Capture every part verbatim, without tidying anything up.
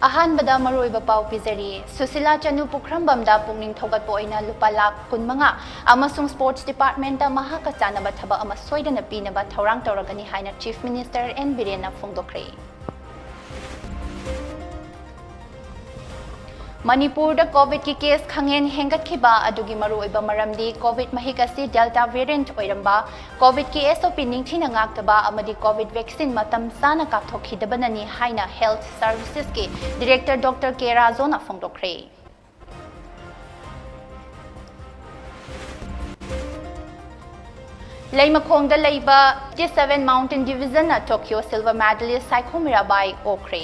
ꯑꯍꯥꯟꯕꯗ ꯃꯔꯨꯑꯣꯏꯕ ꯄꯥꯎ ꯄꯤꯖꯔꯤ꯫ ꯁꯨꯁꯤꯂꯥ ꯆꯅꯨ ꯄꯨꯈ꯭ꯔꯝꯕꯝꯗ ꯄꯨꯛꯅꯤꯡ ꯊꯧꯒꯠꯄ ꯑꯣꯏꯅ ꯂꯨꯄꯥ ꯂꯥꯈ ꯀꯨꯟꯃꯉꯥ ꯑꯃꯁꯨꯡ sports department ꯃꯍꯥꯛꯀ ꯆꯥꯟꯅꯕ ꯊꯕꯛ ꯑꯃ ꯁꯣꯏꯗꯅ ꯄꯤꯅꯕ ꯊꯧꯔꯥꯡ ꯇꯧꯔꯒꯅꯤ ꯍꯥꯏꯅ Chief Minister N ꯕꯤꯔꯦꯟꯅ ꯐꯣꯡꯗꯣꯛꯈ꯭ꯔꯦ꯫ ꯃꯅꯤꯄꯨꯔꯗ COVID ꯀꯤ case ꯈꯪꯍꯦꯟ ꯍꯦꯟꯒꯠꯈꯤꯕ ꯑꯗꯨꯒꯤ ꯃꯔꯨꯑꯣꯏꯕ ꯃꯔꯝꯗꯤ COVID ꯃꯍꯤꯛ ꯑꯁꯤ Delta variant ꯑꯣꯏꯔꯝꯕ, COVID ꯀꯤ S O P ꯅꯤꯡꯊꯤꯅ ꯉꯥꯛꯇꯕ ꯑꯃꯗꯤ COVID vaccine ꯃꯇꯝ ꯆꯥꯅ ꯀꯥꯞꯊꯣꯛꯈꯤꯗꯕꯅꯅꯤ ꯍꯥꯏꯅ Health Services ꯀꯤ Director Doctor K ꯔꯥꯖꯣꯅ ꯐꯣꯡꯗꯣꯛꯈ꯭ꯔꯦ꯫ ꯂꯩꯃꯈꯣꯡꯗ ꯂꯩꯕ T seven Mountain Division ꯅ Tokyo silver medalist Saikhom Mirabai ꯑꯣꯛꯈ꯭ꯔꯦ꯫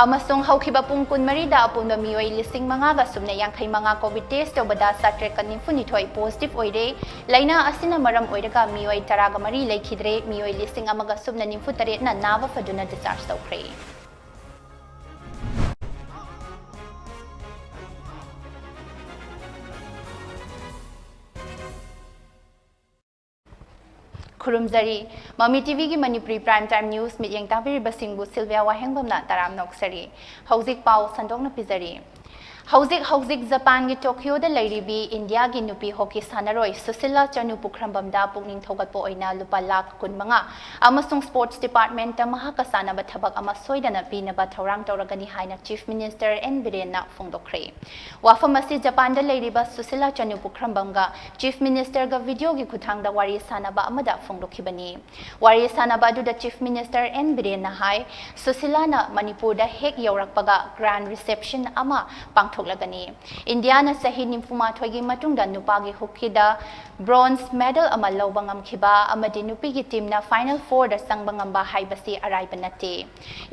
ꯑꯃꯁꯨꯡ ꯍꯧꯈꯤꯕ ꯄꯨꯡ ꯀꯨꯟꯃꯔꯤꯗ ꯑꯄꯨꯟꯕ ꯃꯤꯑꯣꯏ ꯂꯤꯁꯤꯡ ꯃꯉꯥꯒ ꯁꯨꯞꯅ ꯌꯥꯡꯈꯩ ꯃꯉꯥ COVID test ꯇꯧꯕꯗ ꯆꯥꯇ꯭ꯔꯦꯠꯀ ꯅꯤꯐꯨ ꯅꯤꯊꯣꯏ positive ꯑꯣꯏꯔꯦ꯫ ꯂꯥꯏꯅꯥ ꯑꯁꯤꯅ ꯃꯔꯝ ꯑꯣꯏꯔꯒ ꯃꯤꯑꯣꯏ ꯇꯔꯥꯒ ꯃꯔꯤ ꯂꯩꯈꯤꯗ꯭ꯔꯦ, ꯃꯤꯑꯣꯏ ꯂꯤꯁꯤꯡ ꯑꯃꯒ ꯁꯨꯞꯅ ꯅꯤꯐꯨ ꯇꯔꯦꯠꯅ ꯅꯥꯕ ꯐꯗꯨꯅ discharge ꯇꯧꯈ꯭ꯔꯦ꯫ ꯈꯨꯔꯨꯝꯖꯔꯤ꯫ ꯃꯃꯤ TVꯒꯤ ꯃꯅꯤꯄꯨꯔꯤ prime time news ꯃꯤꯠꯌꯦꯡ ꯇꯥꯕꯤꯔꯤꯕꯁꯤꯡꯕꯨ ꯁꯤꯜꯚꯤꯌꯥ ꯋꯥꯍꯦꯡꯕꯝꯅ ꯇꯔꯥꯝꯅ ꯑꯣꯛꯆꯔꯤ꯫ ꯍꯧꯖꯤꯛ ꯄꯥꯎ ꯁꯟꯗꯣꯛꯅ ꯄꯤꯖꯔꯤ꯫ ꯍꯧꯖꯤꯛ ꯍꯧꯖꯤꯛ ꯖꯄꯥꯟꯒꯤ ꯇꯣꯀꯤꯌꯣꯗ ꯂꯩꯔꯤꯕꯤ ꯏꯟꯗꯤꯌꯥꯒꯤ ꯅꯨꯄꯤ ꯍꯣꯀꯤ ꯁꯥꯟꯅꯔꯣꯏ ꯁꯨꯁꯤꯂꯥ ꯆꯅꯨ ꯄꯨꯈ꯭ꯔꯝꯕꯝꯗ ꯄꯨꯛꯅꯤꯡ ꯊꯧꯒꯠꯄ ꯑꯣꯏꯅ ꯂꯨꯄꯥ ꯂꯥꯈ ꯀꯨꯟꯃꯉꯥ ꯑꯃꯁꯨꯡ sports department ꯃꯍꯥꯛꯀ ꯆꯥꯟꯅꯕ ꯊꯕꯛ ꯑꯃ ꯁꯣꯏꯗꯅ ꯄꯤꯅꯕ ꯊꯧꯔꯥꯡ ꯇꯧꯔꯒꯅꯤ ꯍꯥꯏꯅ Chief Minister N ꯕꯤꯔꯦꯟꯅ ꯐꯣꯡꯗꯣꯛꯈ꯭ꯔꯦ꯫ ꯋꯥꯐꯝ ꯑꯁꯤ ꯖꯄꯥꯟꯗ ꯂꯩꯔꯤꯕ ꯁꯨꯁꯤꯂꯥ ꯆꯅꯨ ꯄꯨꯈ꯭ꯔꯝꯕꯝꯒ Chief Ministerꯒ videoꯒꯤ ꯈꯨꯠꯊꯥꯡꯗ ꯋꯥꯔꯤ ꯁꯥꯅꯕ ꯑꯃꯗ ꯐꯣꯡꯗꯣꯛꯈꯤꯕꯅꯤ꯫ ꯋꯥꯔꯤ ꯁꯥꯅꯕ ꯑꯗꯨꯗ Chief Minister N ꯕꯤꯔꯦꯟꯅ ꯍꯥꯏ, ꯁꯨꯁꯤꯂꯥꯅ ꯃꯅꯤꯄꯨꯔꯗ ꯍꯦꯛ ꯌꯧꯔꯛꯄꯒ grand reception ꯑꯃ ꯄꯥꯡꯊꯣꯛꯂꯒꯅꯤ꯫ ꯏꯟꯗꯤꯌꯥꯅ ꯆꯍꯤ ꯅꯤꯐꯨꯃꯥꯊꯣꯏꯒꯤ ꯃꯇꯨꯡꯗ ꯅꯨꯄꯥꯒꯤ ꯍꯣꯀꯤꯗ bronze medal ꯑꯃ ꯂꯧꯕ ꯉꯝꯈꯤꯕ ꯑꯃꯗꯤ ꯅꯨꯄꯤꯒꯤ teamꯅ Final Fourꯗ ꯆꯪꯕ ꯉꯝꯕ ꯍꯥꯏꯕꯁꯤ ꯑꯔꯥꯏꯕ ꯅꯠꯇꯦ꯫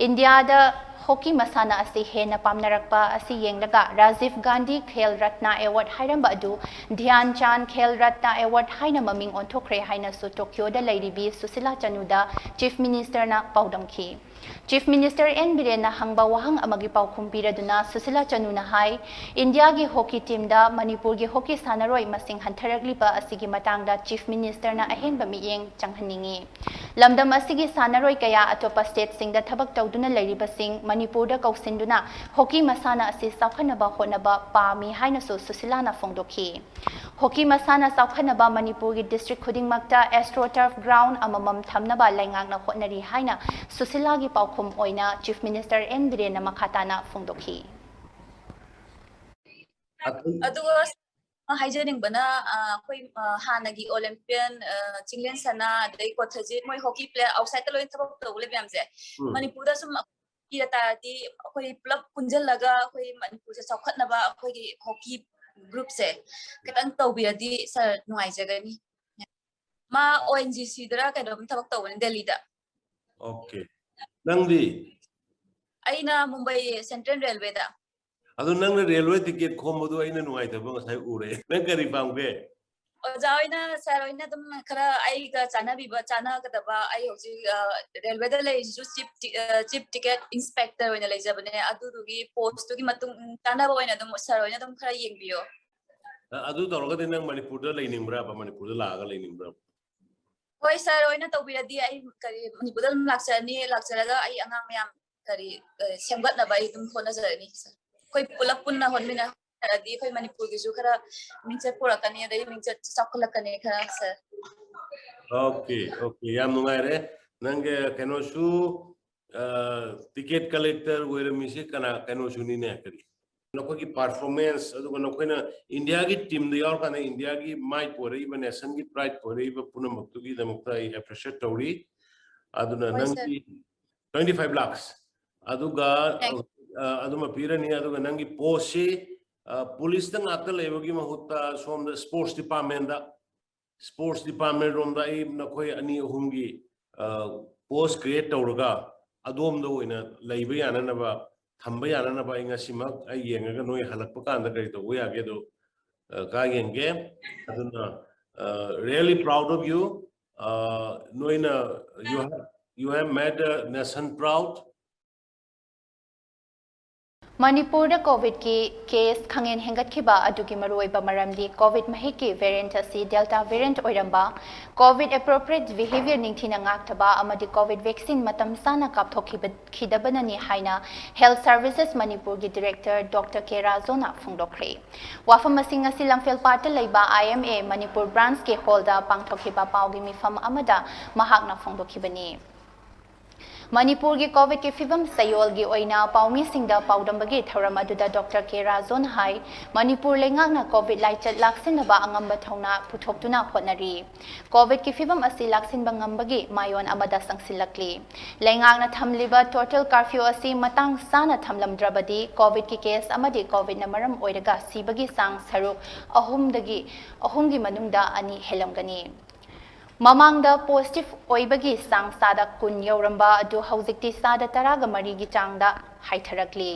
ꯏꯟꯗꯤꯌꯥꯗ ꯍꯣꯀꯤ ꯃꯁꯥꯟꯅ ꯑꯁꯤ ꯍꯦꯟꯅ ꯄꯥꯝꯅꯔꯛꯄ ꯑꯁꯤ ꯌꯦꯡꯂꯒ ꯔꯥꯖꯤꯚ ꯒꯥꯟꯙꯤ ꯈꯦꯜ ꯔꯠꯅ award ꯍꯥꯏꯔꯝꯕ ꯑꯗꯨ ꯙ꯭ꯌꯥꯟ ꯆꯥꯟ ꯈꯦꯜ ꯔꯠꯅ award ꯍꯥꯏꯅ ꯃꯃꯤꯡ ꯑꯣꯟꯊꯣꯛꯈ꯭ꯔꯦ ꯍꯥꯏꯅꯁꯨ ꯇꯣꯀꯤꯌꯣꯗ ꯂꯩꯔꯤꯕꯤ ꯁꯨꯁꯤꯂꯥ ꯆꯅꯨꯗ Chief Ministerꯅ ꯄꯥꯎꯗꯝꯈꯤ꯫ Chief Minister N ꯕꯤꯔꯦꯟꯅ ꯍꯪꯕ ꯋꯥꯍꯪ ꯑꯃꯒꯤ ꯄꯥꯎꯈꯨꯝ ꯄꯤꯔꯗꯨꯅ ꯁꯨꯁꯤꯂꯥ ꯆꯅꯨꯅ ꯍꯥꯏ, ꯏꯟꯗꯤꯌꯥꯒꯤ ꯍꯣꯀꯤ ꯇꯤꯝꯗ ꯃꯅꯤꯄꯨꯔꯒꯤ ꯍꯣꯀꯤ ꯁꯥꯟꯅꯔꯣꯏ ꯃꯁꯤꯡ ꯍꯟꯊꯔꯛꯂꯤꯕ ꯑꯁꯤꯒꯤ ꯃꯇꯥꯡꯗ Chief Ministerꯅ ꯑꯍꯦꯟꯕ ꯃꯤꯠꯌꯦꯡ ꯆꯪꯍꯟꯅꯤꯡꯏ꯫ ꯂꯝꯗꯝ ꯑꯁꯤꯒꯤ ꯁꯥꯟꯅꯔꯣꯏ ꯀꯌꯥ ꯑꯇꯣꯞꯄ stateꯁꯤꯡꯗ ꯊꯕꯛ ꯇꯧꯗꯨꯅ ꯂꯩꯔꯤꯕꯁꯤꯡ ꯃꯅꯤꯄꯨꯔꯗ ꯀꯧꯁꯤꯟꯗꯨꯅ ꯍꯣꯀꯤ ꯃꯁꯥꯟꯅ ꯑꯁꯤ ꯆꯥꯎꯈꯠꯅꯕ ꯍꯣꯠꯅꯕ ꯄꯥꯝꯃꯤ ꯍꯥꯏꯅꯁꯨ ꯁꯨꯁꯤꯂꯥꯅ ꯐꯣꯡꯗꯣꯛꯈꯤ꯫ ꯍꯣꯀꯤ ꯃꯁꯥꯟꯅ ꯆꯥꯎꯈꯠꯅꯕ ꯃꯅꯤꯄꯨꯔꯒꯤ district ꯈꯨꯗꯤꯡꯃꯛꯇ AstroTurf ground ꯑꯃꯃꯝ ꯊꯝꯅꯕ ꯂꯩꯉꯥꯛꯅ ꯍꯣꯠꯅꯔꯤ ꯍꯥꯏꯅ ꯁꯨꯁꯤꯂꯥꯒꯤ ꯄꯥꯎꯈꯨꯝ ꯑꯣꯏꯅ Chief Minister N ꯕꯤꯔꯦꯟꯅ ꯃꯈꯥ ꯇꯥꯅ ꯐꯣꯡꯗꯣꯛꯈꯤ꯫ ꯑꯗꯨꯒ ꯍꯥꯏꯖꯅꯤꯡꯕꯅ, ꯑ, ꯑꯩꯈꯣꯏ, ꯑ, ꯍꯥꯟꯅꯒꯤ Olympian, ꯑ, ꯆꯤꯡꯂꯦꯟ ꯁꯅꯥ, ꯑꯗꯩ ꯀꯣꯊꯖꯤꯠ, ꯃꯣꯏ ꯍꯣꯀꯤ ꯄ꯭ꯂꯦꯌꯔ ꯑꯥꯎꯠꯁꯥꯏꯗꯠꯇ ꯂꯣꯏꯅ ꯊꯕꯛ ꯇꯧꯕ ꯂꯩꯕ ꯃꯌꯥꯝꯁꯦ, ꯎꯝ꯫ ꯃꯅꯤꯄꯨꯔꯗ ꯁꯨꯝ ꯄꯤꯔ ꯇꯥꯔꯗꯤ ꯑꯩꯈꯣꯏ ꯄꯨꯂꯞ ꯄꯨꯟꯁꯤꯜꯂꯒ ꯑꯩꯈꯣꯏ ꯃꯅꯤꯄꯨꯔꯁꯦ ꯆꯥꯎꯈꯠꯅꯕ ꯑꯩꯈꯣꯏꯒꯤ ꯍꯣꯀꯤ ꯒ꯭ꯔꯨꯞꯁꯦ ꯈꯤꯇꯪ ꯇꯧꯕꯤꯔꯗꯤ ꯁꯥꯔ ꯅꯨꯡꯉꯥꯏꯖꯒꯅꯤ꯫ ꯃꯥ ꯑꯣ ꯑꯦꯟ ꯖꯤ ꯁꯤꯗꯔ ꯀꯩꯅꯣꯝ ꯊꯕꯛ ꯇꯧꯕꯅꯤ ꯗꯦꯜꯂꯤꯗ꯫ ꯑꯣꯀꯦ꯫ ꯅꯪꯗꯤ? ꯑꯩꯅ ꯃꯨꯝꯕꯩ ꯁꯦꯟꯇ꯭ꯔꯦꯜ ꯔꯦꯜꯋꯦꯗ꯫ ꯑꯗꯨ ꯅꯪꯅ ꯔꯦꯜꯋꯦ ꯇꯤꯀꯦꯠ ꯈꯣꯝꯕꯗꯨ ꯑꯩꯅ ꯅꯨꯡꯉꯥꯏꯇꯕ ꯉꯁꯥꯏ ꯎꯔꯦ꯫ ꯅꯪ ꯀꯔꯤ ꯄꯥꯝꯒꯦ? ꯑꯣꯖꯥ ꯍꯣꯏꯅ, ꯁꯥꯔ ꯍꯣꯏꯅ ꯑꯗꯨꯝ ꯈꯔ ꯑꯩꯒ ꯆꯥꯟꯅꯕꯤꯕ, ꯆꯥꯟꯅꯒꯗꯕ, ꯑꯩ ꯍꯧꯖꯤꯛ, ꯑ, ꯔꯦꯜꯋꯦꯗ ꯂꯩꯔꯤꯁꯤꯁꯨ ꯆꯤꯞ ꯇꯤ-, ꯑ, ꯆꯤꯞ ꯇꯤꯀꯦꯠ ꯏꯟꯁꯄꯦꯛꯇꯔ ꯑꯣꯏꯅ ꯂꯩꯖꯕꯅꯦ꯫ ꯑꯗꯨꯗꯨꯒꯤ ꯄꯣꯁꯇꯨꯒꯤ ꯃꯇꯨꯡ ꯆꯥꯟꯅꯕ ꯑꯣꯏꯅ ꯑꯗꯨꯝ ꯁꯥꯔ ꯍꯣꯏꯅ ꯑꯗꯨꯝ ꯈꯔ ꯌꯦꯡꯕꯤꯌꯣ꯫ ꯑ, ꯑꯗꯨ ꯇꯧꯔꯒꯗꯤ ꯅꯪ ꯃꯅꯤꯄꯨꯔꯗ ꯂꯩꯅꯤꯡꯕ꯭ꯔꯕ? ꯃꯅꯤꯄꯨꯔꯗ ꯂꯥꯛꯑꯒ ꯂꯩꯅꯤꯡꯕ꯭ꯔꯕ? ꯍꯣꯏ, ꯁꯥꯔ ꯍꯣꯏꯅ ꯇꯧꯕꯤꯔꯗꯤ ꯑꯩ ꯀꯔꯤ ꯃꯅꯤꯄꯨꯔꯗ ꯑꯗꯨꯝ ꯂꯥꯛꯆꯔꯅꯤ, ꯂꯥꯛꯆꯔꯒ ꯑꯩ ꯑꯉꯥꯡ ꯃꯌꯥꯝ ꯀꯔꯤ, ꯑ, ꯁꯦꯝꯒꯠꯅꯕ ꯑꯩ ꯑꯗꯨꯝ ꯍꯣꯠꯅꯖꯔꯅꯤ, ꯁꯥꯔ꯫ ꯑꯩꯈꯣꯏ ꯄꯨꯂꯞ ꯄꯨꯟꯅ ꯍꯣꯠꯃꯤꯟꯅꯔꯗꯤ ꯑꯩꯈꯣꯏ ꯃꯅꯤꯄꯨꯔꯒꯤꯁꯨ ꯈꯔ ꯃꯤꯡꯆꯠ ꯄꯨꯔꯛꯀꯅꯤ, ꯑꯗꯩ ꯃꯤꯡꯆꯠ ꯆꯥꯎꯈꯠꯂꯛꯀꯅꯤ ꯈꯔ, ꯁꯥꯔ꯫ ꯑꯣꯀꯦ, ꯑꯣꯀꯦ, ꯌꯥꯝ ꯅꯨꯡꯉꯥꯏꯔꯦ꯫ ꯅꯪꯒꯤ ꯀꯩꯅꯣꯁꯨ, ꯑ, ꯇꯤꯀꯦꯠ ꯀꯂꯦꯛꯇꯔ ꯑꯣꯏꯔꯝꯃꯤꯁꯦ ꯀꯅꯥ, ꯀꯩꯅꯣꯁꯨꯅꯤꯅꯦ, ꯀꯔꯤ? ꯅꯈꯣꯏꯒꯤ ꯄꯔꯐꯣꯔꯃꯦꯟꯁ, ꯑꯗꯨꯒ ꯅꯈꯣꯏꯅ ꯏꯟꯗꯤꯌꯥꯒꯤ ꯇꯤꯝꯗ ꯌꯥꯎꯔꯀꯥꯟꯗ ꯏꯟꯗꯤꯌꯥꯒꯤ ꯃꯥꯏ ꯄꯨꯔꯛꯏꯕ, ꯅꯦꯁꯟꯒꯤ ꯄ꯭ꯔꯥꯏꯗ ꯄꯨꯔꯛꯏꯕ ꯄꯨꯝꯅꯃꯛꯇꯨꯒꯤꯗꯃꯛꯇ ꯑꯩ ꯑꯦꯄ꯭ꯔꯤꯁꯤꯌꯦꯠ ꯇꯧꯔꯤ꯫ ꯑꯗꯨꯅ ꯍꯣꯏ, ꯁꯥꯔ꯫ ꯅꯪꯒꯤ twenty five lakhs, ꯑꯗꯨꯒ, Thank ꯑ, ꯑꯗꯨꯃ ꯄꯤꯔꯅꯤ꯫ ꯑꯗꯨꯒ ꯅꯪꯒꯤ ꯄꯣꯁꯁꯤ, ꯑ, ꯄꯨꯂꯤꯁꯇ ꯉꯥꯛꯇ ꯂꯩꯕꯒꯤ ꯃꯍꯨꯠꯇ ꯁꯣꯝꯗ ꯁ꯭ꯄꯣꯔꯠꯁ ꯗꯤꯄꯥꯔꯠꯃꯦꯟꯗ, ꯁ꯭ꯄꯣꯔꯠꯁ ꯗꯤꯄꯥꯔꯠꯃꯦꯟ ꯔꯣꯝꯗ ꯑꯩ ꯅꯈꯣꯏ ꯑꯅꯤ ꯑꯍꯨꯝꯒꯤ, ꯑ, ꯄꯣꯁ ꯀ꯭ꯔꯤꯌꯦꯠ ꯇꯧꯔꯒ ꯑꯗꯣꯝꯗ ꯑꯣꯏꯅ ꯂꯩꯕ ꯌꯥꯅꯅꯕ, ꯊꯝꯕ ꯌꯥꯅꯅꯕ ꯑꯩ ꯉꯁꯤꯃꯛ ꯑꯩ ꯌꯦꯡꯉꯒ ꯅꯣꯏ ꯍꯜꯂꯛꯄ ꯀꯥꯟꯗ ꯀꯔꯤ ꯇꯧꯕ ꯌꯥꯒꯦꯗꯣ, ꯑ, ꯀꯥ ꯌꯦꯡꯒꯦ꯫ ꯑꯗꯨꯅ, ꯑ, really proud of you꯫ ꯑ, ꯅꯣꯏꯅ, you have, You have made a nation proud. ꯃꯅꯤꯄꯨꯔꯗ ꯀꯣꯚꯤꯗꯀꯤ ꯀꯦꯁ ꯈꯪꯍꯦꯟ ꯍꯦꯟꯒꯠꯈꯤꯕ ꯑꯗꯨꯒꯤ ꯃꯔꯨꯑꯣꯏꯕ ꯃꯔꯝꯗꯤ ꯀꯣꯚꯤꯗ ꯃꯍꯤꯛꯀꯤ ꯚꯦꯔꯤꯌꯦꯟꯠ ꯑꯁꯤ ꯗꯦꯜꯇꯥ ꯚꯦꯔꯤꯌꯦꯟꯠ ꯑꯣꯏꯔꯝꯕ, ꯀꯣꯚꯤꯗ ꯑꯦꯄ꯭ꯔꯣꯄ꯭ꯔꯤꯌꯦꯠ ꯕꯤꯍꯦꯕꯤꯌꯔ ꯅꯤꯡꯊꯤꯅ ꯉꯥꯛꯇꯕ ꯑꯃꯗꯤ ꯀꯣꯚꯤꯗ ꯚꯦꯛꯁꯤꯟ ꯃꯇꯝ ꯆꯥꯅ ꯀꯥꯞꯊꯣꯛꯈꯤꯕ ꯈꯤꯗꯕꯅꯅꯤ ꯍꯥꯏꯅ ꯍꯦꯜꯊ ꯁꯔꯚꯤꯁꯦꯁ ꯃꯅꯤꯄꯨꯔꯒꯤ ꯗꯤꯔꯦꯛꯇꯔ ꯗꯣꯛꯇꯔ ꯀꯦ ꯔꯥꯖꯣꯅ ꯐꯣꯡꯗꯣꯛꯈ꯭ꯔꯦ꯫ ꯋꯥꯐꯝ ꯑꯁꯤꯡ ꯑꯁꯤ ꯂꯝꯐꯦꯜꯄꯥꯠꯇ ꯂꯩꯕ ꯑꯥꯏ ꯑꯦꯝ ꯑꯦ ꯃꯅꯤꯄꯨꯔ ꯕ꯭ꯔꯥꯟꯁꯀꯤ ꯍꯣꯜꯗ ꯄꯥꯡꯊꯣꯛꯈꯤꯕ ꯄꯥꯎꯒꯤ ꯃꯤꯐꯝ ꯑꯃꯗ ꯃꯍꯥꯛꯅ ꯐꯣꯡꯗꯣꯛꯈꯤꯕꯅꯤ꯫ ꯃꯅꯤꯄꯨꯔꯒꯤ ꯀꯣꯚꯤꯗꯀꯤ ꯐꯤꯕꯝ ꯆꯌꯣꯜꯒꯤ ꯑꯣꯏꯅ ꯄꯥꯎꯃꯤꯁꯤꯡꯗ ꯄꯥꯎꯗꯝꯕꯒꯤ ꯊꯧꯔꯝ ꯑꯗꯨꯗ ꯗꯣꯛꯇꯔ ꯀꯦ ꯔꯥꯖꯣꯅ ꯍꯥꯏ, ꯃꯅꯤꯄꯨꯔ ꯂꯩꯉꯥꯛꯅ ꯀꯣꯚꯤꯗ ꯂꯥꯏꯆꯠ ꯂꯥꯛꯁꯤꯟꯅꯕ ꯑꯉꯝꯕ ꯊꯧꯅꯥ ꯄꯨꯊꯣꯛꯇꯨꯅ ꯍꯣꯠꯅꯔꯤ꯫ ꯀꯣꯚꯤꯗꯀꯤ ꯐꯤꯕꯝ ꯑꯁꯤ ꯂꯥꯛꯁꯤꯟꯕ ꯉꯝꯕꯒꯤ ꯃꯥꯏꯑꯣꯟ ꯑꯃꯗ ꯆꯪꯁꯤꯜꯂꯛꯂꯤ꯫ ꯂꯩꯉꯥꯛꯅ ꯊꯝꯂꯤꯕ ꯇꯣꯇꯦꯜ ꯀꯥꯔꯐ꯭ꯌꯨ ꯑꯁꯤ ꯃꯇꯥꯡ ꯆꯥꯅ ꯊꯝꯂꯝꯗ꯭ꯔꯕꯗꯤ ꯀꯣꯚꯤꯗꯀꯤ ꯀꯦꯁ ꯑꯃꯗꯤ ꯀꯣꯚꯤꯗꯅ ꯃꯔꯝ ꯑꯣꯏꯔꯒ ꯁꯤꯕꯒꯤ ꯆꯥꯡ ꯁꯔꯨꯛ ꯑꯍꯨꯝꯗꯒꯤ ꯑꯍꯨꯝꯒꯤ ꯃꯅꯨꯡꯗ ꯑꯅꯤ ꯍꯦꯜꯂꯝꯒꯅꯤ꯫ ꯃꯃꯥꯡꯗ ꯄꯣꯖꯤꯇꯤꯚ ꯑꯣꯏꯕꯒꯤ ꯆꯥꯡ ꯆꯥꯗ ꯀꯨꯟ ꯌꯧꯔꯝꯕ ꯑꯗꯨ ꯍꯧꯖꯤꯛꯇꯤ ꯆꯥꯗ ꯇꯔꯥꯒ ꯃꯔꯤꯒꯤ ꯆꯥꯡꯗ ꯍꯥꯏꯊꯔꯛꯂꯤ꯫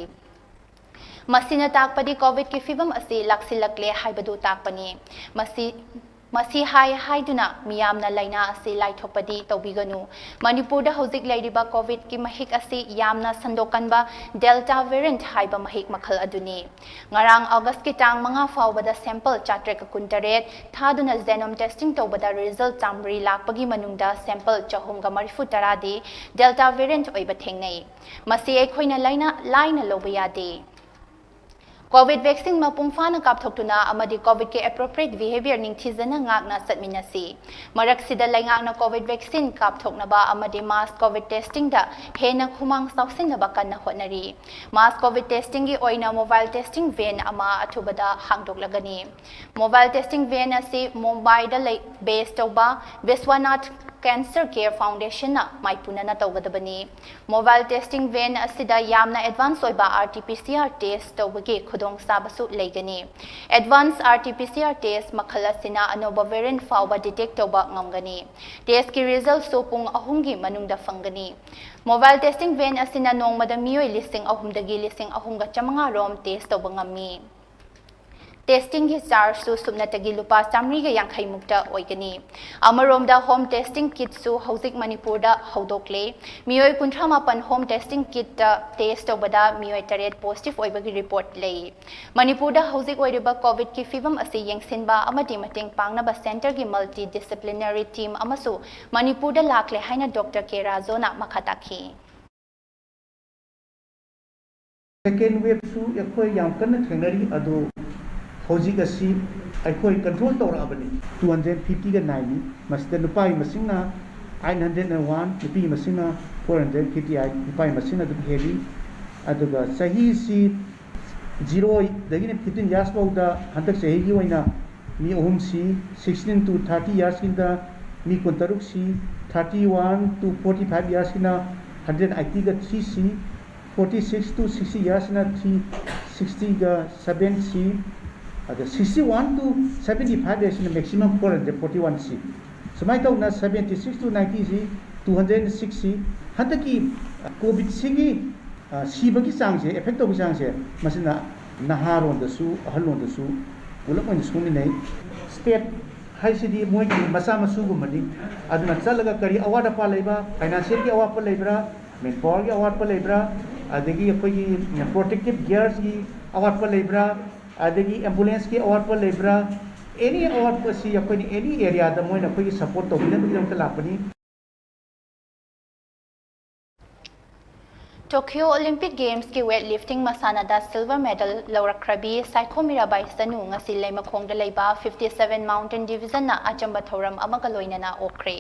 ꯃꯁꯤꯅ ꯇꯥꯛꯄꯗꯤ ꯀꯣꯚꯤꯗꯀꯤ ꯐꯤꯕꯝ ꯑꯁꯤ ꯂꯥꯛꯁꯤꯜꯂꯛꯂꯦ ꯍꯥꯏꯕꯗꯨ ꯇꯥꯛꯄꯅꯤ꯫ ꯃꯁꯤ, ꯃꯁꯤ ꯍꯥꯏ ꯍꯥꯏꯗꯨꯅ ꯃꯤꯌꯥꯝꯅ ꯂꯥꯏꯅꯥ ꯑꯁꯤ ꯂꯥꯏꯊꯣꯛꯄꯗꯤ ꯇꯧꯕꯤꯒꯅꯨ꯫ ꯃꯅꯤꯄꯨꯔꯗ ꯍꯧꯖꯤꯛ ꯂꯩꯔꯤꯕ ꯀꯣꯚꯤꯗꯀꯤ ꯃꯍꯤꯛ ꯑꯁꯤ ꯌꯥꯝꯅ ꯁꯟꯗꯣꯛꯀꯟꯕ ꯗꯦꯜꯇꯥ ꯚꯦꯔꯤꯌꯦꯟꯠ ꯍꯥꯏꯕ ꯃꯍꯤꯛ ꯃꯈꯜ ꯑꯗꯨꯅꯤ꯫ ꯉꯔꯥꯡ ꯑꯣꯒꯁꯀꯤ ꯇꯥꯡ ꯃꯉꯥ ꯐꯥꯎꯕꯗ ꯁꯦꯝꯄꯜ ꯆꯥꯇ꯭ꯔꯦꯠꯀ ꯀꯨꯟꯇꯔꯦꯠ ꯊꯥꯗꯨꯅ ꯖꯦꯅꯣꯝ ꯇꯦꯁꯇꯤꯡ ꯇꯧꯕꯗ ꯔꯤꯖꯜꯠ ꯆꯥꯝꯃꯔꯤ ꯂꯥꯛꯄꯒꯤ ꯃꯅꯨꯡꯗ ꯁꯦꯝꯄꯜ ꯆꯍꯨꯝꯒ ꯃꯔꯤꯐꯨ ꯇꯔꯥꯗꯤ ꯗꯦꯜꯇꯥ ꯚꯦꯔꯤꯌꯦꯟꯠ ꯑꯣꯏꯕ ꯊꯦꯡꯅꯩ꯫ ꯃꯁꯤ ꯑꯩꯈꯣꯏꯅ ꯂꯥꯏꯅ, ꯂꯥꯏꯅ ꯂꯧꯕ ꯌꯥꯗꯦ꯫ ꯀꯣꯚꯤꯗ ꯚꯦꯛꯁꯤꯟ ꯃꯄꯨꯡ ꯐꯥꯅ ꯀꯥꯞꯊꯣꯛꯇꯨꯅ ꯑꯃꯗꯤ ꯀꯣꯚꯤꯗꯀꯤ ꯑꯦꯄ꯭ꯔꯣꯄ꯭ꯔꯤꯌꯦꯠ ꯕꯤꯍꯦꯕꯤꯌꯔ ꯅꯤꯡꯊꯤꯖꯅ ꯉꯥꯛꯅ ꯆꯠꯃꯤꯟꯅꯁꯤ꯫ ꯃꯔꯛꯁꯤꯗ ꯂꯩꯉꯥꯛꯅ ꯀꯣꯚꯤꯗ ꯚꯦꯛꯁꯤꯟ ꯀꯥꯞꯊꯣꯛꯅꯕ ꯑꯃꯗꯤ ꯃꯥꯁ ꯀꯣꯚꯤꯗ ꯇꯦꯁꯇꯤꯡꯗ ꯍꯦꯟꯅ ꯈꯨꯃꯥꯡ ꯆꯥꯎꯁꯤꯟꯅꯕ ꯀꯟꯅ ꯍꯣꯠꯅꯔꯤ꯫ ꯃꯥꯁ ꯀꯣꯚꯤꯗ ꯇꯦꯁꯇꯤꯡꯒꯤ ꯑꯣꯏꯅ ꯃꯣꯕꯥꯏꯜ ꯇꯦꯁꯇꯤꯡ ꯚꯦꯟ ꯑꯃ ꯑꯊꯨꯕꯗ ꯍꯥꯡꯗꯣꯛꯂꯒꯅꯤ꯫ ꯃꯣꯕꯥꯏꯜ ꯇꯦꯁꯇꯤꯡ ꯚꯦꯟ ꯑꯁꯤ ꯃꯨꯝꯕꯥꯏꯗ ꯂꯩ, ꯕꯦꯁ ꯇꯧꯕ ꯕꯤꯁ꯭ꯋꯥꯅꯥꯊ ꯀꯦꯟꯁꯔ ꯀꯦꯌꯔ ꯐꯥꯎꯟꯗꯦꯁꯟꯅ ꯃꯥꯏꯄꯨꯅꯅ ꯇꯧꯒꯗꯕꯅꯤ꯫ ꯃꯣꯕꯥꯏꯜ ꯇꯦꯁꯇꯤꯡ ꯚꯦꯟ ꯑꯁꯤꯗ ꯌꯥꯝꯅ ꯑꯦꯗꯚꯥꯟꯁ ꯑꯣꯏꯕ R T P C R test ꯇꯧꯕꯒꯤ ꯈꯨꯗꯣꯡꯆꯥꯕꯁꯨ ꯂꯩꯒꯅꯤ꯫ Advance R T P C R test ꯃꯈꯜ ꯑꯁꯤꯅ ꯑꯅꯧꯕ ꯚꯦꯔꯤꯌꯦꯟꯠ ꯐꯥꯎꯕ ꯗꯤꯇꯦꯛ ꯇꯧꯕ ꯉꯝꯒꯅꯤ꯫ ꯇꯦꯁꯀꯤ ꯔꯤꯖꯜꯠꯁꯨ ꯄꯨꯡ ꯑꯍꯨꯝꯒꯤ ꯃꯅꯨꯡꯗ ꯐꯪꯒꯅꯤ꯫ ꯃꯣꯕꯥꯏꯜ ꯇꯦꯁꯇꯤꯡ ꯚꯦꯟ ꯑꯁꯤꯅ ꯅꯣꯡꯃꯗ ꯃꯤꯑꯣꯏ ꯂꯤꯁꯤꯡ ꯑꯍꯨꯝꯗꯒꯤ ꯂꯤꯁꯤꯡ ꯑꯍꯨꯝꯒ ꯆꯥꯃꯉꯥ ꯔꯣꯝ ꯇꯦꯁ ꯇꯧꯕ ꯉꯝꯃꯤ꯫ ꯇꯦꯁꯇꯤꯡꯒꯤ ꯆꯥꯔꯖꯁꯨ ꯁꯨꯞꯅꯇꯒꯤ ꯂꯨꯄꯥ ꯆꯥꯃꯔꯤꯒ ꯌꯥꯡꯈꯩ ꯃꯨꯛꯇ ꯑꯣꯏꯒꯅꯤ꯫ ꯑꯃꯔꯣꯝꯗ, ꯍꯣꯝ ꯇꯦꯁꯇꯤꯡ ꯀꯤꯠꯁꯨ ꯍꯧꯖꯤꯛ ꯃꯅꯤꯄꯨꯔꯗ ꯍꯧꯗꯣꯛꯂꯦ꯫ ꯃꯤꯑꯣꯏ ꯀꯨꯟꯊ꯭ꯔꯥ ꯃꯥꯄꯟ ꯍꯣꯝ ꯇꯦꯁꯇꯤꯡ ꯀꯤꯠꯇ ꯇꯦꯁ ꯇꯧꯕꯗ ꯃꯤꯑꯣꯏ ꯇꯔꯦꯠ ꯄꯣꯖꯤꯇꯤꯚ ꯑꯣꯏꯕꯒꯤ ꯔꯤꯄꯣꯔꯠ ꯂꯩ꯫ ꯃꯅꯤꯄꯨꯔꯗ ꯍꯧꯖꯤꯛ ꯑꯣꯏꯔꯤꯕ ꯀꯣꯚꯤꯗꯀꯤ ꯐꯤꯕꯝ ꯑꯁꯤ ꯌꯦꯡꯁꯤꯟꯕ ꯑꯃꯗꯤ ꯃꯇꯦꯡ ꯄꯥꯡꯅꯕ ꯁꯦꯟꯇꯔꯒꯤ ꯃꯜꯇꯤ ꯗꯤꯁꯤꯄ꯭ꯂꯤꯅꯔꯤ ꯇꯤꯝ ꯑꯃꯁꯨ ꯃꯅꯤꯄꯨꯔꯗ ꯂꯥꯛꯂꯦ ꯍꯥꯏꯅ ꯗꯣꯛꯇꯔ ꯀꯦ ꯔꯥꯖꯣꯅ ꯃꯈꯥ ꯇꯥꯈꯤ꯫ ꯁꯦꯀꯦꯟ ꯋꯦꯕꯁꯨ ꯑꯩꯈꯣꯏ ꯌꯥꯝ ꯀꯟꯅ ꯊꯦꯡꯅꯔꯤ, ꯑꯗꯣ ꯍꯧꯖꯤꯛ ꯑꯁꯤ ꯑꯩꯈꯣꯏ ꯀꯟꯇ꯭ꯔꯣꯜ ꯇꯧꯔꯛꯑꯕꯅꯤ꯫ ꯇꯨ ꯍꯟꯗ꯭ꯔꯦꯠ ꯐꯤꯐꯇꯤꯒ ꯅꯥꯏꯟꯅꯤ꯫ ꯃꯁꯤꯗ ꯅꯨꯄꯥꯒꯤ ꯃꯁꯤꯡꯅ ꯑꯩꯠ ꯍꯟꯗ꯭ꯔꯦꯠ ꯑꯦꯟ ꯋꯥꯟ, ꯅꯨꯄꯤꯒꯤ ꯃꯁꯤꯡꯅ ꯐꯣꯔ ꯍꯟꯗ꯭ꯔꯦꯠ ꯐꯤꯐꯇꯤ ꯑꯩꯠ, ꯅꯨꯄꯥꯒꯤ ꯃꯁꯤꯡꯅ ꯑꯗꯨꯝ ꯍꯦꯜꯂꯤ꯫ ꯑꯗꯨꯒ ꯆꯍꯤꯁꯤ ꯖꯤꯔꯣꯗꯒꯤꯅ ꯐꯤꯐꯇꯤꯟ ꯌꯥꯔꯁ ꯐꯥꯎꯗ ꯍꯟꯗꯛ ꯆꯍꯤꯒꯤ ꯑꯣꯏꯅ ꯃꯤ ꯑꯍꯨꯝ ꯁꯤ, ꯁꯤꯛꯁꯇꯤꯟ ꯇꯨ ꯊꯥꯔꯇꯤ ꯌꯥꯔꯁꯀꯤꯗ ꯃꯤ ꯀꯨꯟꯇꯔꯨꯛ ꯁꯤ, thirty one to forty five ꯌꯥꯔꯁꯀꯤꯅ ꯍꯟꯗ꯭ꯔꯦꯠ ꯑꯩꯠꯇꯤꯒ ꯊ꯭ꯔꯤ ꯁꯤ, ꯐꯣꯔꯇꯤ ꯁꯤꯛꯁ ꯇꯨ ꯁꯤꯛꯁꯇꯤ ꯌꯥꯔꯁꯀꯤꯅ ꯊ꯭ꯔꯤ ꯁꯤꯛꯁꯇꯤꯒ ꯁꯕꯦꯟ ꯁꯤ, ꯑꯗ sixty one to seventy five ꯌꯥꯔꯁꯀꯤꯅ maximum four hundred forty one ꯁꯤ꯫ ꯁꯨꯃꯥꯏꯅ ꯇꯧꯗꯅ ꯁꯕꯦꯟꯇꯤ ꯁꯤꯛꯁ ꯇꯨ ꯅꯥꯏꯟꯇꯤ ꯁꯤ, ꯇꯨ ꯍꯟꯗ꯭ꯔꯦꯠ ꯁꯤꯛꯁ ꯁꯤ꯫ ꯍꯟꯗꯛꯀꯤ ꯀꯣꯚꯤꯗꯁꯤꯒꯤ ꯁꯤꯕꯒꯤ ꯆꯥꯡꯁꯦ, ꯑꯦꯐꯦꯛ ꯇꯧꯕꯒꯤ ꯆꯥꯡꯁꯦ, ꯃꯁꯤꯅ ꯅꯍꯥꯔꯣꯟꯗꯁꯨ ꯑꯍꯜꯂꯣꯟꯗꯁꯨ ꯄꯨꯂꯞ ꯑꯣꯏꯅ ꯁꯣꯛꯃꯤꯟꯅꯩ꯫ ꯁ꯭ꯇꯦꯠ ꯍꯥꯏꯁꯤꯗꯤ ꯃꯣꯏꯒꯤ ꯃꯆꯥ ꯃꯁꯨꯒꯨꯝꯕꯅꯤ꯫ ꯑꯗꯨꯅ ꯆꯠꯂꯒ ꯀꯔꯤ ꯑꯋꯥꯠ ꯑꯄꯥ ꯂꯩꯕ, ꯐꯥꯏꯅꯥꯟꯁꯤꯌꯦꯜꯒꯤ ꯑꯋꯥꯠꯄ ꯂꯩꯕ꯭ꯔꯥ, ꯃꯦꯟ ꯄꯥꯋꯔꯒꯤ ꯑꯋꯥꯠꯄ ꯂꯩꯕ꯭ꯔꯥ, ꯑꯗꯒꯤ ꯑꯩꯈꯣꯏꯒꯤ ꯄ꯭ꯔꯣꯇꯦꯛꯇꯤꯞ ꯒꯤꯌꯔꯁꯀꯤ ꯑꯋꯥꯠꯄ ꯂꯩꯕ꯭ꯔꯥ, ꯑꯗꯒꯤ ꯑꯦꯝꯕꯨꯂꯦꯟꯁꯀꯤ ꯑꯋꯥꯠꯄ ꯂꯩꯕ꯭ꯔꯥ, ꯑꯦꯅꯤ ꯑꯋꯥꯠꯄꯁꯤ ꯑꯩꯈꯣꯏꯅ ꯑꯦꯅꯤ ꯑꯦꯔꯤꯌꯥꯗ ꯃꯣꯏꯅ ꯑꯩꯈꯣꯏꯒꯤ ꯁꯄꯣꯔꯠ ꯇꯧꯕꯤꯅꯕꯒꯤꯗꯃꯛꯇ ꯂꯥꯛꯄꯅꯤ꯫ ꯇꯣꯀꯤꯌꯣ ꯑꯣꯂꯤꯝꯄꯤꯛ ꯒꯦꯝꯁꯀꯤ ꯋꯦꯠ ꯂꯤꯐꯇꯤꯡ ꯃꯁꯥꯟꯅꯗ ꯁꯤꯜꯚꯔ ꯃꯦꯗꯜ ꯂꯧꯔꯛꯈ꯭ꯔꯕꯤ ꯁꯥꯏꯈꯣ ꯃꯤꯔꯥꯕꯥꯏ ꯆꯅꯨ ꯉꯁꯤ ꯂꯩꯃꯈꯣꯡꯗ ꯂꯩꯕ ꯐꯤꯐꯇꯤ ꯁꯚꯦꯟ ꯃꯥꯎꯟꯇꯦꯟ ꯗꯤꯚꯤꯖꯟꯅ ꯑꯆꯝꯕ ꯊꯧꯔꯝ ꯑꯃꯒ ꯂꯣꯏꯅꯅ ꯑꯣꯛꯈ꯭ꯔꯦ꯫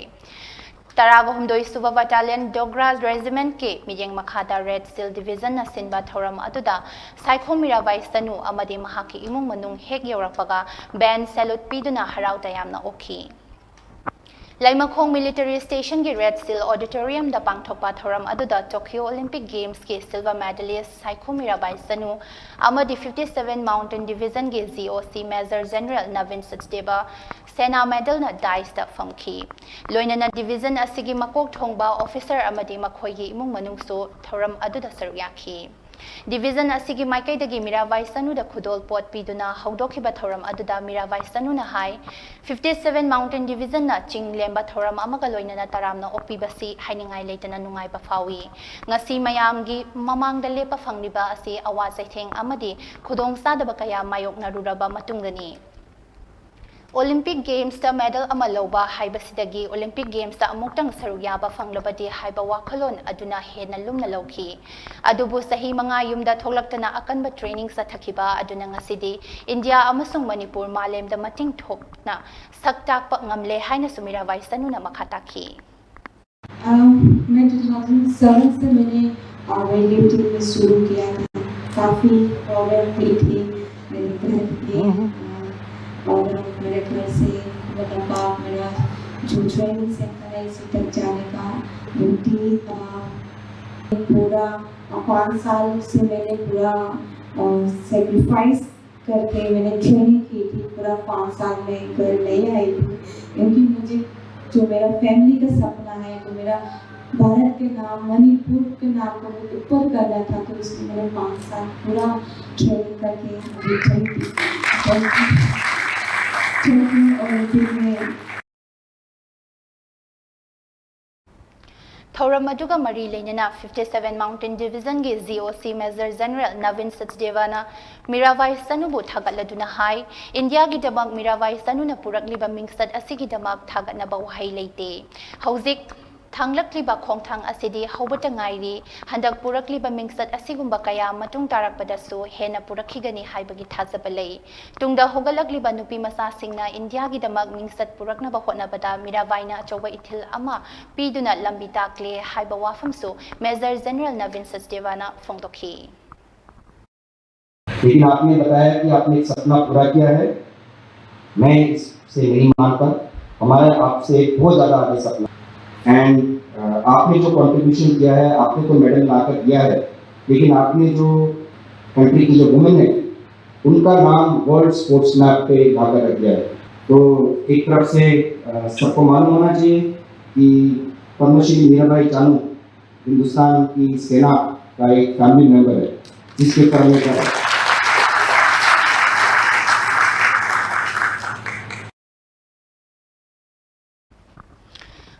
ꯇꯔꯥꯒ ꯍꯨꯝꯗꯣꯏ ꯁꯨꯕ ꯕꯠꯇꯥꯂꯤꯌꯟ ꯗꯣꯒ꯭ꯔꯥ ꯔꯦꯖꯤꯃꯦꯟꯠꯀꯤ ꯃꯤꯠꯌꯦꯡ ꯃꯈꯥꯗ ꯔꯦꯗ ꯁꯤꯜ ꯗꯤꯚꯤꯖꯟꯅ ꯁꯤꯟꯕ ꯊꯧꯔꯝ ꯑꯗꯨꯗ ꯁꯥꯏꯈꯣ ꯃꯤꯔꯥꯕꯥꯏ ꯆꯅꯨ ꯑꯃꯗꯤ ꯃꯍꯥꯛꯀꯤ ꯏꯃꯨꯡ ꯃꯅꯨꯡ ꯍꯦꯛ ꯌꯧꯔꯛꯄꯒ ꯕꯦꯟ ꯁꯦꯂꯨꯠ ꯄꯤꯗꯨꯅ ꯍꯔꯥꯎ ꯇꯌꯥꯝꯅ ꯑꯣꯛꯈꯤ꯫ ꯂꯩꯃꯈꯣꯡ ꯃꯤꯂꯤꯇꯔꯤ ꯁ꯭ꯇꯦꯁꯟꯒꯤ ꯔꯦꯗ ꯁꯤꯜ ꯑꯣꯗꯤꯇꯣꯔꯤꯌꯝꯗ ꯄꯥꯡꯊꯣꯛꯄ ꯊꯧꯔꯝ ꯑꯗꯨꯗ ꯇꯣꯀꯤꯌꯣ ꯑꯣꯂꯤꯝꯄꯤꯛ ꯒꯦꯝꯁꯀꯤ ꯁꯤꯜꯚꯔ ꯃꯦꯗꯂꯤꯁ ꯁꯥꯏꯈꯣ ꯃꯤꯔꯥꯕꯥꯏ ꯆꯅꯨ ꯑꯃꯗꯤ fifty seven mountain ꯗꯤꯚꯤꯖꯟꯒꯤ G O ꯁꯤ ꯃꯦꯖꯔ ꯖꯦꯅꯔꯦꯜ ꯅꯕꯤꯟ ꯁꯆꯗꯦꯕ ꯁꯦꯅꯥ ꯃꯦꯗꯜꯅ ꯗꯥꯏꯁꯇ ꯐꯝꯈꯤ꯫ ꯂꯣꯏꯅꯅ ꯗꯤꯚꯤꯖꯟ ꯑꯁꯤꯒꯤ ꯃꯀꯣꯛ ꯊꯣꯡꯕ ꯑꯣꯐꯤꯁꯔ ꯑꯃꯗꯤ ꯃꯈꯣꯏꯒꯤ ꯏꯃꯨꯡ ꯃꯅꯨꯡꯁꯨ ꯊꯧꯔꯝ ꯑꯗꯨꯗ ꯁꯔꯨꯛ ꯌꯥꯈꯤ꯫ Division ꯑꯁꯤꯒꯤ ꯃꯥꯏꯀꯩꯗꯒꯤ ꯃꯤꯔꯥꯕꯥꯏ ꯆꯅꯨꯗ ꯈꯨꯗꯣꯜ ꯄꯣꯠ ꯄꯤꯗꯨꯅ ꯍꯧꯗꯣꯛꯈꯤꯕ ꯊꯧꯔꯝ ꯑꯗꯨꯗ ꯃꯤꯔꯥꯕꯥꯏ ꯆꯅꯨꯅ ꯍꯥꯏ, fifty seven Mountain Divisionꯅ ꯆꯤꯡ ꯂꯦꯝꯕ ꯊꯧꯔꯝ ꯑꯃꯒ ꯂꯣꯏꯅꯅ ꯇꯔꯥꯝꯅ ꯑꯣꯛꯄꯤꯕꯁꯤ ꯍꯥꯏꯅꯤꯡꯉꯥꯏ ꯂꯩꯇꯅ ꯅꯨꯡꯉꯥꯏꯕ ꯐꯥꯎꯏ꯫ ꯉꯁꯤ ꯃꯌꯥꯝꯒꯤ ꯃꯃꯥꯡꯗ ꯂꯦꯞꯄ ꯐꯪꯂꯤꯕ ꯑꯁꯤ ꯑꯋꯥ ꯆꯩꯊꯦꯡ ꯑꯃꯗꯤ ꯈꯨꯗꯣꯡꯆꯥꯗꯕ ꯀꯌꯥ ꯃꯥꯌꯣꯛꯅꯔꯨꯔꯕ ꯃꯇꯨꯡꯗꯅꯤ꯫ Olympic Gamesꯇ medal ꯑꯃ ꯂꯧꯕ ꯍꯥꯏꯕꯁꯤꯗꯒꯤ Olympic Gamesꯇ ꯑꯃꯨꯛꯇꯪ ꯁꯔꯨꯛ ꯌꯥꯕ ꯐꯪꯂꯕꯗꯤ ꯍꯥꯏꯕ ꯋꯥꯈꯜꯂꯣꯟ ꯑꯗꯨꯅ ꯍꯦꯟꯅ ꯂꯨꯝꯅ ꯂꯧꯈꯤ꯫ ꯑꯗꯨꯕꯨ ꯆꯍꯤ ꯃꯉꯥ ꯌꯨꯝꯗ ꯊꯣꯛꯂꯛꯇꯅ ꯑꯀꯟꯕ training ꯆꯠꯊꯈꯤꯕ ꯑꯗꯨꯅ ꯉꯁꯤꯗꯤ ꯏꯟꯗꯤꯌꯥ ꯑꯃꯁꯨꯡ ꯃꯅꯤꯄꯨꯔ ꯃꯥꯂꯦꯝꯗ ꯃꯇꯤꯡ ꯊꯣꯛꯅ ꯁꯛ ꯇꯥꯛꯄ ꯉꯝꯂꯦ ꯍꯥꯏꯅꯁꯨ ꯃꯤꯔꯥꯕꯥꯏ ꯆꯅꯨꯅ ꯃꯈꯥ ꯇꯥꯈꯤ꯫ अ, मैं टू थाउजेंड सेवन से मैंने वेट लिफ्टिंग में शुरू किया था। काफ़ी प्रॉब्लम हुई थी मेरी ब्रेथ में। अ, और मेरे घर से मोटापा, मेरा जो ट्रेनिंग सेंटर है इसी तक जाने का रूटीन था। पूरा पाँच साल से मैंने पूरा सेक्रीफाइस करके मैंने ट्रेनिंग की थी। पूरा पाँच साल में घर नहीं आई थी, क्योंकि मुझे जो मेरा फैमिली का सपना है, जो मेरा भारत के नाम, मणिपुर के नाम को ऊपर करना था, तो इसलिए मैंने पाँच साल पूरा ट्रेनिंग करके अभी ट्रेनिंग ओलंपिक में ꯊꯧꯔꯝ ꯑꯗꯨꯒ ꯃꯔꯤ ꯂꯩꯅꯅ fifty seven Mountain Divisionꯒꯤ GOC Major General Navin Sachdevana Mirabai ꯆꯅꯨꯕꯨ ꯊꯥꯒꯠꯂꯗꯨꯅ ꯍꯥꯏ, ꯏꯟꯗꯤꯌꯥꯒꯤꯗꯃꯛ ꯃꯤꯔꯥꯕꯥꯏ ꯆꯅꯨꯅ ꯄꯨꯔꯛꯂꯤꯕ ꯃꯤꯡꯆꯠ ꯑꯁꯤꯒꯤꯗꯃꯛ ꯊꯥꯒꯠꯅꯕ ꯋꯥꯍꯩ ꯂꯩꯇꯦ꯫ ꯍꯧꯖꯤꯛ ꯊꯥꯡꯂꯛꯂꯤꯕ ꯈꯣꯡꯊꯥꯡ ꯑꯁꯤꯗꯤ ꯍꯧꯕꯇ ꯉꯥꯏꯔꯤ꯫ ꯍꯟꯗꯛ ꯄꯨꯔꯛꯂꯤꯕ ꯃꯤꯡꯆꯠ ꯑꯁꯤꯒꯨꯝꯕ ꯀꯌꯥ ꯃꯇꯨꯡ ꯇꯥꯔꯛꯄꯗꯁꯨ ꯍꯦꯟꯅ ꯄꯨꯔꯛꯈꯤꯒꯅꯤ ꯍꯥꯏꯕꯒꯤ ꯊꯥꯖꯕ ꯂꯩ꯫ ꯇꯨꯡꯗ ꯍꯧꯒꯠꯂꯛꯂꯤꯕ ꯅꯨꯄꯤ ꯃꯆꯥꯁꯤꯡꯅ ꯏꯟꯗꯤꯌꯥꯒꯤꯗꯃꯛ ꯃꯤꯡꯆꯠ ꯄꯨꯔꯛꯅꯕ ꯍꯣꯠꯅꯕꯗ ꯃꯤꯔꯥꯕꯥꯏꯅ ꯑꯆꯧꯕ ꯏꯊꯤꯜ ꯑꯃ ꯄꯤꯗꯨꯅ ꯂꯝꯕꯤ ꯇꯥꯛꯂꯦ ꯍꯥꯏꯕ ꯋꯥꯐꯝꯁꯨ Major General Navin Sachdevana ꯐꯣꯡꯗꯣꯛꯈꯤ꯫ लेकिन आपने बताया कि आपने एक सपना पूरा किया है। मैं इससे नहीं मानता, हमारा आपसे बहुत ज़्यादा आगे सपना। एंड आपने जो कंट्रीब्यूशन किया है, आपने तो मेडल लाकर दिया है, लेकिन आपने जो कंट्री की जो वुमेन है, उनका नाम वर्ल्ड स्पोर्ट्स मैप पे लाकर रख दिया है। तो एक तरफ से अ, सबको मालूम होना चाहिए कि पद्मश्री मीराबाई चानू हिंदुस्तान की सेना का एक फैमिली मेंबर है, जिसके कारण का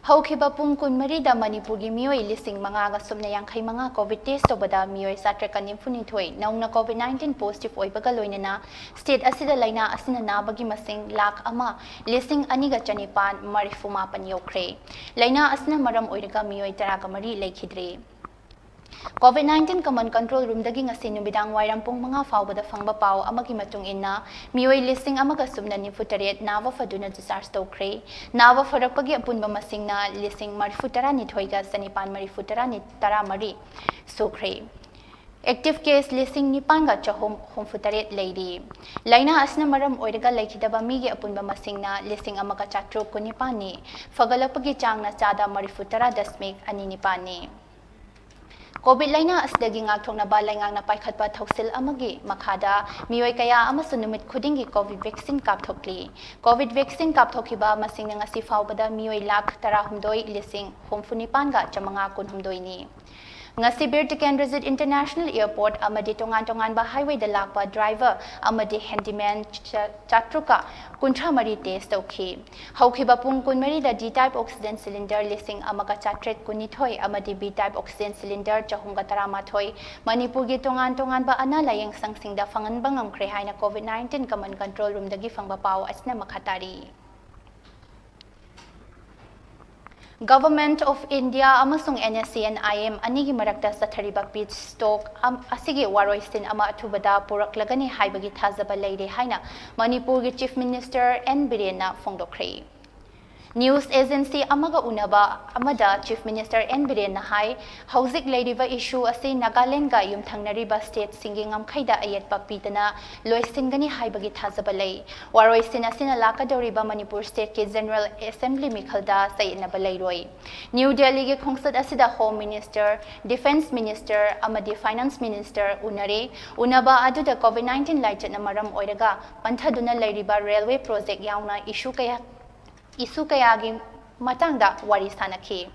ꯍꯧꯈꯤꯕ ꯄꯨꯡ ꯀꯨꯟꯃꯔꯤꯗ ꯃꯅꯤꯄꯨꯔꯒꯤ ꯃꯤꯑꯣꯏ ꯂꯤꯁꯤꯡ ꯃꯉꯥꯒ ꯁꯨꯞꯅ ꯌꯥꯡꯈꯩ ꯃꯉꯥ ꯀꯣꯚꯤꯗ ꯇꯦꯁ ꯇꯧꯕꯗ ꯃꯤꯑꯣꯏ ꯆꯥꯇ꯭ꯔꯦꯠꯀ ꯅꯤꯐꯨꯅꯤꯊꯣꯏ ꯅꯧꯅ ꯀꯣꯚꯤꯗ ꯅꯥꯏꯟꯇꯤꯟ ꯄꯣꯖꯤꯇꯤꯚ ꯑꯣꯏꯕꯒ ꯂꯣꯏꯅꯅ ꯁ꯭ꯇꯦꯠ ꯑꯁꯤꯗ ꯂꯥꯏꯅꯥ ꯑꯁꯤꯅ ꯅꯥꯕꯒꯤ ꯃꯁꯤꯡ ꯂꯥꯈ ꯑꯃ ꯂꯤꯁꯤꯡ ꯑꯅꯤꯒ ꯆꯅꯤꯄꯥꯟ ꯃꯔꯤꯐꯨ ꯃꯥꯄꯟ ꯌꯧꯈ꯭ꯔꯦ꯫ ꯂꯥꯏꯅꯥ ꯑꯁꯤꯅ ꯃꯔꯝ ꯑꯣꯏꯔꯒ ꯃꯤꯑꯣꯏ ꯇꯔꯥꯒ ꯃꯔꯤ ꯂꯩꯈꯤꯗ꯭ꯔꯦ꯫ ꯀꯣꯚꯤꯗ ꯅꯥꯏꯟꯇꯤꯟ ꯀꯃꯟ ꯀꯟꯇ꯭ꯔꯣꯜ ꯔꯨꯝꯗꯒꯤ ꯉꯁꯤ ꯅꯨꯃꯤꯗꯥꯡ ꯋꯥꯏꯔꯝ ꯄꯨꯡ ꯃꯉꯥ ꯐꯥꯎꯕꯗ ꯐꯪꯕ ꯄꯥꯎ ꯑꯃꯒꯤ ꯃꯇꯨꯡ ꯏꯟꯅ, ꯃꯤꯑꯣꯏ ꯂꯤꯁꯤꯡ ꯑꯃꯒ ꯁꯨꯞꯅ ꯅꯤꯐꯨ ꯇꯔꯦꯠ ꯅꯥꯕ ꯐꯗꯨꯅ ꯗꯤꯁꯆꯥꯔꯖ ꯇꯧꯈ꯭ꯔꯦ꯫ ꯅꯥꯕ ꯐꯔꯛꯄꯒꯤ ꯑꯄꯨꯟꯕ ꯃꯁꯤꯡꯅ ꯂꯤꯁꯤꯡ ꯃꯔꯤꯐꯨ ꯇꯔꯥꯅꯤꯊꯣꯏꯒ ꯆꯅꯤꯄꯥꯟ ꯃꯔꯤꯐꯨ ꯇꯔꯥꯅꯤ-, ꯇꯔꯥꯃꯔꯤ ꯁꯨꯈ꯭ꯔꯦ꯫ ꯑꯦꯛꯇꯤꯚ ꯀꯦꯁ ꯂꯤꯁꯤꯡ ꯅꯤꯄꯥꯟꯒ ꯆꯍꯨꯝ ꯍꯨꯝꯐꯨ ꯇꯔꯦꯠ ꯂꯩꯔꯤ꯫ ꯂꯥꯏꯅꯥ ꯑꯁꯤꯅ ꯃꯔꯝ ꯑꯣꯏꯔꯒ ꯂꯩꯈꯤꯗꯕ ꯃꯤꯒꯤ ꯑꯄꯨꯟꯕ ꯃꯁꯤꯡꯅ ꯂꯤꯁꯤꯡ ꯑꯃꯒ ꯆꯥꯇ꯭ꯔꯨꯛ ꯀꯨꯟꯅꯤꯄꯥꯟꯅꯤ꯫ ꯐꯒꯠꯂꯛꯄꯒꯤ ꯆꯥꯡꯅ ꯆꯥꯗ ꯃꯔꯤꯐꯨ ꯇꯔꯥ ꯗꯁꯃꯤꯛ ꯑꯅꯤ ꯅꯤꯄꯥꯟꯅꯤ꯫ ꯀꯣꯚꯤꯗ ꯂꯥꯏꯅꯥ ꯑꯁꯤꯗꯒꯤ ꯉꯥꯛꯊꯣꯛꯅꯕ ꯂꯩꯉꯥꯛꯅ ꯄꯥꯏꯈꯠꯄ ꯊꯧꯁꯤꯜ ꯑꯃꯒꯤ ꯃꯈꯥꯗ ꯃꯤꯑꯣꯏ ꯀꯌꯥ ꯑꯃꯁꯨ ꯅꯨꯃꯤꯠ ꯈꯨꯗꯤꯡꯒꯤ ꯀꯣꯚꯤꯗ ꯚꯦꯛꯁꯤꯟ ꯀꯥꯞꯊꯣꯛꯂꯤ꯫ ꯀꯣꯚꯤꯗ ꯚꯦꯛꯁꯤꯟ ꯀꯥꯞꯊꯣꯛꯈꯤꯕ ꯃꯁꯤꯡꯅ ꯉꯁꯤ ꯐꯥꯎꯕꯗ ꯃꯤꯑꯣꯏ ꯂꯥꯈ ꯇꯔꯥꯍꯨꯝꯗꯣꯏ ꯂꯤꯁꯤꯡ ꯍꯨꯝꯐꯨꯅꯤꯄꯥꯟꯒ ꯆꯥꯃꯉꯥ ꯀꯨꯟꯍꯨꯝꯗꯣꯏꯅꯤ꯫ ꯉꯁꯤ ꯕꯤꯔ ꯇꯤꯀꯦꯟꯗ꯭ꯔꯖꯤꯠ ꯏꯟꯇꯔꯅꯦꯁꯅꯦꯜ ꯑꯦꯌꯔꯄꯣꯔꯠ ꯑꯃꯗꯤ ꯇꯣꯉꯥꯟ ꯇꯣꯉꯥꯟꯕ ꯍꯥꯏꯋꯦꯗ ꯂꯥꯛꯄ ꯗ꯭ꯔꯥꯏꯚꯔ ꯑꯃꯗꯤ ꯍꯦꯟꯗꯤꯃꯦꯟ ꯆꯥ-, ꯆꯥꯇ꯭ꯔꯨꯛꯀ ꯀꯨꯟꯊ꯭ꯔꯥ ꯃꯔꯤ ꯇꯦꯁ ꯇꯧꯈꯤ꯫ ꯍꯧꯈꯤꯕ ꯄꯨꯡ ꯀꯨꯟꯃꯔꯤꯗ ꯗꯤ ꯇꯥꯏꯞ ꯑꯣꯛꯁꯤꯖꯦꯟ ꯁꯤꯂꯤꯟꯗꯔ ꯂꯤꯁꯤꯡ ꯑꯃꯒ ꯆꯥꯇ꯭ꯔꯦꯠ ꯀꯨꯟꯅꯤꯊꯣꯏ ꯑꯃꯗꯤ ꯕꯤ ꯇꯥꯏꯞ ꯑꯣꯛꯁꯤꯖꯦꯟ ꯁꯤꯂꯤꯟꯗꯔ ꯆꯍꯨꯝꯒ ꯇꯔꯥꯃꯥꯊꯣꯏ ꯃꯅꯤꯄꯨꯔꯒꯤ ꯇꯣꯉꯥꯟ ꯇꯣꯉꯥꯟꯕ ꯑꯅꯥ ꯂꯥꯌꯦꯡ ꯁꯪꯁꯤꯡꯗ ꯐꯪꯍꯟꯕ ꯉꯝꯈ꯭ꯔꯦ ꯍꯥꯏꯅ ꯀꯣꯚꯤꯗ ꯅꯥꯏꯟꯇꯤꯟ ꯀꯃꯟ ꯀꯟꯇ꯭ꯔꯣꯜ ꯔꯨꯝꯗꯒꯤ ꯐꯪꯕ ꯄꯥꯎ ꯑꯁꯤꯅ ꯃꯈꯥ ꯇꯥꯔꯤ꯫ Government of India ꯑꯃꯁꯨꯡ N S C N I M ꯑꯅꯤꯒꯤ ꯃꯔꯛꯇ ꯆꯠꯊꯔꯤꯕ peace talk ꯑꯝ-, ꯑꯁꯤꯒꯤ ꯋꯥꯔꯣꯏꯁꯤꯟ ꯑꯃ ꯑꯊꯨꯕꯗ ꯄꯨꯔꯛꯂꯒꯅꯤ ꯍꯥꯏꯕꯒꯤ ꯊꯥꯖꯕ ꯂꯩꯔꯦ ꯍꯥꯏꯅ ꯃꯅꯤꯄꯨꯔꯒꯤ Chief Minister N ꯕꯤꯔꯦꯟꯅ ꯐꯣꯡꯗꯣꯛꯈ꯭ꯔꯦ꯫ News agency ꯑꯃꯒ ꯎꯅꯕ ꯑꯃꯗ Chief Minister N ꯕꯤꯔꯦꯟꯅ ꯍꯥꯏ, ꯍꯧꯖꯤꯛ ꯂꯩꯔꯤꯕ issue ꯑꯁꯤ ꯅꯥꯒꯥꯂꯦꯟꯗꯒ ꯌꯨꯝꯊꯪꯅꯔꯤꯕ stateꯁꯤꯡꯒꯤ ꯉꯝꯈꯩꯗ ꯑꯌꯦꯠꯄ ꯄꯤꯗꯅ ꯂꯣꯏꯁꯤꯟꯒꯅꯤ ꯍꯥꯏꯕꯒꯤ ꯊꯥꯖꯕ ꯂꯩ꯫ ꯋꯥꯔꯣꯏꯁꯤꯟ ꯑꯁꯤꯅ ꯂꯥꯛꯀꯗꯧꯔꯤꯕ ꯃꯅꯤꯄꯨꯔ stateꯀꯤ General Assembly ꯃꯤꯈꯜꯗ ꯆꯌꯦꯠꯅꯕ ꯂꯩꯔꯣꯏ꯫ ꯅ꯭ꯌꯨ ꯗꯦꯜꯂꯤꯒꯤ ꯈꯣꯡꯆꯠ ꯑꯁꯤꯗ Home Minister, Defence Minister ꯑꯃꯗꯤ Finance Minister ꯎꯅꯔꯦ꯫ ꯎꯅꯕ ꯑꯗꯨꯗ ꯀꯣꯚꯤꯗ ꯅꯥꯏꯟꯇꯤꯟ ꯂꯥꯏꯆꯠꯅ ꯃꯔꯝ ꯑꯣꯏꯔꯒ ꯄꯟꯊꯗꯨꯅ ꯂꯩꯔꯤꯕ railway project ꯌꯥꯎꯅ issue ꯀꯌꯥ, issue ꯀꯌꯥꯒꯤ ꯃꯇꯥꯡꯗ ꯋꯥꯔꯤ ꯁꯥꯅꯈꯤ꯫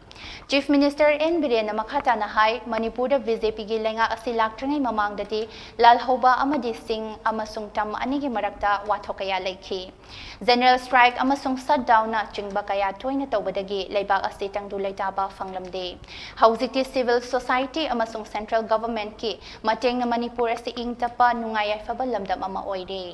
Chief Minister ꯑꯦꯟ ꯕꯤꯔꯦꯟꯅ ꯃꯈꯥ ꯇꯥꯅ ꯍꯥꯏ, ꯃꯅꯤꯄꯨꯔꯗ BJPꯒꯤ ꯂꯩꯉꯥꯛ ꯑꯁꯤ ꯂꯥꯛꯇ꯭ꯔꯤꯉꯩ ꯃꯃꯥꯡꯗꯗꯤ ꯂꯥꯜꯍꯧꯕ ꯑꯃꯗꯤ ꯁꯤꯡ ꯑꯃꯁꯨꯡ ꯇꯝ ꯑꯅꯤꯒꯤ ꯃꯔꯛꯇ ꯋꯥꯊꯣꯛ ꯀꯌꯥ ꯂꯩꯈꯤ꯫ General strike ꯑꯃꯁꯨꯡ shutdownꯅ ꯆꯤꯡꯕ ꯀꯌꯥ ꯇꯣꯏꯅ ꯇꯧꯕꯗꯒꯤ ꯂꯩꯕꯥꯛ ꯑꯁꯤ ꯇꯪꯗꯨ ꯂꯩꯇꯥꯕ ꯐꯪꯂꯝꯗꯦ꯫ ꯍꯧꯖꯤꯛꯇꯤ civil society ꯑꯃꯁꯨꯡ central governmentꯀꯤ ꯃꯇꯦꯡꯅ ꯃꯅꯤꯄꯨꯔ ꯑꯁꯤ ꯏꯪ ꯇꯞꯄ, ꯅꯨꯡꯉꯥꯏ ꯌꯥꯏꯐꯕ ꯂꯝꯗꯝ ꯑꯃ ꯑꯣꯏꯔꯦ꯫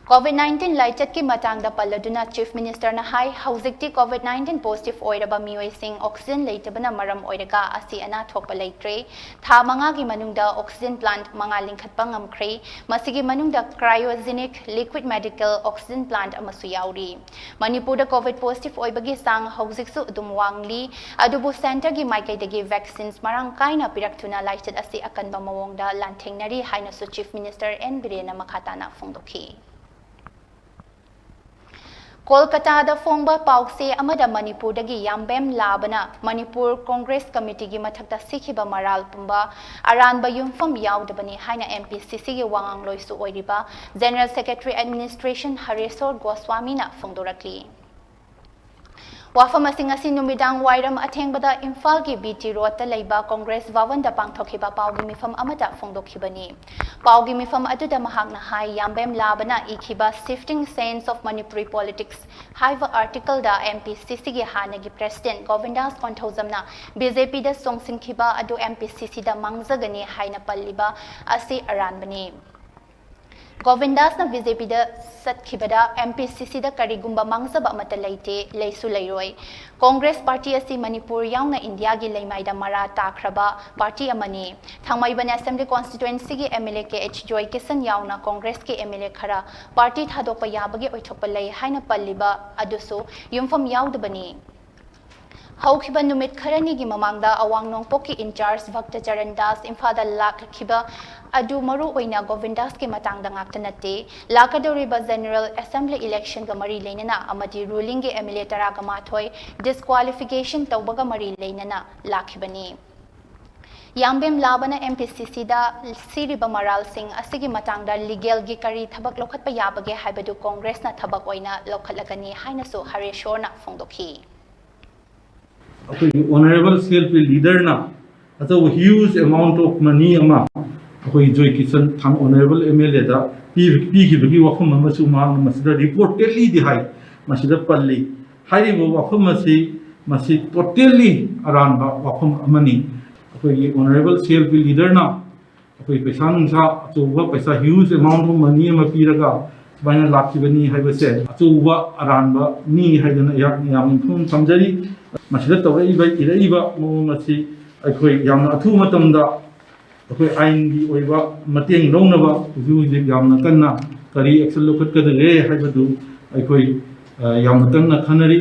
COVID nineteen ꯂꯥꯏꯆꯠꯀꯤ ꯃꯇꯥꯡꯗ ꯄꯜꯂꯗꯨꯅ Chief Ministerꯅ ꯍꯥꯏ, ꯍꯧꯖꯤꯛꯇꯤ COVID nineteen positive ꯑꯣꯏꯔꯕ ꯃꯤꯑꯣꯏꯁꯤꯡ oxygen ꯂꯩꯇꯕꯅ ꯃꯔꯝ ꯑꯣꯏꯔꯒ ꯑꯁꯤ ꯑꯅꯥ ꯊꯣꯛꯄ ꯂꯩꯇ꯭ꯔꯦ꯫ ꯊꯥ ꯃꯉꯥꯒꯤ ꯃꯅꯨꯡꯗ oxygen plant ꯃꯉꯥ ꯂꯤꯡꯈꯠꯄ ꯉꯝꯈ꯭ꯔꯦ꯫ ꯃꯁꯤꯒꯤ ꯃꯅꯨꯡꯗ cryogenic liquid medical oxygen plant ꯑꯃꯁꯨ ꯌꯥꯎꯔꯤ꯫ ꯃꯅꯤꯄꯨꯔꯗ COVID positive ꯑꯣꯏꯕꯒꯤ ꯆꯥꯡ ꯍꯧꯖꯤꯛꯁꯨ ꯑꯗꯨꯝ ꯋꯥꯡꯂꯤ, ꯑꯗꯨꯕꯨ centreꯒꯤ ꯃꯥꯏꯀꯩꯗꯒꯤ vaccines ꯃꯔꯥꯡ ꯀꯥꯏꯅ ꯄꯤꯔꯛꯇꯨꯅ ꯂꯥꯏꯆꯠ ꯑꯁꯤ ꯑꯀꯟꯕ ꯃꯑꯣꯡꯗ ꯂꯥꯟꯊꯦꯡꯅꯔꯤ ꯍꯥꯏꯅꯁꯨ Chief Minister ꯑꯦꯟ ꯕꯤꯔꯦꯟꯅ ꯃꯈꯥ ꯇꯥꯅ ꯐꯣꯡꯗꯣꯛꯈꯤ꯫ ꯀꯣꯜꯀꯇꯥꯗ ꯐꯣꯡꯕ ꯄꯥꯎꯆꯦ ꯑꯃꯗ ꯃꯅꯤꯄꯨꯔꯗꯒꯤ ꯌꯥꯝꯕꯦꯝ ꯂꯥꯕꯅ ꯃꯅꯤꯄꯨꯔ Congress Committeeꯒꯤ ꯃꯊꯛꯇ ꯁꯤꯈꯤꯕ ꯃꯔꯥꯜ ꯄꯨꯝꯕ ꯑꯔꯥꯟꯕ ꯌꯨꯝꯐꯝ ꯌꯥꯎꯗꯕꯅꯤ ꯍꯥꯏꯅ MPCCꯒꯤ ꯋꯥꯉꯥꯡꯂꯣꯏꯁꯨ ꯑꯣꯏꯔꯤꯕ General Secretary Administration ꯍꯔꯦꯁꯣꯔ ꯒꯣꯁ꯭ꯋꯥꯃꯤꯅ ꯐꯣꯡꯗꯣꯔꯛꯂꯤ꯫ ꯋꯥꯐꯝ ꯑꯁꯤ ꯉꯁꯤ ꯅꯨꯃꯤꯗꯥꯡ ꯋꯥꯏꯔꯝ ꯑꯊꯦꯡꯕꯗ ꯏꯝꯐꯥꯜꯒꯤ BT Roadꯇ ꯂꯩꯕ Congress ꯚꯋꯟꯗ ꯄꯥꯡꯊꯣꯛꯈꯤꯕ ꯄꯥꯎꯒꯤ ꯃꯤꯐꯝ ꯑꯃꯗ ꯐꯣꯡꯗꯣꯛꯈꯤꯕꯅꯤ꯫ ꯄꯥꯎꯒꯤ ꯃꯤꯐꯝ ꯑꯗꯨꯗ ꯃꯍꯥꯛꯅ ꯍꯥꯏ, ꯌꯥꯝꯕꯦꯝ ꯂꯥꯕꯅ ꯏꯈꯤꯕ Shifting Sands of Manipuri Politics ꯍꯥꯏꯕ articleꯗ MPCCꯒꯤ ꯍꯥꯟꯅꯒꯤ President ꯒꯣꯕꯤꯟꯗꯥꯁ ꯀꯣꯟꯊꯧꯖꯝꯅ BJPꯗ ꯆꯣꯡꯁꯤꯟꯈꯤꯕ ꯑꯗꯨ MPCCꯗ ꯃꯥꯡꯖꯒꯅꯤ ꯍꯥꯏꯅ ꯄꯜꯂꯤꯕ ꯑꯁꯤ ꯑꯔꯥꯟꯕꯅꯤ꯫ ꯒꯣꯕꯤꯟꯗꯥꯁꯅ BJPꯗ ꯆꯠꯈꯤꯕꯗ MPCCꯗ ꯀꯔꯤꯒꯨꯝꯕ ꯃꯥꯡꯖꯕ ꯑꯃꯠꯇ ꯂꯩꯇꯦ, ꯂꯩꯁꯨ ꯂꯩꯔꯣꯏ꯫ Congress party ꯑꯁꯤ ꯃꯅꯤꯄꯨꯔ ꯌꯥꯎꯅ ꯏꯟꯗꯤꯌꯥꯒꯤ ꯂꯩꯃꯥꯏꯗ ꯃꯔꯥ ꯇꯥꯈ꯭ꯔꯕ party ꯑꯃꯅꯤ꯫ ꯊꯥꯡꯃꯩꯕꯟ Assembly Constituencyꯒꯤ MLA KH ꯖꯣꯏꯀꯤꯁꯟ ꯌꯥꯎꯅ Congressꯀꯤ MLA ꯈꯔ party ꯊꯥꯗꯣꯛꯄ ꯌꯥꯕꯒꯤ ꯑꯣꯏꯊꯣꯛꯄ ꯂꯩ ꯍꯥꯏꯅ ꯄꯜꯂꯤꯕ ꯑꯗꯨꯁꯨ ꯌꯨꯝꯐꯝ ꯌꯥꯎꯗꯕꯅꯤ꯫ ꯍꯧꯈꯤꯕ ꯅꯨꯃꯤꯠ ꯈꯔꯅꯤꯒꯤ ꯃꯃꯥꯡꯗ ꯑꯋꯥꯡ ꯅꯣꯡꯄꯣꯛꯀꯤ in-charge ꯚꯛꯇ ꯆꯔꯟ ꯗꯥꯁ ꯏꯝꯐꯥꯜꯗ ꯂꯥꯛꯈꯤꯕ ꯑꯗꯨ ꯃꯔꯨ ꯑꯣꯏꯅ ꯒꯣꯕꯤꯟꯗꯥꯁꯀꯤ ꯃꯇꯥꯡꯗ ꯉꯥꯛꯇ ꯅꯠꯇꯦ, ꯂꯥꯛꯀꯗꯧꯔꯤꯕ General Assembly electionꯒ ꯃꯔꯤ ꯂꯩꯅꯅ ꯑꯃꯗꯤ rulingꯒꯤ MLA ꯇꯔꯥꯒ ꯃꯥꯊꯣꯏ disqualification ꯇꯧꯕꯒ ꯃꯔꯤ ꯂꯩꯅꯅ ꯂꯥꯛꯈꯤꯕꯅꯤ꯫ ꯌꯥꯝꯕꯦꯝ ꯂꯥꯕꯅ ꯑꯦꯝ ꯄꯤ ꯁꯤ ꯁꯤꯗ ꯁꯤꯔꯤꯕ ꯃꯔꯥꯜꯁꯤꯡ ꯑꯁꯤꯒꯤ ꯃꯇꯥꯡꯗ ꯂꯤꯒꯦꯜꯒꯤ ꯀꯔꯤ ꯊꯕꯛ ꯂꯧꯈꯠꯄ ꯌꯥꯕꯒꯦ ꯍꯥꯏꯕꯗꯨ ꯀꯣꯡꯒ꯭ꯔꯦꯁꯅ ꯊꯕꯛ ꯑꯣꯏꯅ ꯂꯧꯈꯠꯂꯒꯅꯤ ꯍꯥꯏꯅꯁꯨ ꯍꯔꯦꯁꯣꯔꯅ ꯐꯣꯡꯗꯣꯛꯈꯤ꯫ ꯑꯩꯈꯣꯏꯒꯤ ꯑꯣꯅꯔꯦꯕꯜ ꯁꯤ ꯑꯦꯜ ꯄꯤ ꯂꯤꯗꯔꯅ ꯑꯆꯧꯕ huge amount of money ꯑꯃ ꯑꯩꯈꯣꯏ ꯖꯣꯏ ꯀꯤꯁꯟ ꯊꯥꯡ ꯑꯣꯅꯔꯦꯕꯜ ꯑꯦꯝ ꯑꯦꯜ ꯑꯦꯗ ꯄꯤꯈꯤꯕꯒꯤ ꯋꯥꯐꯝ ꯑꯃꯁꯨ ꯃꯍꯥꯛꯅ ꯃꯁꯤꯗ ꯔꯤꯄꯣꯔꯇꯦꯠꯂꯤꯗꯤ ꯍꯥꯏ, ꯃꯁꯤꯗ ꯄꯜꯂꯤ꯫ ꯍꯥꯏꯔꯤꯕ ꯋꯥꯐꯝ ꯑꯁꯤ ꯃꯁꯤ ꯇꯣꯇꯦꯜꯂꯤ ꯑꯔꯥꯟꯕ ꯋꯥꯐꯝ ꯑꯃꯅꯤ꯫ ꯑꯩꯈꯣꯏꯒꯤ ꯑꯣꯅꯔꯦꯕꯜ ꯁꯤ ꯑꯦꯜ ꯄꯤ ꯂꯤꯗꯔꯅ ꯑꯩꯈꯣꯏ ꯄꯩꯁꯥ ꯅꯨꯡꯁꯥ ꯑꯆꯧꯕ ꯄꯩꯁꯥ huge amount of money ꯑꯃ ꯄꯤꯔꯒ ꯁꯨꯃꯥꯏꯅ ꯂꯥꯛꯈꯤꯕꯅꯤ ꯍꯥꯏꯕꯁꯦ ꯑꯆꯧꯕ ꯑꯔꯥꯟꯕꯅꯤ ꯍꯥꯏꯗꯅ ꯑꯩꯍꯥꯛꯅ ꯌꯥꯝꯅ ꯏꯐꯨꯝ ꯊꯝꯖꯔꯤ꯫ ꯃꯁꯤꯗ ꯇꯧꯔꯛꯏꯕ ꯏꯔꯛꯏꯕ ꯃꯑꯣꯡ ꯑꯁꯤ ꯑꯩꯈꯣꯏ ꯌꯥꯝꯅ ꯑꯊꯨꯕ ꯃꯇꯝꯗ ꯑꯩꯈꯣꯏ ꯑꯥꯏꯟꯒꯤ ꯑꯣꯏꯕ ꯃꯇꯦꯡ ꯂꯧꯅꯕ ꯍꯧꯖꯤꯛ ꯍꯧꯖꯤꯛ ꯌꯥꯝꯅ ꯀꯟꯅ ꯀꯔꯤ action ꯂꯧꯈꯠꯀꯗꯒꯦ ꯍꯥꯏꯕꯗꯨ ꯑꯩꯈꯣꯏ ꯌꯥꯝꯅ ꯀꯟꯅ ꯈꯟꯅꯔꯤ꯫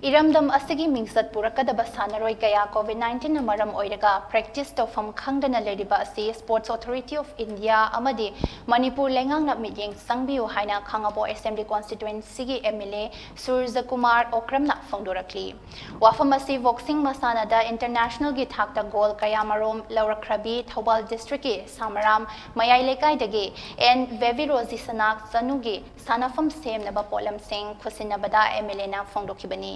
ꯏꯔꯝꯗꯝ ꯑꯁꯤꯒꯤ ꯃꯤꯡꯆꯠ ꯄꯨꯔꯛꯀꯗꯕ ꯁꯥꯟꯅꯔꯣꯏ ꯀꯌꯥ ꯀꯣꯚꯤꯗ ꯅꯥꯏꯟꯇꯤꯟꯅ ꯃꯔꯝ ꯑꯣꯏꯔꯒ ꯄ꯭ꯔꯦꯛꯇꯤꯁ ꯇꯧꯐꯝ ꯈꯪꯗꯅ ꯂꯩꯔꯤꯕ ꯑꯁꯤ ꯁ꯭ꯄꯣꯔꯠꯁ ꯑꯣꯊꯣꯔꯤꯇꯤ ꯑꯣꯐ ꯏꯟꯗꯤꯌꯥ ꯑꯃꯗꯤ ꯃꯅꯤꯄꯨꯔ ꯂꯩꯉꯥꯛꯅ ꯃꯤꯠꯌꯦꯡ ꯆꯪꯕꯤꯌꯨ ꯍꯥꯏꯅ ꯈꯥꯉꯕꯣꯛ ꯑꯦꯁꯦꯝꯕ꯭ꯂꯤ ꯀꯣꯟꯁꯇꯤꯇ꯭ꯋꯦꯟꯁꯤꯒꯤ ꯑꯦꯝ ꯑꯦꯜ ꯑꯦ ꯁꯨꯔꯖꯀꯨꯃꯥꯔ ꯑꯣꯀ꯭ꯔꯝꯅ ꯐꯣꯡꯗꯣꯔꯛꯂꯤ꯫ ꯋꯥꯐꯝ ꯑꯁꯤ ꯕꯣꯛꯁꯤꯡ ꯃꯁꯥꯟꯅꯗ ꯏꯟꯇꯔꯅꯦꯁꯅꯦꯜꯒꯤ ꯊꯥꯛꯇ ꯒꯣꯜ ꯀꯌꯥꯃꯔꯣꯝ ꯂꯧꯔꯛꯈ꯭ꯔꯕꯤ ꯊꯧꯕꯥꯜ ꯗꯤꯁꯇ꯭ꯔꯤꯛꯀꯤ ꯁꯥꯃꯔꯥꯝ ꯃꯌꯥꯏ ꯂꯩꯀꯥꯏꯗꯒꯤ ꯑꯦꯟ ꯕꯦꯕꯤ ꯔꯣꯖꯤ ꯁꯅꯥ ꯆꯅꯨꯒꯤ ꯁꯥꯟꯅꯐꯝ ꯁꯦꯝꯅꯕ ꯄꯣꯠꯂꯝꯁꯤꯡ ꯈꯨꯠꯁꯤꯟꯅꯕꯗ ꯑꯦꯝ ꯑꯦꯜ ꯑꯦꯅ ꯐꯣꯡꯗꯣꯛꯈꯤꯕꯅꯤ꯫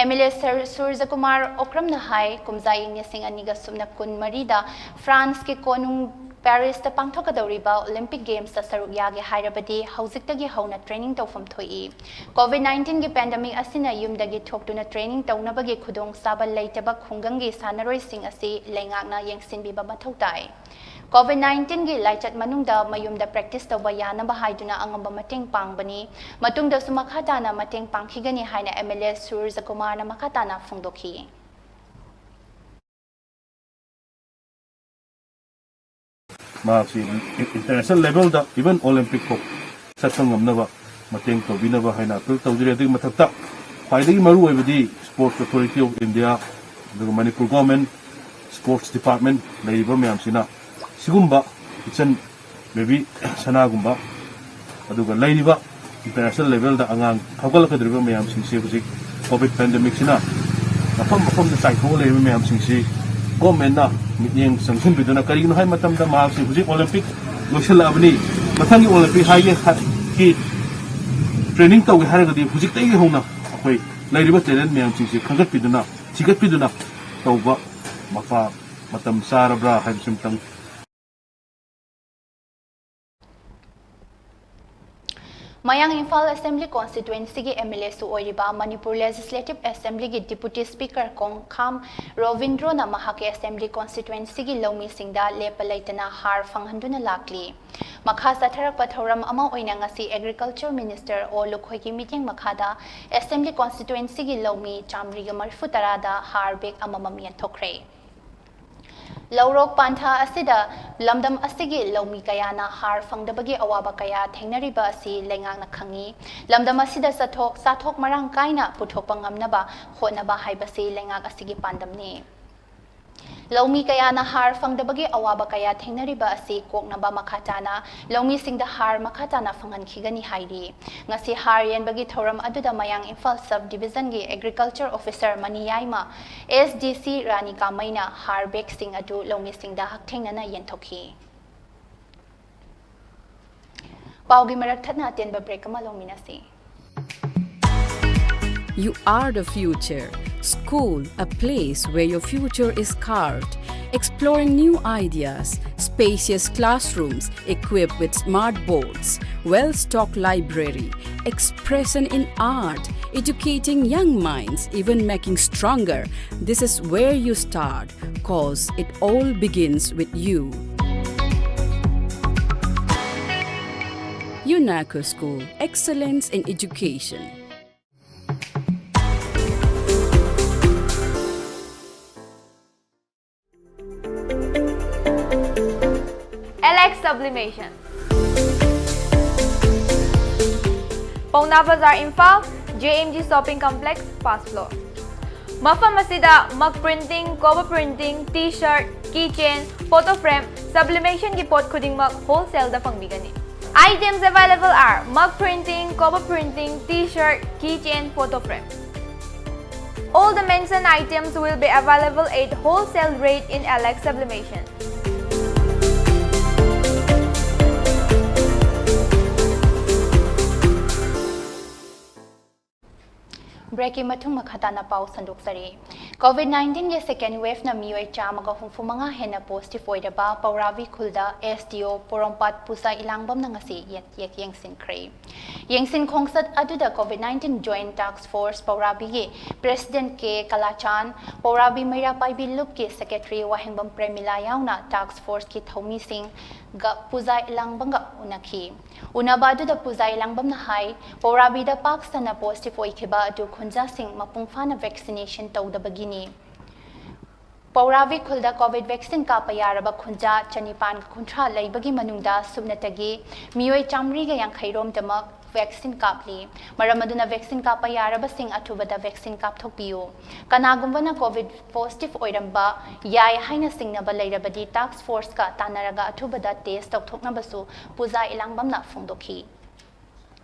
ꯑꯦꯝ ꯑꯦꯜ ꯑꯦ ꯁꯔ ꯁꯨꯔꯖꯀꯨꯃꯥꯔ ꯑꯣꯀ꯭ꯔꯝꯅ ꯍꯥꯏ, ꯀꯨꯝꯖꯥ ꯏꯪ ꯂꯤꯁꯤꯡ ꯑꯅꯤꯒ ꯁꯨꯞꯅ ꯀꯨꯟꯃꯔꯤꯗ ꯐ꯭ꯔꯥꯟꯁꯀꯤ ꯀꯣꯅꯨꯡ ꯄꯦꯔꯤꯁꯇ ꯄꯥꯡꯊꯣꯛꯀꯗꯧꯔꯤꯕ ꯑꯣꯂꯤꯝꯄꯤꯛ ꯒꯦꯝꯁꯇ ꯁꯔꯨꯛ ꯌꯥꯒꯦ ꯍꯥꯏꯔꯕꯗꯤ ꯍꯧꯖꯤꯛꯇꯒꯤ ꯍꯧꯅ ꯇ꯭ꯔꯦꯅꯤꯡ ꯇꯧꯐꯝ ꯊꯣꯛꯏ꯫ ꯀꯣꯚꯤꯗ ꯅꯥꯏꯟꯇꯤꯟꯒꯤ ꯄꯦꯟꯗꯦꯃꯤꯛ ꯑꯁꯤꯅ ꯌꯨꯝꯗꯒꯤ ꯊꯣꯛꯇꯨꯅ ꯇ꯭ꯔꯦꯅꯤꯡ ꯇꯧꯅꯕꯒꯤ ꯈꯨꯗꯣꯡꯆꯥꯕ ꯂꯩꯇꯕ ꯈꯨꯡꯒꯪꯒꯤ ꯁꯥꯟꯅꯔꯣꯏꯁꯤꯡ ꯑꯁꯤ ꯂꯩꯉꯥꯛꯅ ꯌꯦꯡꯁꯤꯟꯕꯤꯕ ꯃꯊꯧ ꯇꯥꯏ꯫ ꯀꯣꯚꯤꯗ ꯅꯥꯏꯟꯇꯤꯟꯒꯤ ꯂꯥꯏꯆꯠ ꯃꯅꯨꯡꯗ ꯃꯌꯨꯝꯗ ꯄ꯭ꯔꯦꯛꯇꯤꯁ ꯇꯧꯕ ꯌꯥꯅꯕ ꯍꯥꯏꯗꯨꯅ ꯑꯉꯝꯕ ꯃꯇꯦꯡ ꯄꯥꯡꯕꯅꯤ꯫ ꯃꯇꯨꯡꯗꯁꯨ ꯃꯈꯥ ꯇꯥꯅ ꯃꯇꯦꯡ ꯄꯥꯡꯈꯤꯒꯅꯤ ꯍꯥꯏꯅ ꯑꯦꯝ ꯑꯦꯜ ꯑꯦ ꯁꯨꯔꯖꯀꯨꯃꯥꯔꯅ ꯃꯈꯥ ꯇꯥꯅ ꯐꯣꯡꯗꯣꯛꯈꯤ꯫ ꯃꯍꯥꯛꯁꯤ ꯏꯟꯇꯔꯅꯦꯁꯅꯦꯜ ꯂꯦꯚꯦꯜꯗ, ꯏꯚꯟ ꯑꯣꯂꯤꯝꯄꯤꯛ ꯐꯥꯎ ꯆꯠꯄ ꯉꯝꯅꯕ ꯃꯇꯦꯡ ꯇꯧꯕꯤꯅꯕ ꯍꯥꯏꯅ ꯑꯄꯤꯜ ꯇꯧꯖꯔꯤ꯫ ꯑꯗꯨꯒꯤ ꯃꯊꯛꯇ ꯈ꯭ꯋꯥꯏꯗꯒꯤ ꯃꯔꯨ ꯑꯣꯏꯕꯗꯤ ꯁ꯭ꯄꯣꯔꯠꯁ ꯑꯣꯊꯣꯔꯤꯇꯤ ꯑꯣꯐ ꯏꯟꯗꯤꯌꯥ ꯑꯗꯨꯒ ꯃꯅꯤꯄꯨꯔ ꯒꯣꯔꯃꯦꯟ ꯁ꯭ꯄꯣꯔꯠꯁ ꯗꯤꯄꯥꯔꯠꯃꯦꯟ ꯂꯩꯔꯤꯕ ꯃꯌꯥꯝꯁꯤꯅ ꯁꯤꯒꯨꯝꯕ ꯏꯆꯟ ꯕꯦꯕꯤ ꯁꯅꯥꯒꯨꯝꯕ ꯑꯗꯨꯒ ꯂꯩꯔꯤꯕ ꯏꯟꯇꯔꯅꯦꯁꯅꯦꯜ ꯂꯦꯚꯦꯜꯗ ꯑꯉꯥꯡ ꯍꯧꯒꯠꯂꯛꯀꯗꯧꯔꯤꯕ ꯃꯌꯥꯝꯁꯤꯡꯁꯦ ꯍꯧꯖꯤꯛ ꯀꯣꯚꯤꯗ ꯄꯦꯟꯗꯦꯃꯤꯛꯁꯤꯅ ꯃꯐꯝ ꯃꯐꯝꯗ ꯆꯥꯏꯊꯣꯛꯑ ꯂꯩꯔꯤꯕ ꯃꯌꯥꯝꯁꯤꯡꯁꯤ ꯒꯣꯔꯃꯦꯟꯅ ꯃꯤꯠꯌꯦꯡ ꯆꯪꯁꯤꯟꯕꯤꯗꯨꯅ, ꯀꯔꯤꯒꯤꯅꯣ ꯍꯥꯏꯕ ꯃꯇꯝꯗ ꯃꯍꯥꯛꯁꯤ ꯍꯧꯖꯤꯛ ꯑꯣꯂꯦꯝꯄꯤꯛ ꯂꯣꯏꯁꯤꯜꯂꯛꯑꯕꯅꯤ, ꯃꯊꯪꯒꯤ ꯑꯣꯂꯦꯝꯄꯤꯛ ꯍꯥꯏꯒꯦ ꯍꯥꯏ-, ꯀꯤ ꯇ꯭ꯔꯦꯅꯤꯡ ꯇꯧꯒꯦ ꯍꯥꯏꯔꯒꯗꯤ ꯍꯧꯖꯤꯛꯇꯒꯤ ꯍꯧꯅ ꯑꯩꯈꯣꯏ ꯂꯩꯔꯤꯕ ꯇꯦꯂꯦꯟ ꯃꯌꯥꯝꯁꯤꯡꯁꯤ ꯈꯟꯒꯠꯄꯤꯗꯨꯅ, ꯊꯤꯒꯠꯄꯤꯗꯨꯅ ꯇꯧꯕ ꯃꯄꯥ ꯃꯇꯝ ꯆꯥꯔꯕ꯭ꯔꯥ ꯍꯥꯏꯕꯁꯤꯃꯇꯪ꯫ ꯃꯌꯥꯡ ꯏꯝꯐꯥꯜ ꯑꯦꯁꯦꯝꯕ꯭ꯂꯤ ꯀꯣꯟꯁꯇꯤꯇ꯭ꯋꯦꯟꯁꯤꯒꯤ ꯑꯦꯝ ꯑꯦꯜ ꯑꯦꯁꯨ ꯑꯣꯏꯔꯤꯕ ꯃꯅꯤꯄꯨꯔ ꯂꯦꯖꯤꯁꯂꯦꯇꯤꯚ ꯑꯦꯁꯦꯝꯕ꯭ꯂꯤꯒꯤ ꯗꯤꯄꯨꯇꯤ ꯁ꯭ꯄꯤꯀꯔ ꯀꯣꯡꯈꯥꯝ ꯔꯣꯕꯤꯟꯗ꯭ꯔꯣꯅ ꯃꯍꯥꯛꯀꯤ ꯑꯦꯁꯦꯝꯕ꯭ꯂꯤ ꯀꯣꯟꯁꯇꯤꯇ꯭ꯋꯦꯟꯁꯤꯒꯤ ꯂꯧꯃꯤꯁꯤꯡꯗ ꯂꯦꯞꯄ ꯂꯩꯇꯅ ꯍꯥꯔ ꯐꯪꯍꯟꯗꯨꯅ ꯂꯥꯛꯂꯤ꯫ ꯃꯈꯥ ꯆꯠꯊꯔꯛꯄ ꯊꯧꯔꯝ ꯑꯃ ꯑꯣꯏꯅ ꯉꯁꯤ ꯑꯦꯒ꯭ꯔꯤꯀꯜꯆꯔ ꯃꯤꯅꯤꯁꯇꯔ ꯑꯣ ꯂꯨꯈꯣꯏꯒꯤ ꯃꯤꯠꯌꯦꯡ ꯃꯈꯥꯗ ꯑꯦꯁꯦꯝꯕ꯭ꯂꯤ ꯀꯣꯟꯁꯇꯤꯇ꯭ꯋꯦꯟꯁꯤꯒꯤ ꯂꯧꯃꯤ ꯆꯥꯃꯔꯤꯒ ꯃꯔꯤꯐꯨ ꯇꯔꯥꯗ ꯍꯥꯔ ꯕꯦꯒ ꯑꯃꯃꯝ ꯌꯦꯟꯊꯣꯛꯈ꯭ꯔꯦ꯫ ꯂꯧꯔꯣꯛ ꯄꯥꯟꯊꯥ ꯑꯁꯤꯗ ꯂꯝꯗꯝ ꯑꯁꯤꯒꯤ ꯂꯧꯃꯤ ꯀꯌꯥꯅ ꯍꯥꯔ ꯐꯪꯗꯕꯒꯤ ꯑꯋꯥꯕ ꯀꯌꯥ ꯊꯦꯡꯅꯔꯤꯕ ꯑꯁꯤ ꯂꯩꯉꯥꯛꯅ ꯈꯪꯏ꯫ ꯂꯝꯗꯝ ꯑꯁꯤꯗ ꯆꯠꯊꯣꯛ ꯆꯥꯊꯣꯛ ꯃꯔꯥꯡ ꯀꯥꯏꯅ ꯄꯨꯊꯣꯛꯄ ꯉꯝꯅꯕ ꯍꯣꯠꯅꯕ ꯍꯥꯏꯕꯁꯤ ꯂꯩꯉꯥꯛ ꯑꯁꯤꯒꯤ ꯄꯥꯟꯗꯝꯅꯤ꯫ ꯂꯧꯃꯤ ꯀꯌꯥꯅ ꯍꯥꯔ ꯐꯪꯗꯕꯒꯤ ꯑꯋꯥꯕ ꯀꯌꯥ ꯊꯦꯡꯅꯔꯤꯕ ꯑꯁꯤ ꯀꯣꯛꯅꯕ ꯃꯈꯥ ꯇꯥꯅ ꯂꯧꯃꯤꯁꯤꯡꯗ ꯍꯥꯔ ꯃꯈꯥ ꯇꯥꯅ ꯐꯪꯍꯟꯈꯤꯒꯅꯤ ꯍꯥꯏꯔꯤ꯫ ꯉꯁꯤ ꯍꯥꯔ ꯌꯦꯟꯕꯒꯤ ꯊꯧꯔꯝ ꯑꯗꯨꯗ ꯃꯌꯥꯡ ꯏꯝꯐꯥꯜ ꯁꯕ ꯗꯤꯕꯤꯖꯟꯒꯤ ꯑꯦꯒ꯭ꯔꯤꯀꯜꯆꯔ ꯑꯣꯐꯤꯁꯔ ꯃꯅꯤ ꯌꯥꯏꯃ, ꯑꯦꯁ ꯗꯤ ꯁꯤ ꯔꯥꯅꯤ ꯀꯥꯃꯩꯅ ꯍꯥꯔ ꯕꯦꯒꯁꯤꯡ ꯑꯗꯨ ꯂꯧꯃꯤꯁꯤꯡꯗ ꯍꯛꯊꯦꯡꯅꯅ ꯌꯦꯟꯊꯣꯛꯈꯤ꯫ ꯄꯥꯎꯒꯤ ꯃꯔꯛ ꯊꯠꯅ ꯑꯇꯦꯟꯕ ꯕ꯭ꯔꯦꯛ ꯑꯃ ꯂꯧꯃꯤꯟꯅꯁꯤ꯫ You are the future. School, a place where your future is carved. Exploring new ideas, spacious classrooms equipped with smart boards, well-stocked library, expression in art, educating young minds, even making stronger. This is where you start, 'cause it all begins with you. UNACO School, excellence in education. L X Sublimation. Paona Bazar, Imphal, J M G Shopping Complex, first floor. ꯃꯐꯝ ꯑꯁꯤꯗ mug printing, cover printing, T-shirt, keychain, photo frame, sublimation ꯒꯤ ꯄꯣꯠ ꯈꯨꯗꯤꯡꯃꯛ wholesale ꯗ ꯐꯪꯕꯤꯒꯅꯤ꯫ Items available are mug printing, cover printing, T-shirt, keychain, photo frame. All the mentioned items will be available at wholesale rate in Alex Sublimation. Breakꯀꯤ ꯃꯇꯨꯡ ꯃꯈꯥ ꯇꯥꯅ ꯄꯥꯎ ꯁꯟꯗꯣꯛꯆꯔꯤ꯫ COVID nineteenꯒꯤ second waveꯅ ꯃꯤꯑꯣꯏ ꯆꯥꯝꯃꯒ ꯍꯨꯝꯐꯨ ꯃꯉꯥ ꯍꯦꯟꯅ positive ꯑꯣꯏꯔꯕ ꯄꯧꯔꯥꯕꯤ ꯈꯨꯜꯗ SDO ꯄꯣꯔꯣꯝꯄꯥꯠ ꯄꯨꯖꯥ ꯏꯂꯥꯡꯕꯝꯅ ꯉꯁꯤ ꯌꯦꯠ ꯌꯦꯛ ꯌꯦꯡꯁꯤꯟꯈ꯭ꯔꯦ꯫ ꯌꯦꯡꯁꯤꯟ ꯈꯣꯡꯆꯠ ꯑꯗꯨꯗ COVID nineteen Joint Task Force ꯄꯧꯔꯥꯕꯤꯒꯤ President K ꯀꯂꯥꯆꯥꯟ, ꯄꯧꯔꯥꯕꯤ ꯃꯩꯔꯥ ꯄꯥꯏꯕꯤ ꯂꯨꯞꯀꯤ Secretary ꯋꯥꯍꯦꯡꯕꯝ ꯄ꯭ꯔꯦꯃꯤꯂꯥ ꯌꯥꯎꯅ task forceꯀꯤ ꯊꯧꯃꯤꯁꯤꯡꯒ ꯄꯨꯖꯥ ꯏꯂꯥꯡꯕꯝꯒ ꯎꯅꯈꯤ꯫ ꯎꯅꯕ ꯑꯗꯨꯗ ꯄꯨꯖꯥ ꯏꯂꯥꯡꯕꯝꯅ ꯍꯥꯏ, ꯄꯧꯔꯥꯕꯤꯗ ꯄꯥꯛ ꯁꯟꯅ positive ꯑꯣꯏꯈꯤꯕ ꯑꯗꯨ ꯈꯨꯟꯖꯥꯁꯤꯡ ꯃꯄꯨꯡ ꯐꯥꯅ vaccination ꯇꯧꯗꯕꯒꯤꯅꯤ꯫ ꯄꯧꯔꯥꯕꯤ ꯈꯨꯜꯗ COVID vaccine ꯀꯥꯞꯄ ꯌꯥꯔꯕ ꯈꯨꯟꯖꯥ ꯆꯅꯤꯄꯥꯟꯒ ꯀꯨꯟꯊ꯭ꯔꯥ ꯂꯩꯕꯒꯤ ꯃꯅꯨꯡꯗ ꯁꯨꯞꯅꯇꯒꯤ ꯃꯤꯑꯣꯏ ꯆꯥꯃꯔꯤꯒ ꯌꯥꯡꯈꯩ ꯔꯣꯝꯗꯃꯛ vaccine ꯀꯥꯞꯂꯤ꯫ ꯃꯔꯝ ꯑꯗꯨꯅ vaccine ꯀꯥꯞꯄ ꯌꯥꯔꯕꯁꯤꯡ ꯑꯊꯨꯕꯗ vaccine ꯀꯥꯞꯊꯣꯛꯄꯤꯌꯨ꯫ ꯀꯅꯥꯒꯨꯝꯕꯅ COVID positive ꯑꯣꯏꯔꯝꯕ ꯌꯥꯏ ꯍꯥꯏꯅ ꯆꯤꯡꯅꯕ ꯂꯩꯔꯕꯗꯤ task forceꯀ ꯇꯥꯟꯅꯔꯒ ꯑꯊꯨꯕꯗ test ꯇꯧꯊꯣꯛꯅꯕꯁꯨ ꯄꯨꯖꯥ ꯏꯂꯥꯡꯕꯝꯅ ꯐꯣꯡꯗꯣꯛꯈꯤ꯫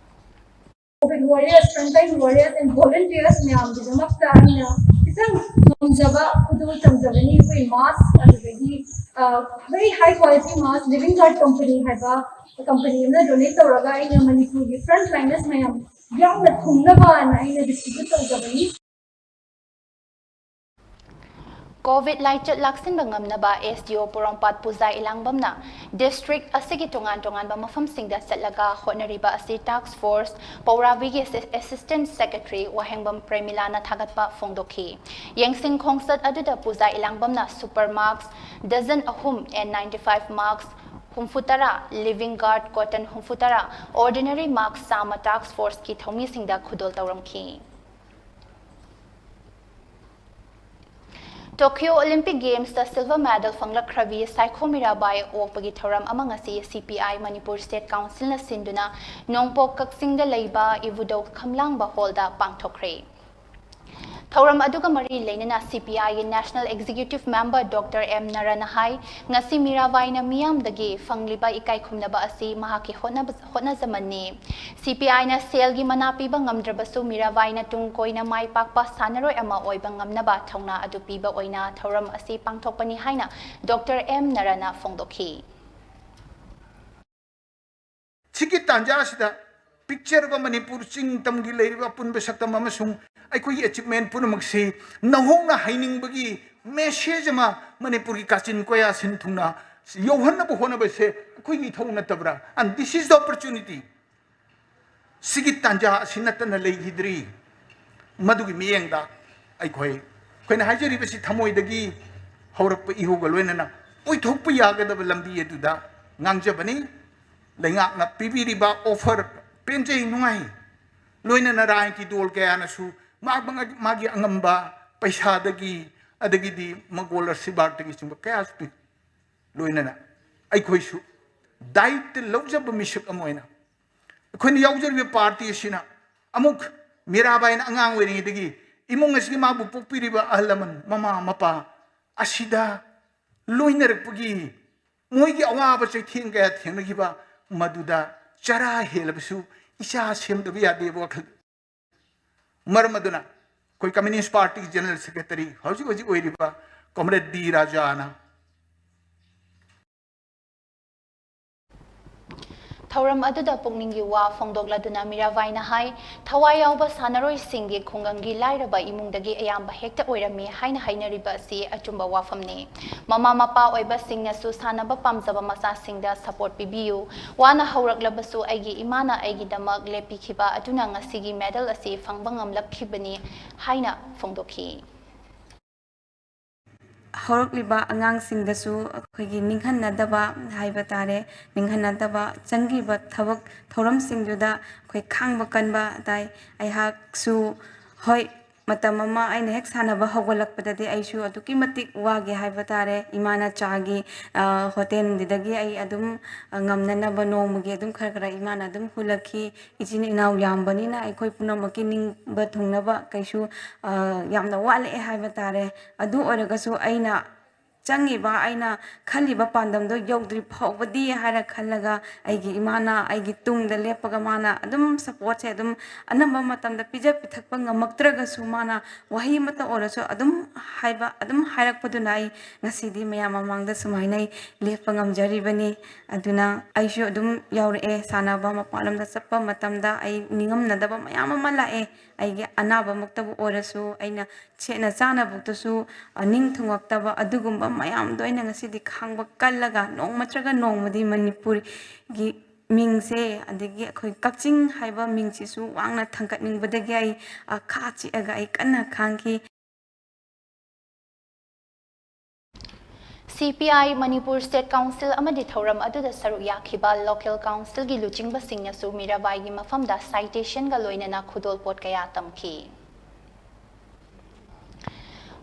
COVID warriors, frontline warriors and volunteers ꯃꯌꯥꯝꯒꯤꯗꯃꯛꯇ ꯑꯩꯅ ꯈꯤꯇꯪ ꯉꯝꯖꯕ ꯈꯨꯗꯣꯜ ꯇꯝꯖꯕꯅꯤ꯫ ꯑꯩꯈꯣꯏ mask, ꯑꯗꯨꯗꯒꯤ very high quality mask, Living Guard company ꯍꯥꯏꯕ company ꯑꯃꯅ donate ꯇꯧꯔꯒ ꯑꯩꯅ ꯃꯅꯤꯄꯨꯔꯒꯤ frontliners ꯃꯌꯥꯝ ꯌꯥꯝꯅ ꯊꯨꯡꯅꯕꯅ ꯑꯩꯅ distribute ꯇꯧꯖꯕꯅꯤ꯫ COVID ꯂꯥꯏꯆꯠ ꯂꯥꯛꯁꯤꯟꯕ ꯉꯝꯅꯕ SDO ꯄꯣꯔꯣꯝꯄꯥꯠ ꯄꯨꯖꯥ ꯏꯂꯥꯡꯕꯝꯅ district ꯑꯁꯤꯒꯤ ꯇꯣꯉꯥꯟ ꯇꯣꯉꯥꯟꯕ ꯃꯐꯝꯁꯤꯡꯗ ꯆꯠꯂꯒ ꯍꯣꯠꯅꯔꯤꯕ ꯑꯁꯤ task force ꯄꯧꯔꯥꯕꯤꯒꯤ Assistant Secretary ꯋꯥꯍꯦꯡꯕꯝ ꯄ꯭ꯔꯦꯃꯤꯂꯥꯅ ꯊꯥꯒꯠꯄ ꯐꯣꯡꯗꯣꯛꯈꯤ꯫ ꯌꯦꯡꯁꯤꯟ ꯈꯣꯡꯆꯠ ꯑꯗꯨꯗ ꯄꯨꯖꯥ ꯏꯂꯥꯡꯕꯝꯅ super mask dozen ꯑꯍꯨꯝ, N ninety-five mask ꯍꯨꯝꯐꯨ ꯇꯔꯥ, Living Guard cotton ꯍꯨꯝꯐꯨ ꯇꯔꯥ, ordinary mask ꯆꯥꯝꯃ task forceꯀꯤ ꯊꯧꯃꯤꯁꯤꯡꯗ ꯈꯨꯗꯣꯜ ꯇꯧꯔꯝꯈꯤ꯫ Tokyo Olympic Gamesꯇ silver medal ꯐꯪꯂꯛꯈ꯭ꯔꯕꯤ ꯁꯥꯏꯈꯣ Mirabai ꯑꯣꯛꯄꯒꯤ ꯊꯧꯔꯝ ꯑꯃ ꯉꯁꯤ CPI ꯃꯅꯤꯄꯨꯔ State Councilꯅ ꯁꯤꯟꯗꯨꯅ ꯅꯣꯡꯄꯣꯛ ꯀꯛꯆꯤꯡꯗ ꯂꯩꯕ ꯏꯕꯨꯙꯧ ꯈꯝꯂꯥꯡꯕ hallꯗ ꯄꯥꯡꯊꯣꯛꯈ꯭ꯔꯦ꯫ ꯊꯧꯔꯝ ꯑꯗꯨꯒ ꯃꯔꯤ ꯂꯩꯅꯅ ꯁꯤ ꯄꯤ ꯑꯥꯏꯒꯤ National Executive Member Doctor M ꯅꯔꯥꯅ ꯍꯥꯏ, ꯉꯁꯤ ꯃꯤꯔꯥꯕꯥꯏꯅ ꯃꯤꯌꯥꯝꯗꯒꯤ ꯐꯪꯂꯤꯕ ꯏꯀꯥꯏ ꯈꯨꯝꯅꯕ ꯑꯁꯤ ꯃꯍꯥꯛꯀꯤ ꯍꯣꯠꯅꯕ-, ꯍꯣꯠꯅꯖꯃꯟꯅꯤ꯫ ꯁꯤ ꯄꯤ ꯑꯥꯏꯅ ꯁꯦꯜꯒꯤ ꯃꯅꯥ ꯄꯤꯕ ꯉꯝꯗ꯭ꯔꯕꯁꯨ ꯃꯤꯔꯥꯕꯥꯏꯅ ꯇꯨꯡ ꯀꯣꯏꯅ ꯃꯥꯏ ꯄꯥꯛꯄ ꯁꯥꯟꯅꯔꯣꯏ ꯑꯃ ꯑꯣꯏꯕ ꯉꯝꯅꯕ ꯊꯧꯅꯥ ꯑꯗꯨ ꯄꯤꯕ ꯑꯣꯏꯅ ꯊꯧꯔꯝ ꯑꯁꯤ ꯄꯥꯡꯊꯣꯛꯄꯅꯤ ꯍꯥꯏꯅ ꯗꯣꯛꯇꯔ ꯑꯦꯝ ꯅꯔꯥꯅ ꯐꯣꯡꯗꯣꯛꯈꯤ꯫ ꯁꯤꯒꯤ ꯇꯥꯟꯖꯥ ꯑꯁꯤꯗ ꯄꯤꯛꯆꯔꯕ ꯃꯅꯤꯄꯨꯔ ꯆꯤꯡ ꯇꯝꯒꯤ ꯂꯩꯔꯤꯕ ꯑꯄꯨꯟꯕ ꯁꯛꯇꯝ ꯑꯃꯁꯨꯡ ꯑꯩꯈꯣꯏꯒꯤ achievement ꯄꯨꯝꯅꯃꯛꯁꯤ ꯅꯧꯍꯧꯅ ꯍꯩꯅꯤꯡꯕꯒꯤ message ꯑꯃ ꯃꯅꯤꯄꯨꯔꯒꯤ ꯀꯥꯆꯤꯟ ꯀꯣꯌꯥ ꯁꯤꯟ ꯊꯨꯡꯅ ꯌꯧꯍꯟꯅꯕ ꯍꯣꯠꯅꯕꯁꯦ ꯑꯩꯈꯣꯏꯒꯤ ꯏꯊꯧ ꯅꯠꯇꯕ꯭ꯔꯥ? And this is the opportunity. ꯁꯤꯒꯤ ꯇꯥꯟꯖꯥ ꯑꯁꯤ ꯅꯠꯇꯅ ꯂꯩꯈꯤꯗ꯭ꯔꯤ꯫ ꯃꯗꯨꯒꯤ ꯃꯤꯠꯌꯦꯡꯗ ꯑꯩꯈꯣꯏ, ꯑꯩꯈꯣꯏꯅ ꯍꯥꯏꯖꯔꯤꯕꯁꯤ ꯊꯃꯣꯏꯗꯒꯤ ꯍꯧꯔꯛꯄ ꯏꯍꯨꯒ ꯂꯣꯏꯅꯅ ꯑꯣꯏꯊꯣꯛꯄ ꯌꯥꯒꯗꯕ ꯂꯝꯕꯤ ꯑꯗꯨꯗ ꯉꯥꯡꯖꯕꯅꯤ꯫ ꯂꯩꯉꯥꯛꯅ ꯄꯤꯕꯤꯔꯤꯕ offer ꯄꯦꯟꯖꯩ, ꯅꯨꯡꯉꯥꯏ꯫ ꯂꯣꯏꯅꯅ ꯔꯥꯖꯅꯤꯇꯤ ꯗꯣꯜ ꯀꯌꯥꯅꯁꯨ ꯃꯥ-, ꯃꯥꯒꯤ, ꯃꯥꯒꯤ ꯑꯉꯝꯕ ꯄꯩꯁꯥꯗꯒꯤ, ꯑꯗꯒꯤꯗꯤ ꯃꯒꯣꯜ ꯑꯁꯤꯔꯕꯥꯗꯇꯒꯤ ꯆꯤꯡꯕ ꯀꯌꯥꯁꯨ ꯄꯤ꯫ ꯂꯣꯏꯅꯅ ꯑꯩꯈꯣꯏꯁꯨ ꯗꯥꯌꯤꯠꯇ ꯂꯧꯖꯕ ꯃꯤꯁꯛ ꯑꯃ ꯑꯣꯏꯅ ꯑꯩꯈꯣꯏꯅ ꯌꯥꯎꯖꯔꯤꯕ party ꯑꯁꯤꯅ ꯑꯃꯨꯛ ꯃꯤꯔꯥꯕꯥꯏꯅ ꯑꯉꯥꯡ ꯑꯣꯏꯔꯤꯉꯩꯗꯒꯤ ꯏꯃꯨꯡ ꯑꯁꯤꯒꯤ ꯃꯥꯕꯨ ꯄꯣꯛꯄꯤꯔꯤꯕ ꯑꯍꯜ ꯂꯃꯟ, ꯃꯃꯥ ꯃꯄꯥ ꯑꯁꯤꯗ ꯂꯣꯏꯅꯔꯛꯄꯒꯤ ꯃꯣꯏꯒꯤ ꯑꯋꯥꯕ ꯆꯩꯊꯦꯡ ꯀꯌꯥ ꯊꯦꯡꯅꯈꯤꯕ, ꯃꯗꯨꯗ ꯆꯔꯥ ꯍꯦꯜꯂꯕꯁꯨ ꯏꯆꯥ ꯁꯦꯝꯗꯕ ꯌꯥꯗꯦꯕ ꯋꯥꯈꯜ꯫ ꯃꯔꯝ ꯑꯗꯨꯅ ꯑꯩꯈꯣꯏ Communist Party General Secretary ꯍꯧꯖꯤꯛ ꯍꯧꯖꯤꯛ ꯑꯣꯏꯔꯤꯕ Comrade ꯗꯤ ꯔꯥꯖꯥꯅ ꯊꯧꯔꯝ ꯑꯗꯨꯗ ꯄꯨꯛꯅꯤꯡꯒꯤ ꯋꯥ ꯐꯣꯡꯗꯣꯛꯂꯗꯨꯅ ꯃꯤꯔꯥꯕꯥꯏꯅ ꯍꯥꯏ, ꯊꯋꯥꯏ ꯌꯥꯎꯕ ꯁꯥꯟꯅꯔꯣꯏꯁꯤꯡꯒꯤ ꯈꯨꯡꯒꯪꯒꯤ ꯂꯥꯏꯔꯕ ꯏꯃꯨꯡꯗꯒꯤ ꯑꯌꯥꯝꯕ ꯍꯦꯛꯇ ꯑꯣꯏꯔꯝꯃꯤ ꯍꯥꯏꯅ ꯍꯥꯏꯅꯔꯤꯕ ꯑꯁꯤ ꯑꯆꯨꯝꯕ ꯋꯥꯐꯝꯅꯤ꯫ ꯃꯃꯥ ꯃꯄꯥ ꯑꯣꯏꯕꯁꯤꯡꯅꯁꯨ ꯁꯥꯟꯅꯕ ꯄꯥꯝꯖꯕ ꯃꯆꯥꯁꯤꯡꯗ support ꯄꯤꯕꯤꯌꯨ꯫ ꯋꯥꯅ ꯍꯧꯔꯛꯂꯕꯁꯨ ꯑꯩꯒꯤ ꯏꯃꯥꯅ ꯑꯩꯒꯤꯗꯃꯛ ꯂꯦꯞꯄꯤꯈꯤꯕ ꯑꯗꯨꯅ ꯉꯁꯤꯒꯤ medal ꯑꯁꯤ ꯐꯪꯕ ꯉꯝꯂꯛꯈꯤꯕꯅꯤ ꯍꯥꯏꯅ ꯐꯣꯡꯗꯣꯛꯈꯤ꯫ ꯍꯧꯔꯛꯂꯤꯕ ꯑꯉꯥꯡꯁꯤꯡꯗꯁꯨ ꯑꯩꯈꯣꯏꯒꯤ ꯅꯤꯡꯍꯟꯅꯗꯕ ꯍꯥꯏꯕ ꯇꯥꯔꯦ, ꯅꯤꯡꯍꯟꯅꯗꯕ ꯆꯪꯈꯤꯕ ꯊꯕꯛ ꯊꯧꯔꯝꯁꯤꯡꯗꯨꯗ ꯑꯩꯈꯣꯏ ꯈꯥꯡꯕ ꯀꯟꯕ ꯇꯥꯏ꯫ ꯑꯩꯍꯥꯛꯁꯨ ꯍꯣꯏ, ꯃꯇꯝ ꯑꯃ ꯑꯩꯅ ꯍꯦꯛ ꯁꯥꯟꯅꯕ ꯍꯧꯒꯠꯂꯛꯄꯗꯗꯤ ꯑꯩꯁꯨ ꯑꯗꯨꯛꯀꯤ ꯃꯇꯤꯛ ꯋꯥꯒꯤ ꯍꯥꯏꯕ ꯇꯥꯔꯦ꯫ ꯏꯃꯥꯅ ꯆꯥꯒꯤ, ꯑ, ꯍꯣꯇꯦꯜꯗꯨꯗꯒꯤ ꯑꯩ ꯑꯗꯨꯝ, ꯑ, ꯉꯝꯅꯅꯕ ꯅꯣꯡꯃꯒꯤ ꯑꯗꯨꯝ ꯈꯔ ꯈꯔ ꯏꯃꯥꯅ ꯑꯗꯨꯝ ꯍꯨꯜꯂꯛꯈꯤ꯫ ꯏꯆꯤꯟ ꯏꯅꯥꯎ ꯌꯥꯝꯕꯅꯤꯅ ꯑꯩꯈꯣꯏ ꯄꯨꯝꯅꯃꯛꯀꯤ ꯅꯤꯡꯕ ꯊꯨꯡꯅꯕ ꯀꯩꯁꯨ, ꯑ, ꯌꯥꯝꯅ ꯋꯥꯠꯂꯛꯑꯦ ꯍꯥꯏꯕ ꯇꯥꯔꯦ꯫ ꯑꯗꯨ ꯑꯣꯏꯔꯒꯁꯨ ꯑꯩꯅ ꯆꯪꯉꯤꯕ, ꯑꯩꯅ ꯈꯜꯂꯤꯕ ꯄꯥꯟꯗꯝꯗꯣ ꯌꯧꯗ꯭ꯔꯤ ꯐꯥꯎꯕꯗꯤ ꯍꯥꯏꯔ ꯈꯜꯂꯒ ꯑꯩꯒꯤ ꯏꯃꯥꯅ ꯑꯩꯒꯤ ꯇꯨꯡꯗ ꯂꯦꯞꯄꯒ ꯃꯥꯅ ꯑꯗꯨꯝ supportꯁꯦ ꯑꯗꯨꯝ ꯑꯅꯝꯕ ꯃꯇꯝꯗ ꯄꯤꯖ ꯄꯤꯊꯛꯄ ꯉꯝꯃꯛꯇ꯭ꯔꯒꯁꯨ ꯃꯥꯅ ꯋꯥꯍꯩ ꯑꯃꯠꯇ ꯑꯣꯏꯔꯁꯨ ꯑꯗꯨꯝ ꯍꯥꯏꯕ, ꯑꯗꯨꯝ ꯍꯥꯏꯔꯛꯄꯗꯨꯅ ꯑꯩ ꯉꯁꯤꯗꯤ ꯃꯌꯥꯝ ꯃꯃꯥꯡꯗ ꯁꯨꯃꯥꯏꯅ ꯑꯩ ꯂꯦꯞꯄ ꯉꯝꯖꯔꯤꯕꯅꯤ꯫ ꯑꯗꯨꯅ ꯑꯩꯁꯨ ꯑꯗꯨꯝ ꯌꯥꯎꯔꯛꯑꯦ ꯁꯥꯟꯅꯕ꯫ ꯃꯄꯥꯟ ꯂꯝꯗ ꯆꯠꯄ ꯃꯇꯝꯗ ꯑꯩ ꯅꯤꯡꯉꯝꯅꯗꯕ ꯃꯌꯥꯝ ꯑꯃ ꯂꯥꯛꯑꯦ꯫ ꯑꯩꯒꯤ ꯑꯅꯥꯕꯃꯛꯇꯕꯨ ꯑꯣꯏꯔꯁꯨ, ꯑꯩꯅ ꯁꯦꯠꯅ ꯆꯥꯅꯕꯨꯛꯇꯁꯨ, ꯑ, ꯅꯤꯡ ꯊꯨꯡꯉꯛꯇꯕ ꯑꯗꯨꯒꯨꯝꯕ ꯃꯌꯥꯝꯗꯣ ꯑꯩꯅ ꯉꯁꯤꯗꯤ ꯈꯥꯡꯕ ꯀꯜꯂꯒ ꯅꯣꯡꯃ ꯅꯠꯇ꯭ꯔꯒ ꯅꯣꯡꯃꯗꯤ ꯃꯅꯤꯄꯨꯔꯒꯤ ꯃꯤꯡꯁꯦ, ꯑꯗꯒꯤ ꯑꯩꯈꯣꯏ ꯀꯛꯆꯤꯡ ꯍꯥꯏꯕ ꯃꯤꯡꯁꯤꯁꯨ ꯋꯥꯡꯅ ꯊꯥꯡꯒꯠꯅꯤꯡꯕꯗꯒꯤ ꯑꯩ, ꯑ, ꯈꯥ ꯆꯤꯛꯑꯒ ꯑꯩ ꯀꯟꯅ ꯈꯥꯡꯈꯤ꯫ CPI ꯃꯅꯤꯄꯨꯔ State Council ꯑꯃꯗꯤ ꯊꯧꯔꯝ ꯑꯗꯨꯗ ꯁꯔꯨꯛ ꯌꯥꯈꯤꯕ local councilꯒꯤ ꯂꯨꯆꯤꯡꯕꯁꯤꯡꯅꯁꯨ ꯃꯤꯔꯥꯕꯥꯏꯒꯤ ꯃꯐꯝꯗ citationꯒ ꯂꯣꯏꯅꯅ ꯈꯨꯗꯣꯜꯄꯣꯠ ꯀꯌꯥ ꯇꯝꯈꯤ꯫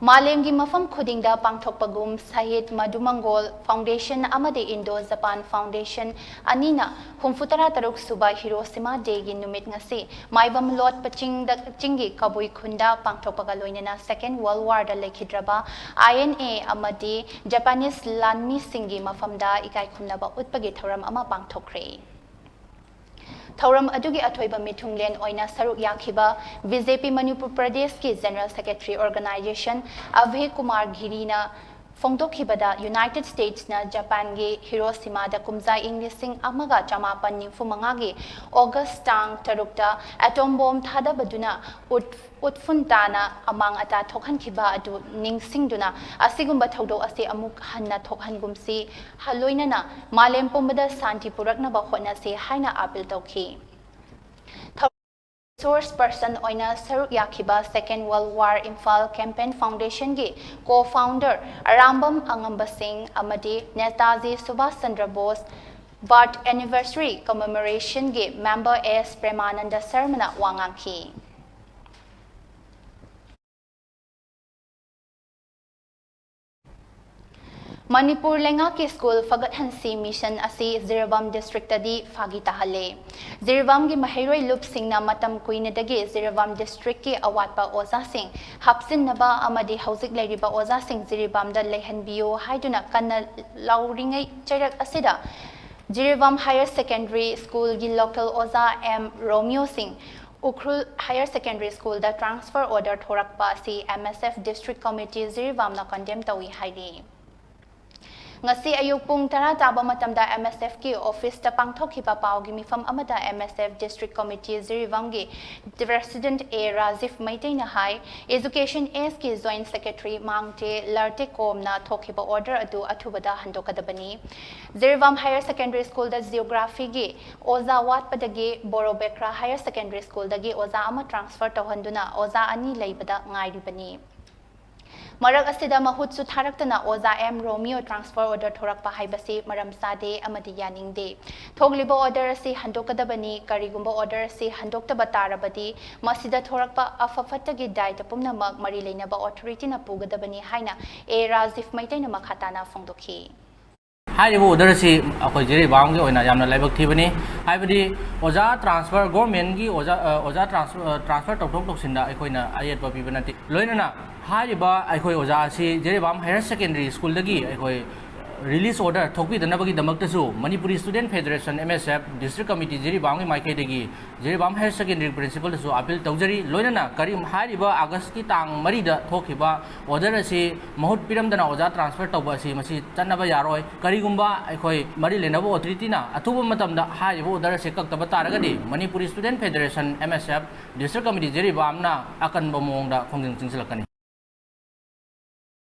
ꯃꯥꯂꯦꯝꯒꯤ ꯃꯐꯝ ꯈꯨꯗꯤꯡꯗ ꯄꯥꯡꯊꯣꯛꯄꯒꯨꯝ ꯁꯍꯤꯗ ꯃꯙꯨ ꯃꯪꯒꯣꯜ Foundation ꯑꯃꯗꯤ Indo Japan Foundation ꯑꯅꯤꯅ ꯍꯨꯝꯐꯨ ꯇꯔꯥ ꯇꯔꯨꯛ ꯁꯨꯕ Hiroshima Dayꯒꯤ ꯅꯨꯃꯤꯠ ꯉꯁꯤ ꯃꯥꯏꯕꯝ ꯂꯣꯠꯄ ꯆꯤꯡꯗ, ꯆꯤꯡꯒꯤ ꯀꯕꯨꯏ ꯈꯨꯟꯗ ꯄꯥꯡꯊꯣꯛꯄꯒ ꯂꯣꯏꯅꯅ Second World Warꯗ ꯂꯩꯈꯤꯗ꯭ꯔꯕ INA ꯑꯃꯗꯤ Japanese ꯂꯥꯟꯃꯤꯁꯤꯡꯒꯤ ꯃꯐꯝꯗ ꯏꯀꯥꯏ ꯈꯨꯝꯅꯕ ꯎꯠꯄꯒꯤ ꯊꯧꯔꯝ ꯑꯃ ꯄꯥꯡꯊꯣꯛꯈ꯭ꯔꯦ꯫ ꯊꯧꯔꯝ ꯑꯗꯨꯒꯤ ꯑꯊꯣꯏꯕ ꯃꯤꯊꯨꯡꯂꯦꯟ ꯑꯣꯏꯅ ꯁꯔꯨꯛ ꯌꯥꯈꯤꯕ BJP ꯃꯅꯤꯄꯨꯔ ꯄ꯭ꯔꯗꯦꯁꯀꯤ General Secretary Organization ꯑꯚꯦ Kumar ꯒꯤꯔꯤꯅ ꯐꯣꯡꯗꯣꯛꯈꯤꯕꯗ, United Statesꯅ Japanꯒꯤ Hiroshimaꯗ ꯀꯨꯝꯖꯥ ꯏꯪ ꯂꯤꯁꯤꯡ ꯑꯃꯒ ꯆꯃꯥꯄꯟ ꯅꯤꯐꯨ ꯃꯉꯥꯒꯤ August ꯇꯥꯡ ꯇꯔꯨꯛꯇ atom bomb ꯊꯥꯗꯕꯗꯨꯅ ꯎꯠ-, ꯎꯠꯐꯨꯟ ꯇꯥꯅ ꯑꯃꯥꯡ ꯑꯇꯥ ꯊꯣꯛꯍꯟꯈꯤꯕ ꯑꯗꯨ ꯅꯤꯡꯁꯤꯡꯗꯨꯅ, ꯑꯁꯤꯒꯨꯝꯕ ꯊꯧꯗꯣꯛ ꯑꯁꯤ ꯑꯃꯨꯛ ꯍꯟꯅ ꯊꯣꯛꯍꯟꯒꯨꯝꯁꯤ, ꯂꯣꯏꯅꯅ ꯃꯥꯂꯦꯝ ꯄꯨꯝꯕꯗ ꯁꯥꯟꯇꯤ ꯄꯨꯔꯛꯅꯕ ꯍꯣꯠꯅꯁꯤ ꯍꯥꯏꯅ appeal ꯇꯧꯈꯤ꯫ Resource person ꯑꯣꯏꯅ ꯁꯔꯨꯛ ꯌꯥꯈꯤꯕ Second World War Imphal Campaign Foundationꯒꯤ co-founder Arambam ꯑꯉꯝꯕ ꯁꯤꯡ ꯑꯃꯗꯤ Netaji Subhash Chandra Bose birth anniversary commemorationꯒꯤ member S ꯄ꯭ꯔꯦꯃꯥꯅꯟꯗ ꯁꯔꯃꯅ ꯋꯥ ꯉꯥꯡꯈꯤ꯫ ꯃꯅꯤꯄꯨꯔ ꯂꯩꯉꯥꯛꯀꯤ ꯁ꯭ꯀꯨꯜ ꯐꯒꯠꯍꯟꯁꯤ ꯃꯤꯁꯟ ꯑꯁꯤ ꯖꯤꯔꯤꯕꯥꯝ ꯗꯤꯁꯇ꯭ꯔꯤꯛꯇꯗꯤ ꯐꯥꯒꯤ ꯇꯥꯍꯜꯂꯦ꯫ ꯖꯤꯔꯤꯕꯥꯝꯒꯤ ꯃꯍꯩꯔꯣꯏ ꯂꯨꯞꯁꯤꯡꯅ ꯃꯇꯝ ꯀꯨꯏꯅꯗꯒꯤ ꯖꯤꯔꯤꯕꯥꯝ ꯗꯤꯁꯇ꯭ꯔꯤꯛꯀꯤ ꯑꯋꯥꯠꯄ ꯑꯣꯖꯥꯁꯤꯡ ꯍꯥꯞꯆꯤꯟꯅꯕ ꯑꯃꯗꯤ ꯍꯧꯖꯤꯛ ꯂꯩꯔꯤꯕ ꯑꯣꯖꯥꯁꯤꯡ ꯖꯤꯔꯤꯕꯥꯝꯗ ꯂꯩꯍꯟꯕꯤꯌꯨ ꯍꯥꯏꯗꯨꯅ ꯀꯟꯅ ꯂꯥꯎꯔꯤꯉꯩ ꯆꯩꯔꯛ ꯑꯁꯤꯗ ꯖꯤꯔꯤꯕꯥꯝ ꯍꯥꯌꯔ ꯁꯦꯀꯦꯟꯗꯔꯤ ꯁ꯭ꯀꯨꯜꯒꯤ ꯂꯣꯀꯦꯜ ꯑꯣꯖꯥ ꯑꯦꯝ ꯔꯣꯃꯤꯌꯣ ꯁꯤꯡ ꯎꯈ꯭ꯔꯨꯜ ꯍꯥꯌꯔ ꯁꯦꯀꯦꯟꯗꯔꯤ ꯁ꯭ꯀꯨꯜꯗ ꯇ꯭ꯔꯥꯟꯁꯐꯔ ꯑꯣꯔꯗꯔ ꯊꯣꯔꯛꯄ ꯑꯁꯤ M S F district committee ꯖꯤꯔꯤꯕꯥꯝꯅ condemn ꯇꯧꯏ ꯍꯥꯏꯔꯤ꯫ ꯉꯁꯤ ꯑꯌꯨꯛ ꯄꯨꯡ ꯇꯔꯥ ꯇꯥꯕ ꯃꯇꯝꯗ ꯑꯦꯝ ꯑꯦꯁ ꯑꯦꯐꯀꯤ ꯑꯣꯐꯤꯁꯇ ꯄꯥꯡꯊꯣꯛꯈꯤꯕ ꯄꯥꯎꯒꯤ ꯃꯤꯐꯝ ꯑꯃꯗ M S F district committee ꯖꯤꯔꯤꯕꯥꯝꯒꯤ president ꯑꯦ ꯔꯥꯖꯤꯐ ꯃꯩꯇꯩꯅ ꯍꯥꯏ, ꯑꯦꯖꯨꯀꯦꯁꯟ ꯑꯦꯁꯀꯤ ꯖꯣꯏꯟꯠ ꯁꯦꯀ꯭ꯔꯦꯇꯔꯤ ꯃꯥꯡꯇꯦ ꯂꯔꯇꯦꯀꯣꯝꯅ ꯊꯣꯛꯈꯤꯕ ꯑꯣꯔꯗꯔ ꯑꯗꯨ ꯑꯊꯨꯕꯗ ꯍꯟꯗꯣꯛꯀꯗꯕꯅꯤ꯫ ꯖꯤꯔꯤꯕꯥꯝ ꯍꯥꯌꯔ ꯁꯦꯀꯦꯟꯗꯔꯤ ꯁ꯭ꯀꯨꯜꯗ ꯖꯤꯑꯣꯒ꯭ꯔꯥꯐꯤꯒꯤ ꯑꯣꯖꯥ ꯋꯥꯠꯄꯗꯒꯤ ꯕꯣꯔꯣꯕꯦꯀ꯭ꯔꯥ ꯍꯥꯌꯔ ꯁꯦꯀꯦꯟꯗꯔꯤ ꯁ꯭ꯀꯨꯜꯗꯒꯤ ꯑꯣꯖꯥ ꯑꯃ ꯇ꯭ꯔꯥꯟꯁꯐꯔ ꯇꯧꯍꯟꯗꯨꯅ ꯑꯣꯖꯥ ꯑꯅꯤ ꯂꯩꯕꯗ ꯉꯥꯏꯔꯤꯕꯅꯤ꯫ ꯃꯔꯛ ꯑꯁꯤꯗ ꯃꯍꯨꯠꯁꯨ ꯊꯥꯔꯛꯇꯅ ꯑꯣꯖꯥ ꯑꯦꯝ ꯔꯣꯃꯤꯌꯣ ꯇ꯭ꯔꯥꯟꯁꯐꯔ ꯑꯣꯔꯗꯔ ꯊꯣꯔꯛꯄ ꯍꯥꯏꯕꯁꯤ ꯃꯔꯝ ꯆꯥꯗꯦ ꯑꯃꯗꯤ ꯌꯥꯅꯤꯡꯗꯦ꯫ ꯊꯣꯛꯂꯤꯕ ꯑꯣꯔꯗꯔ ꯑꯁꯤ ꯍꯟꯗꯣꯛꯀꯗꯕꯅꯤ꯫ ꯀꯔꯤꯒꯨꯝꯕ ꯑꯣꯔꯗꯔ ꯑꯁꯤ ꯍꯟꯗꯣꯛꯇꯕ ꯇꯥꯔꯕꯗꯤ ꯃꯁꯤꯗ ꯊꯣꯔꯛꯄ ꯑꯐ ꯐꯠꯇꯒꯤ ꯗꯥꯏꯇ ꯄꯨꯝꯅꯃꯛ ꯃꯔꯤ ꯂꯩꯅꯕ ꯑꯣꯊꯣꯔꯤꯇꯤꯅ ꯄꯨꯒꯗꯕꯅꯤ ꯍꯥꯏꯅ ꯑꯦ ꯔꯥꯖꯤꯐ ꯃꯩꯇꯩꯅ ꯃꯈꯥ ꯇꯥꯅ ꯐꯣꯡꯗꯣꯛꯈꯤ꯫ ꯍꯥꯏꯔꯤꯕ ꯑꯣꯔꯗꯔ ꯑꯁꯤ ꯑꯩꯈꯣꯏ ꯖꯤꯔꯤꯕꯥꯝꯒꯤ ꯑꯣꯏꯅ ꯌꯥꯝꯅ ꯂꯥꯏꯕꯛ ꯊꯤꯕꯅꯤ꯫ ꯍꯥꯏꯕꯗꯤ ꯑꯣꯖꯥ ꯇ꯭ꯔꯥꯟꯁꯐꯔ, ꯒꯣꯔꯃꯦꯟꯒꯤ ꯑꯣꯖꯥ, ꯑ, ꯑꯣꯖꯥ ꯇ꯭ꯔꯥꯟꯁ-, ꯑ, ꯇ꯭ꯔꯥꯟꯁꯐꯔ ꯇꯧꯊꯣꯛ ꯇꯧꯁꯤꯟꯗ ꯑꯩꯈꯣꯏꯅ ꯑꯌꯦꯠꯄ ꯄꯤꯕ ꯅꯠꯇꯦ꯫ ꯂꯣꯏꯅꯅ ꯍꯥꯏꯔꯤꯕ ꯑꯩꯈꯣꯏ ꯑꯣꯖꯥ ꯑꯁꯤ ꯖꯤꯔꯤꯕꯥꯝ ꯍꯥꯌꯔ ꯁꯦꯀꯦꯟꯗꯔꯤ ꯁ꯭ꯀꯨꯜꯗꯒꯤ ꯑꯩꯈꯣꯏ ꯔꯤꯂꯤꯁ ꯑꯣꯔꯗꯔ ꯊꯣꯛꯄꯤꯗꯅꯕꯒꯤꯗꯃꯛꯇꯁꯨ Manipuri student federation, M S F, district committee ꯖꯤꯔꯤꯕꯥꯝꯒꯤ ꯃꯥꯏꯀꯩꯗꯒꯤ ꯖꯤꯔꯤꯕꯥꯝ ꯍꯥꯌꯔ ꯁꯦꯀꯦꯟꯗꯔꯤ ꯄ꯭ꯔꯤꯟꯁꯤꯄꯥꯜꯗꯁꯨ ꯑꯄꯤꯜ ꯇꯧꯖꯔꯤ꯫ ꯂꯣꯏꯅꯅ ꯀꯔꯤ ꯍꯥꯏꯔꯤꯕ ꯑꯥꯒꯁꯀꯤ ꯇꯥꯡ ꯃꯔꯤꯗ ꯊꯣꯛꯈꯤꯕ ꯑꯣꯔꯗꯔ ꯑꯁꯤ ꯃꯍꯨꯠ ꯄꯤꯔꯝꯗꯅ ꯑꯣꯖꯥ ꯇ꯭ꯔꯥꯟꯁꯐꯔ ꯇꯧꯕ ꯑꯁꯤ ꯃꯁꯤ ꯆꯠꯅꯕ ꯌꯥꯔꯣꯏ꯫ ꯀꯔꯤꯒꯨꯝꯕ ꯑꯩꯈꯣꯏ ꯃꯔꯤ ꯂꯩꯅꯕ ꯑꯣꯊꯣꯔꯤꯇꯤꯅ ꯑꯊꯨꯕ ꯃꯇꯝꯗ ꯍꯥꯏꯔꯤꯕ ꯑꯣꯔꯗꯔ ꯑꯁꯤ ꯀꯛꯇꯕ ꯇꯥꯔꯒꯗꯤ Manipuri student federation, M S F, district committee ꯖꯤꯔꯤꯕꯥꯝꯅ ꯑꯀꯟꯕ ꯃꯑꯣꯡꯗ ꯈꯣꯡꯖꯪ ꯆꯪꯁꯤꯜꯂꯛꯀꯅꯤ꯫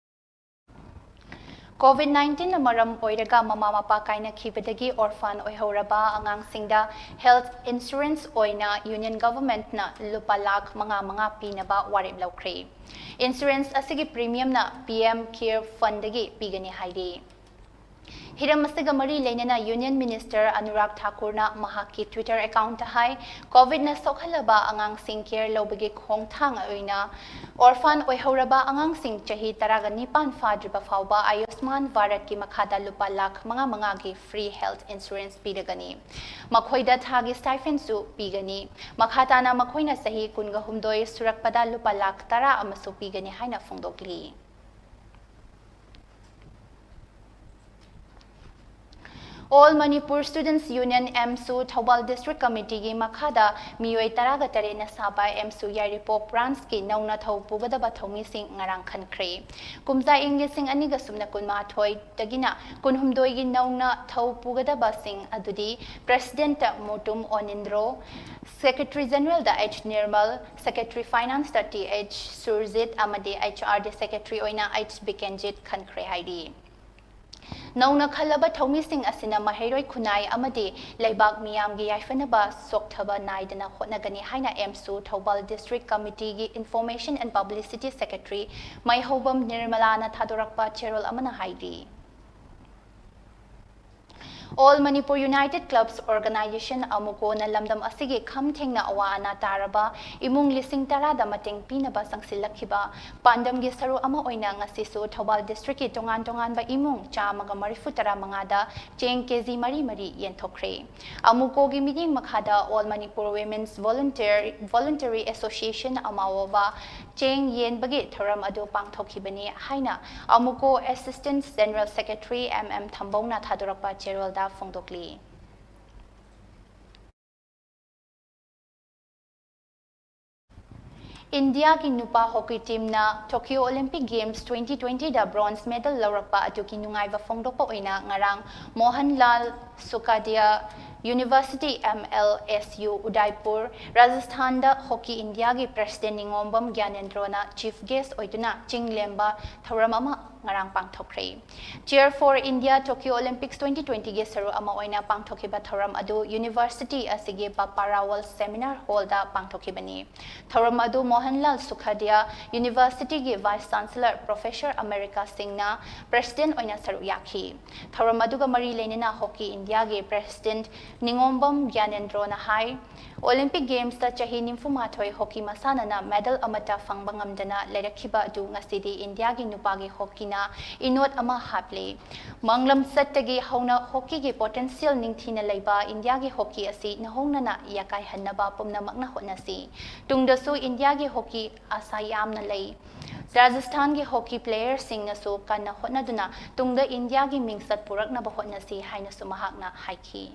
ꯀꯣꯚꯤꯗ ꯅꯥꯏꯟꯇꯤꯟꯅ ꯃꯔꯝ ꯑꯣꯏꯔꯒ ꯃꯃꯥ ꯃꯄꯥ ꯀꯥꯏꯅꯈꯤꯕꯗꯒꯤ ꯑꯣꯔꯐꯥꯟ ꯑꯣꯏꯍꯧꯔꯕ ꯑꯉꯥꯡꯁꯤꯡꯗ ꯍꯦꯜꯊ ꯏꯟꯁꯨꯔꯦꯟꯁ ꯑꯣꯏꯅ ꯌꯨꯅꯤꯌꯟ ꯒꯚꯔꯟꯃꯦꯟꯠꯅ ꯂꯨꯄꯥ ꯂꯥꯈ ꯃꯉꯥ ꯃꯉꯥ ꯄꯤꯅꯕ ꯋꯥꯔꯦꯞ ꯂꯧꯈ꯭ꯔꯦ꯫ ꯏꯟꯁꯨꯔꯦꯟꯁ ꯑꯁꯤꯒꯤ ꯄ꯭ꯔꯤꯃꯤꯌꯝꯅ ꯄꯤ ꯑꯦꯝ ꯀꯦꯌꯔ ꯐꯟꯗꯒꯤ ꯄꯤꯒꯅꯤ ꯍꯥꯏꯔꯤ꯫ ꯍꯤꯔꯝ ꯑꯁꯤꯒ ꯃꯔꯤ ꯂꯩꯅꯅ Union Minister Anurag Thakurꯅ ꯃꯍꯥꯛꯀꯤ Twitter accountꯇ ꯍꯥꯏ, COVIDꯅ ꯁꯣꯛꯍꯜꯂꯕ ꯑꯉꯥꯡꯁꯤꯡ care ꯂꯧꯕꯒꯤ ꯈꯣꯡꯊꯥꯡ ꯑꯣꯏꯅ orphan ꯑꯣꯏꯍꯧꯔꯕ ꯑꯉꯥꯡꯁꯤꯡ ꯆꯍꯤ ꯇꯔꯥꯒ ꯅꯤꯄꯥꯟ ꯐꯥꯗ꯭ꯔꯤꯕ ꯐꯥꯎꯕ Ayushman Bharatꯀꯤ ꯃꯈꯥꯗ ꯂꯨꯄꯥ ꯂꯥꯈ ꯃꯉꯥ ꯃꯉꯥꯒꯤ free health insurance ꯄꯤꯔꯒꯅꯤ꯫ ꯃꯈꯣꯏꯗ ꯊꯥꯒꯤ stipendꯁꯨ ꯄꯤꯒꯅꯤ꯫ ꯃꯈꯥ ꯇꯥꯅ ꯃꯈꯣꯏꯅ ꯆꯍꯤ ꯀꯨꯟꯒ ꯍꯨꯝꯗꯣꯏ ꯁꯨꯔꯛꯄꯗ ꯂꯨꯄꯥ ꯂꯥꯈ ꯇꯔꯥ ꯑꯃꯁꯨ ꯄꯤꯒꯅꯤ ꯍꯥꯏꯅ ꯐꯣꯡꯗꯣꯛꯂꯤ꯫ All Manipur Students Union, AMSU, Thoubal District Committeeꯒꯤ ꯃꯈꯥꯗ ꯃꯤꯑꯣꯏ ꯇꯔꯥꯒ ꯇꯔꯦꯠꯅ ꯁꯥꯕ AMSU ꯌꯥꯏꯔꯤꯄꯣꯛ branchꯀꯤ ꯅꯧꯅ ꯊꯧ ꯄꯨꯒꯗꯕ ꯊꯧꯃꯤꯁꯤꯡ ꯉꯔꯥꯡ ꯈꯟꯈ꯭ꯔꯦ꯫ ꯀꯨꯝꯖꯥ ꯏꯪ ꯂꯤꯁꯤꯡ ꯑꯅꯤꯒ ꯁꯨꯞꯅ ꯀꯨꯟꯃꯥꯊꯣꯏꯗꯒꯤꯅ ꯀꯨꯟꯍꯨꯝꯗꯣꯏꯒꯤ ꯅꯧꯅ ꯊꯧ ꯄꯨꯒꯗꯕꯁꯤꯡ ꯑꯗꯨꯗꯤ President ꯃꯣꯇꯨꯝ ꯑꯣꯅꯤꯟꯗ꯭ꯔꯣ, Secretary Generalꯗ H Nirmal, Secretary Financeꯇ Th Surjit ꯑꯃꯗꯤ HRD Secretary ꯑꯣꯏꯅ H ꯕꯤꯀꯦꯟꯖꯤꯠ ꯈꯟꯈ꯭ꯔꯦ ꯍꯥꯏꯔꯤ꯫ ꯅꯧꯅ ꯈꯜꯂꯕ ꯊꯧꯃꯤꯁꯤꯡ ꯑꯁꯤꯅ ꯃꯍꯩꯔꯣꯏ ꯈꯨꯟꯅꯥꯏ ꯑꯃꯗꯤ ꯂꯩꯕꯥꯛ ꯃꯤꯌꯥꯝꯒꯤ ꯌꯥꯏꯐꯅꯕ ꯁꯣꯛꯊꯕ ꯅꯥꯏꯗꯅ ꯍꯣꯠꯅꯒꯅꯤ ꯍꯥꯏꯅ AMSU Thoubal District Committeeꯒꯤ Information and Publicity Secretary ꯃꯥꯏꯍꯧꯕꯝ ꯅꯤꯔꯃꯂꯥꯅ ꯊꯥꯗꯣꯔꯛꯄ ꯆꯦꯔꯣꯜ ꯑꯃꯅ ꯍꯥꯏꯔꯤ꯫ All Manipur United Clubs Organisation, AMUCOꯅ ꯂꯝꯗꯝ ꯑꯁꯤꯒꯤ ꯈꯝ ꯊꯦꯡꯅ ꯑꯋꯥ ꯑꯅꯥ ꯇꯥꯔꯕ ꯏꯃꯨꯡ ꯂꯤꯁꯤꯡ ꯇꯔꯥꯗ ꯃꯇꯦꯡ ꯄꯤꯅꯕ ꯆꯪꯁꯤꯜꯂꯛꯈꯤꯕ ꯄꯥꯟꯗꯝꯒꯤ ꯁꯔꯨꯛ ꯑꯃ ꯑꯣꯏꯅ ꯉꯁꯤꯁꯨ ꯊꯧꯕꯥꯜ districtꯀꯤ ꯇꯣꯉꯥꯟ ꯇꯣꯉꯥꯟꯕ ꯏꯃꯨꯡ ꯆꯥꯝꯃꯒ ꯃꯔꯤꯐꯨ ꯇꯔꯥ ꯃꯉꯥꯗ ꯆꯦꯡ KG ꯃꯔꯤ ꯃꯔꯤ ꯌꯦꯟꯊꯣꯛꯈ꯭ꯔꯦ꯫ AMUCOꯒꯤ ꯃꯤꯠꯌꯦꯡ ꯃꯈꯥꯗ All Manipur Women's Volunteer, Voluntary Association, AMAWOVA, ꯆꯦꯡ ꯌꯦꯟꯕꯒꯤ ꯊꯧꯔꯝ ꯑꯗꯨ ꯄꯥꯡꯊꯣꯛꯈꯤꯕꯅꯤ ꯍꯥꯏꯅ AMUCO Assistant General Secretary M M ꯊꯝꯕꯧꯅ ꯊꯥꯗꯣꯔꯛꯄ ꯆꯦꯔꯣꯜꯗ ꯐꯣꯡꯗꯣꯛꯂꯤ꯫ ꯏꯟꯗꯤꯌꯥꯒꯤ ꯅꯨꯄꯥ hockey teamꯅ Tokyo Olympic Games twenty twentyꯗ bronze medal ꯂꯧꯔꯛꯄ ꯑꯗꯨꯒꯤ ꯅꯨꯡꯉꯥꯏꯕ ꯐꯣꯡꯗꯣꯛꯄ ꯑꯣꯏꯅ ꯉꯔꯥꯡ Mohan Lal Sukhadia University, M L S U, Udaipur, ꯔꯥꯖꯁꯊꯥꯟꯗ ꯍꯣꯀꯤ ꯏꯟꯗꯤꯌꯥꯒꯤ ꯄ꯭ꯔꯦꯁꯤꯗꯦꯟꯠ ꯅꯤꯉꯣꯝꯕꯝ ꯒ꯭ꯌꯥꯅꯦꯟꯗ꯭ꯔꯣꯅ ꯆꯤꯐ ꯒꯦꯁ꯭ꯠ ꯑꯣꯏꯗꯨꯅ ꯆꯤꯡ ꯂꯦꯝꯕ ꯊꯧꯔꯝ ꯑꯃ ꯉꯔꯥꯡ ꯄꯥꯡꯊꯣꯛꯈ꯭ꯔꯦ꯫ Cheer for India Tokyo Olympics twenty twenty ꯒꯤ ꯁꯔꯨꯛ ꯑꯃ ꯑꯣꯏꯅ ꯄꯥꯡꯊꯣꯛꯈꯤꯕ ꯊꯧꯔꯝ ꯑꯗꯨ ꯌꯨꯅꯤꯚꯔꯁꯤꯇꯤ ꯑꯁꯤꯒꯤ ꯄꯄꯥꯔꯥꯋꯜ ꯁꯦꯃꯤꯅꯥꯔ ꯍꯣꯜꯗ ꯄꯥꯡꯊꯣꯛꯈꯤꯕꯅꯤ꯫ ꯊꯧꯔꯝ ꯑꯗꯨ ꯃꯣꯍꯟꯂꯥꯜ ꯁꯨꯈꯥꯗꯤꯌꯥ ꯌꯨꯅꯤꯚꯔꯁꯤꯇꯤꯒꯤ ꯚꯥꯏꯁ ꯆꯥꯟꯁꯦꯂꯔ ꯄ꯭ꯔꯣꯐꯦꯁꯔ ꯑꯃꯦꯔꯤꯀꯥ ꯁꯤꯡꯅ ꯄ꯭ꯔꯦꯁꯤꯗꯦꯟꯠ ꯑꯣꯏꯅ ꯁꯔꯨꯛ ꯌꯥꯈꯤ꯫ ꯊꯧꯔꯝ ꯑꯗꯨꯒ ꯃꯔꯤ ꯂꯩꯅꯅ ꯍꯣꯀꯤ ꯏꯟꯗꯤꯌꯥꯒꯤ ꯄ꯭ꯔꯦꯁꯤꯗꯦꯟꯠ ꯅꯤꯉꯣꯝꯕꯝ ꯒ꯭ꯌꯥꯅꯦꯟꯗ꯭ꯔꯣꯅ ꯍꯥꯏ, ꯑꯣꯂꯤꯝꯄꯤꯛ ꯒꯦꯝꯁꯇ ꯆꯍꯤ ꯅꯤꯐꯨ ꯃꯥꯊꯣꯏ ꯍꯣꯀꯤ ꯃꯁꯥꯟꯅꯅ ꯃꯦꯗꯜ ꯑꯃꯠꯇ ꯐꯪꯕ ꯉꯝꯗꯅ ꯂꯩꯔꯛꯈꯤꯕ ꯑꯗꯨ ꯉꯁꯤꯗꯤ ꯏꯟꯗꯤꯌꯥꯒꯤ ꯅꯨꯄꯥꯒꯤ ꯍꯣꯀꯤꯅ ꯏꯅꯣꯠ ꯑꯃ ꯍꯥꯞꯂꯤ꯫ ꯃꯥꯡꯂꯝ ꯆꯠꯇꯒꯤ ꯍꯧꯅ ꯍꯣꯀꯤꯒꯤ ꯄꯣꯇꯦꯟꯁꯤꯌꯦꯜ ꯅꯤꯡꯊꯤꯅ ꯂꯩꯕ ꯏꯟꯗꯤꯌꯥꯒꯤ ꯍꯣꯀꯤ ꯑꯁꯤ ꯅꯧꯍꯧꯅꯅ ꯌꯥꯀꯥꯏꯍꯟꯅꯕ ꯄꯨꯝꯅꯃꯛꯅ ꯍꯣꯠꯅꯁꯤ꯫ ꯇꯨꯡꯗꯁꯨ ꯏꯟꯗꯤꯌꯥꯒꯤ ꯍꯣꯀꯤ ꯑꯥꯁꯥ ꯌꯥꯝꯅ ꯂꯩ꯫ ꯔꯥꯖꯁꯊꯥꯟꯒꯤ ꯍꯣꯀꯤ ꯄ꯭ꯂꯦꯌꯔꯁꯤꯡꯅꯁꯨ ꯀꯟꯅ ꯍꯣꯠꯅꯗꯨꯅ ꯇꯨꯡꯗ ꯏꯟꯗꯤꯌꯥꯒꯤ ꯃꯤꯡꯆꯠ ꯄꯨꯔꯛꯅꯕ ꯍꯣꯠꯅꯁꯤ ꯍꯥꯏꯅꯁꯨ ꯃꯍꯥꯛꯅ ꯍꯥꯏꯈꯤ꯫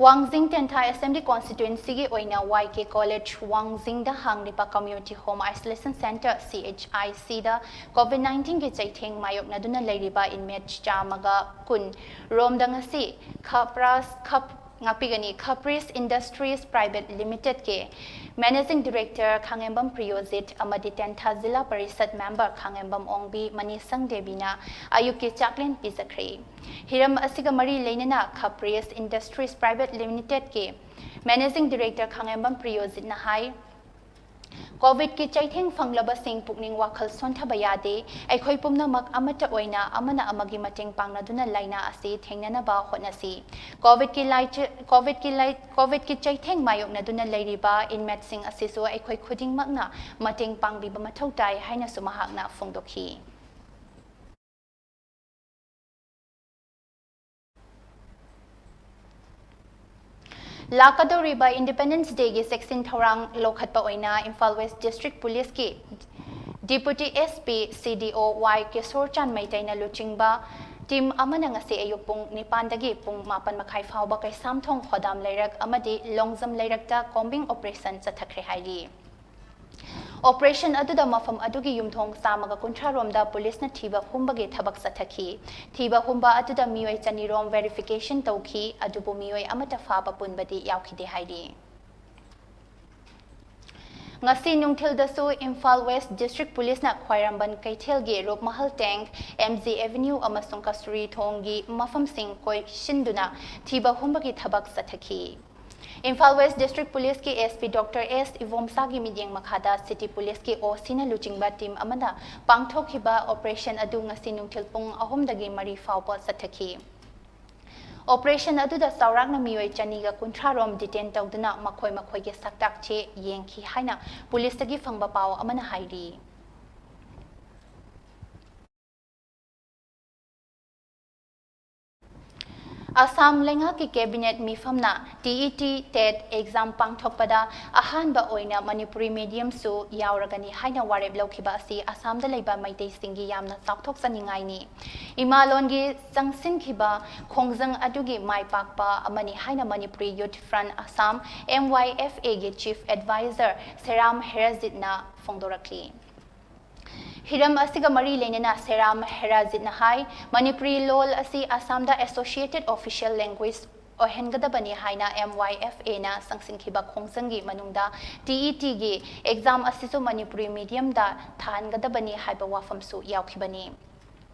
ꯋꯥꯡꯖꯤꯡ ꯇꯦꯟꯊꯥ ꯑꯦꯁꯦꯝꯕ꯭ꯂꯤ ꯀꯣꯟꯁꯇꯤꯇ꯭ꯋꯦꯟꯁꯤꯒꯤ ꯑꯣꯏꯅ ꯋꯥꯏ ꯀꯦ ꯀꯣꯂꯦꯖ ꯋꯥꯡꯖꯤꯡꯗ ꯍꯥꯡꯂꯤꯕ community home isolation centre, C H I ꯁꯤꯗ ꯀꯣꯚꯤꯗ ꯅꯥꯏꯟꯇꯤꯟꯒꯤ ꯆꯩꯊꯦꯡ ꯃꯥꯌꯣꯛꯅꯗꯨꯅ ꯂꯩꯔꯤꯕ ꯏꯟꯃꯦꯠ ꯆꯥꯝꯃꯒ ꯀꯨꯟ ꯔꯣꯝꯗ ꯉꯁꯤ ꯈꯄ꯭ꯔꯥꯁ ꯈꯞ ꯉꯥꯛꯄꯤꯒꯅꯤ꯫ ꯈꯄ꯭ꯔꯤꯁ ꯏꯟꯗꯁꯇ꯭ꯔꯤꯁ ꯄ꯭ꯔꯥꯏꯚꯦꯠ ꯂꯤꯃꯤꯇꯦꯗꯀꯤ ꯃꯦꯅꯦꯖꯤꯡ ꯗꯤꯔꯦꯛꯇꯔ ꯈꯥꯉꯦꯝꯕꯝ ꯄ꯭ꯔꯤꯌꯣꯖꯤꯠ ꯑꯃꯗꯤ ꯇꯦꯟꯊꯥ ꯖꯤꯂꯥ ꯄꯔꯤꯁꯠ ꯃꯦꯝꯕꯔ ꯈꯥꯉꯦꯝꯕꯝ ꯑꯣꯡꯕꯤ ꯃꯅꯤꯁꯪ ꯗꯦꯕꯤꯅ ꯑꯌꯨꯛꯀꯤ ꯆꯥꯛꯂꯦꯟ ꯄꯤꯖꯈ꯭ꯔꯦ꯫ ꯍꯤꯔꯝ ꯑꯁꯤꯒ ꯃꯔꯤ ꯂꯩꯅꯅ ꯈꯄ꯭ꯔꯤꯁ ꯏꯟꯗꯁꯇ꯭ꯔꯤꯁ ꯄ꯭ꯔꯥꯏꯚꯦꯠ ꯂꯤꯃꯤꯇꯦꯗꯀꯤ ꯃꯦꯅꯦꯖꯤꯡ ꯗꯤꯔꯦꯛꯇꯔ ꯈꯥꯉꯦꯝꯕꯝ ꯄ꯭ꯔꯤꯌꯣꯖꯤꯠꯅ ꯍꯥꯏ, ꯀꯣꯚꯤꯗꯀꯤ ꯆꯩꯊꯦꯡ ꯐꯪꯂꯕꯁꯤꯡ ꯄꯨꯛꯅꯤꯡ ꯋꯥꯈꯜ ꯁꯣꯟꯊꯕ ꯌꯥꯗꯦ꯫ ꯑꯩꯈꯣꯏ ꯄꯨꯝꯅꯃꯛ ꯑꯃꯠꯇ ꯑꯣꯏꯅ ꯑꯃꯅ ꯑꯃꯒꯤ ꯃꯇꯦꯡ ꯄꯥꯡꯅꯗꯨꯅ ꯂꯥꯏꯅꯥ ꯑꯁꯤ ꯊꯦꯡꯅꯅꯕ ꯍꯣꯠꯅꯁꯤ꯫ ꯀꯣꯚꯤꯗꯀꯤ ꯂꯥꯏꯆ-, ꯀꯣꯚꯤꯗꯀꯤ ꯂꯥꯏ-, ꯀꯣꯚꯤꯗꯀꯤ ꯆꯩꯊꯦꯡ ꯃꯥꯌꯣꯛꯅꯗꯨꯅ ꯂꯩꯔꯤꯕ ꯏꯟꯃꯦꯠꯁꯤꯡ ꯑꯁꯤꯁꯨ ꯑꯩꯈꯣꯏ ꯈꯨꯗꯤꯡꯃꯛꯅ ꯃꯇꯦꯡ ꯄꯥꯡꯕꯤꯕ ꯃꯊꯧ ꯇꯥꯏ ꯍꯥꯏꯅꯁꯨ ꯃꯍꯥꯛꯅ ꯐꯣꯡꯗꯣꯛꯈꯤ꯫ ꯂꯥꯛꯀꯗꯧꯔꯤꯕ ꯏꯟꯗꯤꯄꯦꯟꯗꯦꯟꯁ ꯗꯦꯒꯤ ꯆꯦꯛꯁꯤꯟ ꯊꯧꯔꯥꯡ ꯂꯧꯈꯠꯄ ꯑꯣꯏꯅ ꯏꯝꯐꯥꯜ ꯋꯦꯁ ꯗꯤꯁꯇ꯭ꯔꯤꯛ ꯄꯨꯂꯤꯁꯀꯤ ꯗꯤꯄꯨꯇꯤ ꯑꯦꯁ ꯄꯤ, ꯁꯤ ꯗꯤ ꯑꯣ ꯋꯥꯏ ꯀꯤꯁꯣꯔꯆꯥꯟ ꯃꯩꯇꯩꯅ ꯂꯨꯆꯤꯡꯕ ꯇꯤꯝ ꯑꯃꯅ ꯉꯁꯤ ꯑꯌꯨꯛ ꯄꯨꯡ ꯅꯤꯄꯥꯟꯗꯒꯤ ꯄꯨꯡ ꯃꯥꯄꯟ ꯃꯈꯥꯏ ꯐꯥꯎꯕ ꯀꯩꯁꯥꯝꯊꯣꯡ ꯈꯣꯗꯥꯝ ꯂꯩꯔꯛ ꯑꯃꯗꯤ ꯂꯣꯡꯖꯝ ꯂꯩꯔꯛꯇ ꯀꯣꯝꯕꯤꯡ ꯑꯣꯄꯔꯦꯁꯟ ꯆꯠꯊꯈ꯭ꯔꯦ ꯍꯥꯏꯔꯤ꯫ ꯑꯣꯄꯔꯦꯁꯟ ꯑꯗꯨꯗ ꯃꯐꯝ ꯑꯗꯨꯒꯤ ꯌꯨꯝꯊꯣꯡ ꯆꯥꯝꯃꯒ ꯀꯨꯟꯊ꯭ꯔꯥ ꯔꯣꯝꯗ ꯄꯨꯂꯤꯁꯅ ꯊꯤꯕ ꯍꯨꯝꯕꯒꯤ ꯊꯕꯛ ꯆꯠꯊꯈꯤ꯫ ꯊꯤꯕ ꯍꯨꯝꯕ ꯑꯗꯨꯗ ꯃꯤꯑꯣꯏ ꯆꯅꯤ ꯔꯣꯝ ꯚꯦꯔꯤꯐꯤꯀꯦꯁꯟ ꯇꯧꯈꯤ, ꯑꯗꯨꯕꯨ ꯃꯤꯑꯣꯏ ꯑꯃꯠꯇ ꯐꯥꯕ ꯄꯨꯟꯕꯗꯤ ꯌꯥꯎꯈꯤꯗꯦ ꯍꯥꯏꯔꯤ꯫ ꯉꯁꯤ ꯅꯨꯡꯊꯤꯜꯗꯁꯨ ꯏꯝꯐꯥꯜ ꯋꯦꯁ ꯗꯤꯁꯇ꯭ꯔꯤꯛ ꯄꯨꯂꯤꯁꯅ ꯈ꯭ꯋꯥꯏꯔꯝꯕꯟ ꯀꯩꯊꯦꯜꯒꯤ ꯔꯨꯞꯃꯍꯜ ꯇꯦꯡ, ꯑꯦꯝ ꯖꯤ ꯑꯦꯚꯦꯅ꯭ꯌꯨ ꯑꯃꯁꯨꯡ ꯀꯁꯇꯨꯔꯤ ꯊꯣꯡꯒꯤ ꯃꯐꯝꯁꯤꯡ ꯀꯣꯏꯁꯤꯟꯗꯨꯅ ꯊꯤꯕ ꯍꯨꯝꯕꯒꯤ ꯊꯕꯛ ꯆꯠꯊꯈꯤ꯫ ꯏꯝꯐꯥꯜ ꯋꯦꯁ ꯗꯤꯁꯇ꯭ꯔꯤꯛ ꯄꯨꯂꯤꯁꯀꯤ ꯑꯦꯁ ꯄꯤ ꯗꯣꯛꯇꯔ ꯑꯦꯁ ꯏꯕꯣꯝꯆꯥꯒꯤ ꯃꯤꯠꯌꯦꯡ ꯃꯈꯥꯗ ꯁꯤꯇꯤ ꯄꯨꯂꯤꯁꯀꯤ ꯑꯣ ꯁꯤꯅ ꯂꯨꯆꯤꯡꯕ ꯇꯤꯝ ꯑꯃꯅ ꯄꯥꯡꯊꯣꯛꯈꯤꯕ ꯑꯣꯄꯔꯦꯁꯟ ꯑꯗꯨ ꯉꯁꯤ ꯅꯨꯡꯊꯤꯜ ꯄꯨꯡ ꯑꯍꯨꯝꯗꯒꯤ ꯃꯔꯤ ꯐꯥꯎꯕ ꯆꯠꯊꯈꯤ꯫ ꯑꯣꯄꯔꯦꯁꯟ ꯑꯗꯨꯗ ꯆꯥꯎꯔꯥꯛꯅ ꯃꯤꯑꯣꯏ ꯆꯅꯤꯒ ꯀꯨꯟꯊ꯭ꯔꯥ ꯔꯣꯝ ꯗꯤꯇꯦꯟ ꯇꯧꯗꯨꯅ ꯃꯈꯣꯏ ꯃꯈꯣꯏꯒꯤ ꯁꯛꯇꯥꯛ ꯆꯦ ꯌꯦꯡꯈꯤ ꯍꯥꯏꯅ ꯄꯨꯂꯤꯁꯇꯒꯤ ꯐꯪꯕ ꯄꯥꯎ ꯑꯃꯅ ꯍꯥꯏꯔꯤ꯫ ꯑꯁꯥꯝ ꯂꯩꯉꯥꯛꯀꯤ ꯀꯦꯕꯤꯅꯦꯠ ꯃꯤꯐꯝꯅ ꯇꯤ ꯏ ꯇꯤ ꯇꯦꯠ ꯑꯦꯛꯖꯥꯝ ꯄꯥꯡꯊꯣꯛꯄꯗ ꯑꯍꯥꯟꯕ ꯑꯣꯏꯅ ꯃꯅꯤꯄꯨꯔꯤ ꯃꯤꯗꯤꯌꯝꯁꯨ ꯌꯥꯎꯔꯒꯅꯤ ꯍꯥꯏꯅ ꯋꯥꯔꯦꯞ ꯂꯧꯈꯤꯕ ꯑꯁꯤ ꯑꯁꯥꯝꯗ ꯂꯩꯕ ꯃꯩꯇꯩꯁꯤꯡꯒꯤ ꯌꯥꯝꯅ ꯆꯥꯎꯊꯣꯛꯆꯅꯤꯡꯉꯥꯏꯅꯤ꯫ ꯏꯃꯥ ꯂꯣꯟꯒꯤ ꯆꯪꯁꯤꯟꯈꯤꯕ ꯈꯣꯡꯖꯪ ꯑꯗꯨꯒꯤ ꯃꯥꯏ ꯄꯥꯛꯄ ꯑꯃꯅꯤ ꯍꯥꯏꯅ ꯃꯅꯤꯄꯨꯔꯤ ꯌꯨꯠ ꯐ꯭ꯔꯟꯠ ꯑꯁꯥꯝ, ꯑꯦꯝ ꯋꯥꯏ ꯑꯦꯐ ꯑꯦꯒꯤ ꯆꯤꯐ ꯑꯦꯗꯚꯥꯏꯖꯔ ꯁꯦꯔꯥꯝ ꯍꯦꯔꯥꯖꯤꯠꯅ ꯐꯣꯡꯗꯣꯔꯛꯂꯤ꯫ ꯍꯤꯔꯝ ꯑꯁꯤꯒ ꯃꯔꯤ ꯂꯩꯅꯅ ꯁꯦꯔꯥꯝ ꯍꯦꯔꯥꯖꯤꯠꯅ ꯍꯥꯏ, ꯃꯅꯤꯄꯨꯔꯤ ꯂꯣꯜ ꯑꯁꯤ ꯑꯁꯥꯝꯗ ꯑꯦꯁꯣꯁꯤꯌꯦꯇꯦꯠ ꯑꯣꯐꯤꯁꯤꯌꯦꯜ ꯂꯦꯡꯒ꯭ꯋꯦꯖ ꯑꯣꯏꯍꯟꯒꯗꯕꯅꯤ ꯍꯥꯏꯅ ꯑꯦꯝ ꯋꯥꯏ ꯑꯦꯐ ꯑꯦꯅ ꯆꯪꯁꯤꯟꯈꯤꯕ ꯈꯣꯡꯖꯪꯒꯤ ꯃꯅꯨꯡꯗ ꯇꯤ ꯏ ꯇꯤꯒꯤ ꯑꯦꯛꯖꯥꯝ ꯑꯁꯤꯁꯨ ꯃꯅꯤꯄꯨꯔꯤ ꯃꯤꯗꯤꯌꯝꯗ ꯊꯥꯍꯟꯒꯗꯕꯅꯤ ꯍꯥꯏꯕ ꯋꯥꯐꯝꯁꯨ ꯌꯥꯎꯈꯤꯕꯅꯤ꯫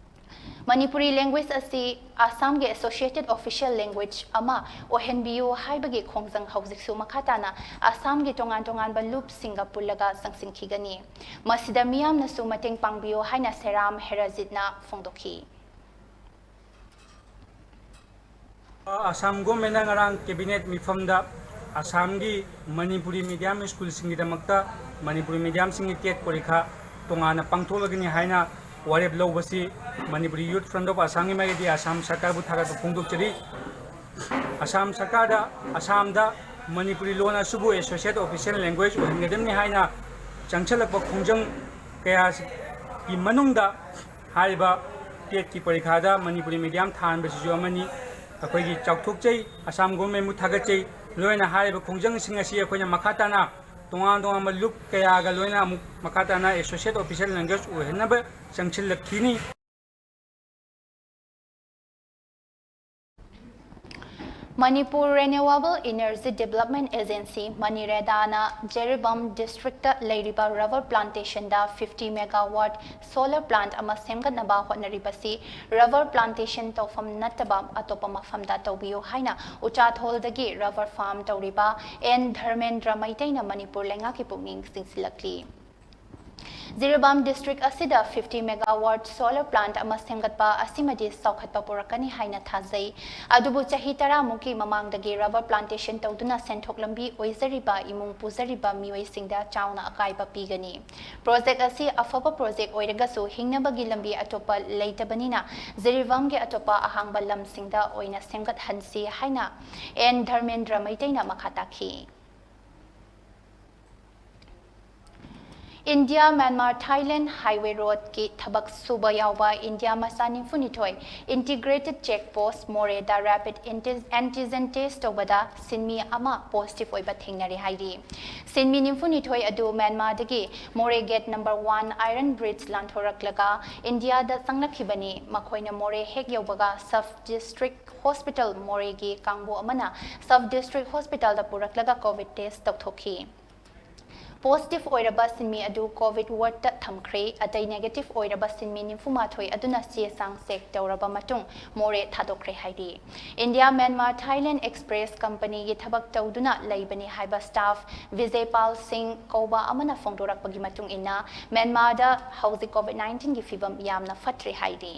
ꯃꯅꯤꯄꯨꯔꯤ ꯂꯦꯡꯒ꯭ꯋꯦꯖ ꯑꯁꯤ ꯑꯁꯥꯝꯒꯤ ꯑꯦꯁꯣꯁꯤꯌꯦꯇꯦꯠ ꯑꯣꯐꯤꯁꯤꯌꯦꯜ ꯂꯦꯡꯒ꯭ꯋꯦꯖ ꯑꯃ ꯑꯣꯏꯍꯟꯕꯤꯌꯨ ꯍꯥꯏꯕꯒꯤ ꯈꯣꯡꯖꯪ ꯍꯧꯖꯤꯛꯁꯨ ꯃꯈꯥ ꯇꯥꯅ ꯑꯁꯥꯝꯒꯤ ꯇꯣꯉꯥꯟ ꯇꯣꯉꯥꯟꯕ ꯂꯨꯞꯁꯤꯡꯒ ꯄꯨꯜꯂꯒ ꯆꯪꯁꯤꯟꯈꯤꯒꯅꯤ꯫ ꯃꯁꯤꯗ ꯃꯤꯌꯥꯝꯅꯁꯨ ꯃꯇꯦꯡ ꯄꯥꯡꯕꯤꯌꯨ ꯍꯥꯏꯅ ꯁꯦꯔꯥꯝ ꯍꯦꯔꯥꯖꯤꯠꯅ ꯐꯣꯡꯗꯣꯛꯈꯤ꯫ ꯑꯁꯥꯝ ꯒꯣꯔꯃꯦꯟꯅ ꯉꯔꯥꯡ ꯀꯦꯕꯤꯅꯦꯠ ꯃꯤꯐꯝꯗ ꯑꯁꯥꯝꯒꯤ ꯃꯅꯤꯄꯨꯔꯤ ꯃꯤꯗꯤꯌꯝ ꯁ꯭ꯀꯨꯜꯁꯤꯡꯒꯤꯗꯃꯛꯇ ꯃꯅꯤꯄꯨꯔꯤ ꯃꯤꯗꯤꯌꯝꯁꯤꯡꯒꯤ ꯇꯦꯠ ꯄꯔꯤꯈꯥ ꯇꯣꯉꯥꯟꯅ ꯄꯥꯡꯊꯣꯛꯂꯒꯅꯤ ꯍꯥꯏꯅ ꯋꯥꯔꯦꯞ ꯂꯧꯕꯁꯤ ꯃꯅꯤꯄꯨꯔꯤ ꯌꯨꯠ ꯐ꯭ꯔꯟꯠ ꯑꯣꯐ ꯑꯁꯥꯝꯒꯤ ꯃꯥꯏꯀꯩꯗꯒꯤ ꯑꯁꯥꯝ ꯁꯔꯀꯥꯔꯕꯨ ꯊꯥꯒꯠꯄ ꯐꯣꯡꯗꯣꯛꯆꯔꯤ꯫ ꯑꯁꯥꯝ ꯁꯔꯀꯥꯔꯗ ꯑꯁꯥꯝꯗ ꯃꯅꯤꯄꯨꯔꯤ ꯂꯣꯟ ꯑꯁꯤꯕꯨ ꯑꯦꯁꯣꯁꯤꯌꯦꯠ ꯑꯣꯐꯤꯁꯤꯌꯦꯜ ꯂꯦꯡꯒ꯭ꯋꯦꯖ ꯑꯣꯏꯍꯟꯒꯗꯕꯅꯤ ꯍꯥꯏꯅ ꯆꯪꯁꯤꯜꯂꯛꯄ ꯈꯣꯡꯖꯪ ꯀꯌꯥꯒꯤ ꯃꯅꯨꯡꯗ ꯍꯥꯏꯔꯤꯕ ꯇꯦꯠꯀꯤ ꯄꯔꯤꯈꯥꯗ ꯃꯅꯤꯄꯨꯔꯤ ꯃꯤꯗꯤꯌꯝ ꯊꯥꯍꯟꯕꯁꯤꯁꯨ ꯑꯃꯅꯤ꯫ ꯑꯩꯈꯣꯏꯒꯤ ꯆꯥꯎꯊꯣꯛꯆꯩ, ꯑꯁꯥꯝ ꯒꯣꯔꯃꯦꯟꯕꯨ ꯊꯥꯒꯠꯆꯩ꯫ ꯂꯣꯏꯅ ꯍꯥꯏꯔꯤꯕ ꯈꯣꯡꯖꯪꯁꯤꯡ ꯑꯁꯤ ꯑꯩꯈꯣꯏꯅ ꯃꯈꯥ ꯇꯥꯅ ꯇꯣꯉꯥꯟ ꯇꯣꯉꯥꯟꯕ ꯂꯨꯞ ꯀꯌꯥꯒ ꯂꯣꯏꯅ ꯑꯃꯨꯛ ꯃꯈꯥ ꯇꯥꯅ associate officer language ꯑꯣꯏꯍꯟꯅꯕ ꯆꯪꯁꯤꯜꯂꯛꯈꯤꯅꯤ꯫ Manipur Renewable Energy Development Agency, ꯃꯅꯤꯔꯦꯗꯥꯅ ꯖꯤꯔꯤꯕꯥꯝ ꯗꯤꯁꯇ꯭ꯔꯤꯛꯇ ꯂꯩꯔꯤꯕ ꯔꯕꯔ ꯄ꯭ꯂꯥꯟꯇꯦꯁꯟꯗ fifty megawatt solar plant ꯑꯃ ꯁꯦꯝꯒꯠꯅꯕ ꯍꯣꯠꯅꯔꯤꯕꯁꯤ ꯔꯕꯔ ꯄ꯭ꯂꯥꯟꯇꯦꯁꯟ ꯇꯧꯐꯝ ꯅꯠꯇꯕ ꯑꯇꯣꯞꯄ ꯃꯐꯝꯗ ꯇꯧꯕꯤꯌꯨ ꯍꯥꯏꯅ ꯎꯆꯥꯊꯣꯜꯗꯒꯤ ꯔꯕꯔ ꯐꯥꯔꯝ ꯇꯧꯔꯤꯕ ꯑꯦꯟ ꯙꯔꯃꯦꯟꯗ꯭ꯔ ꯃꯩꯇꯩꯅ ꯃꯅꯤꯄꯨꯔ ꯂꯩꯉꯥꯛꯀꯤ ꯄꯨꯛꯅꯤꯡ ꯆꯤꯡꯁꯤꯜꯂꯛꯂꯤ꯫ ꯖꯤꯔꯤꯕꯥꯝ ꯗꯤꯁꯇ꯭ꯔꯤꯛ ꯑꯁꯤꯗ fifty megawatt solar plant ꯑꯃ ꯁꯦꯝꯒꯠꯄ ꯑꯁꯤꯃꯗꯤ ꯆꯥꯎꯈꯠꯄ ꯄꯨꯔꯛꯀꯅꯤ ꯍꯥꯏꯅ ꯊꯥꯖꯩ꯫ ꯑꯗꯨꯕꯨ ꯆꯍꯤ ꯇꯔꯥꯃꯨꯛꯀꯤ ꯃꯃꯥꯡꯗꯒꯤ ꯔꯕꯔ ꯄ꯭ꯂꯥꯟꯇꯦꯁꯟ ꯇꯧꯗꯨꯅ ꯁꯦꯟꯊꯣꯛ ꯂꯝꯕꯤ ꯑꯣꯏꯖꯔꯤꯕ ꯏꯃꯨꯡ ꯄꯨꯖꯔꯤꯕ ꯃꯤꯑꯣꯏꯁꯤꯡꯗ ꯆꯥꯎꯅ ꯑꯀꯥꯏꯕ ꯄꯤꯒꯅꯤ꯫ ꯄ꯭ꯔꯣꯖꯦꯛ ꯑꯁꯤ ꯑꯐꯕ ꯄ꯭ꯔꯣꯖꯦꯛ ꯑꯣꯏꯔꯒꯁꯨ ꯍꯤꯡꯅꯕꯒꯤ ꯂꯝꯕꯤ ꯑꯇꯣꯞꯄ ꯂꯩꯇꯕꯅꯤꯅ ꯖꯤꯔꯤꯕꯥꯝꯒꯤ ꯑꯇꯣꯞꯄ ꯑꯍꯥꯡꯕ ꯂꯝꯁꯤꯡꯗ ꯑꯣꯏꯅ ꯁꯦꯝꯒꯠꯍꯟꯁꯤ ꯍꯥꯏꯅ ꯑꯦꯟ ꯙꯔꯃꯦꯟꯗ꯭ꯔ ꯃꯩꯇꯩꯅ ꯃꯈꯥ ꯇꯥꯈꯤ꯫ ꯏꯟꯗꯤꯌꯥ ꯃ꯭ꯌꯥꯟꯃꯥꯔ ꯊꯥꯏꯂꯦꯟ ꯍꯥꯏꯋꯦ ꯔꯣꯗꯀꯤ ꯊꯕꯛ ꯁꯨꯕ ꯌꯥꯎꯕ ꯏꯟꯗꯤꯌꯥ ꯃꯆꯥ ꯅꯤꯐꯨꯅꯤꯊꯣꯏ Integrated Check Post ꯃꯣꯔꯦꯗ rapid anti- antigen test ꯇꯧꯕꯗ ꯁꯤꯟꯃꯤ ꯑꯃ positive ꯑꯣꯏꯕ ꯊꯦꯡꯅꯔꯦ ꯍꯥꯏꯔꯤ꯫ ꯁꯤꯟꯃꯤ ꯅꯤꯐꯨꯅꯤꯊꯣꯏ ꯑꯗꯨ ꯃ꯭ꯌꯥꯟꯃꯥꯔꯗꯒꯤ ꯃꯣꯔꯦ gate number one Iron Bridge ꯂꯥꯟꯊꯣꯔꯛꯂꯒ ꯏꯟꯗꯤꯌꯥꯗ ꯆꯪꯂꯛꯈꯤꯕꯅꯤ꯫ ꯃꯈꯣꯏꯅ ꯃꯣꯔꯦ ꯍꯦꯛ ꯌꯧꯕꯒ sub district hospital ꯃꯣꯔꯦꯒꯤ ꯀꯥꯡꯕꯨ ꯑꯃꯅ sub district hospitalꯗ ꯄꯨꯔꯛꯂꯒ COVID test ꯇꯧꯊꯣꯛꯈꯤ꯫ Positive ꯑꯣꯏꯔꯕ ꯁꯤꯟꯃꯤ ꯑꯗꯨ COVID wardꯇ ꯊꯝꯈ꯭ꯔꯦ꯫ ꯑꯇꯩ negative ꯑꯣꯏꯔꯕ ꯁꯤꯟꯃꯤ ꯅꯤꯐꯨꯃꯥꯊꯣꯏ ꯑꯗꯨꯅ ꯆꯦ ꯆꯥꯡ check ꯇꯧꯔꯕ ꯃꯇꯨꯡ ꯃꯣꯔꯦ ꯊꯥꯗꯣꯛꯈ꯭ꯔꯦ ꯍꯥꯏꯔꯤ꯫ ꯏꯟꯗꯤꯌꯥ ꯃ꯭ꯌꯥꯟꯃꯥꯔ ꯊꯥꯏꯂꯦꯟ ꯑꯦꯛꯁꯄ꯭ꯔꯦꯁ ꯀꯝꯄꯅꯤꯒꯤ ꯊꯕꯛ ꯇꯧꯗꯨꯅ ꯂꯩꯕꯅꯤ ꯍꯥꯏꯕ staff ꯕꯤꯖꯦꯄꯥꯜ ꯁꯤꯡ ꯀꯧꯕ ꯑꯃꯅ ꯐꯣꯡꯗꯣꯔꯛꯄꯒꯤ ꯃꯇꯨꯡ ꯏꯟꯅ, ꯃ꯭ꯌꯥꯟꯃꯥꯔꯗ ꯍꯧꯖꯤꯛ COVID nineteenꯒꯤ ꯐꯤꯕꯝ ꯌꯥꯝꯅ ꯐꯠꯇ꯭ꯔꯦ ꯍꯥꯏꯔꯤ꯫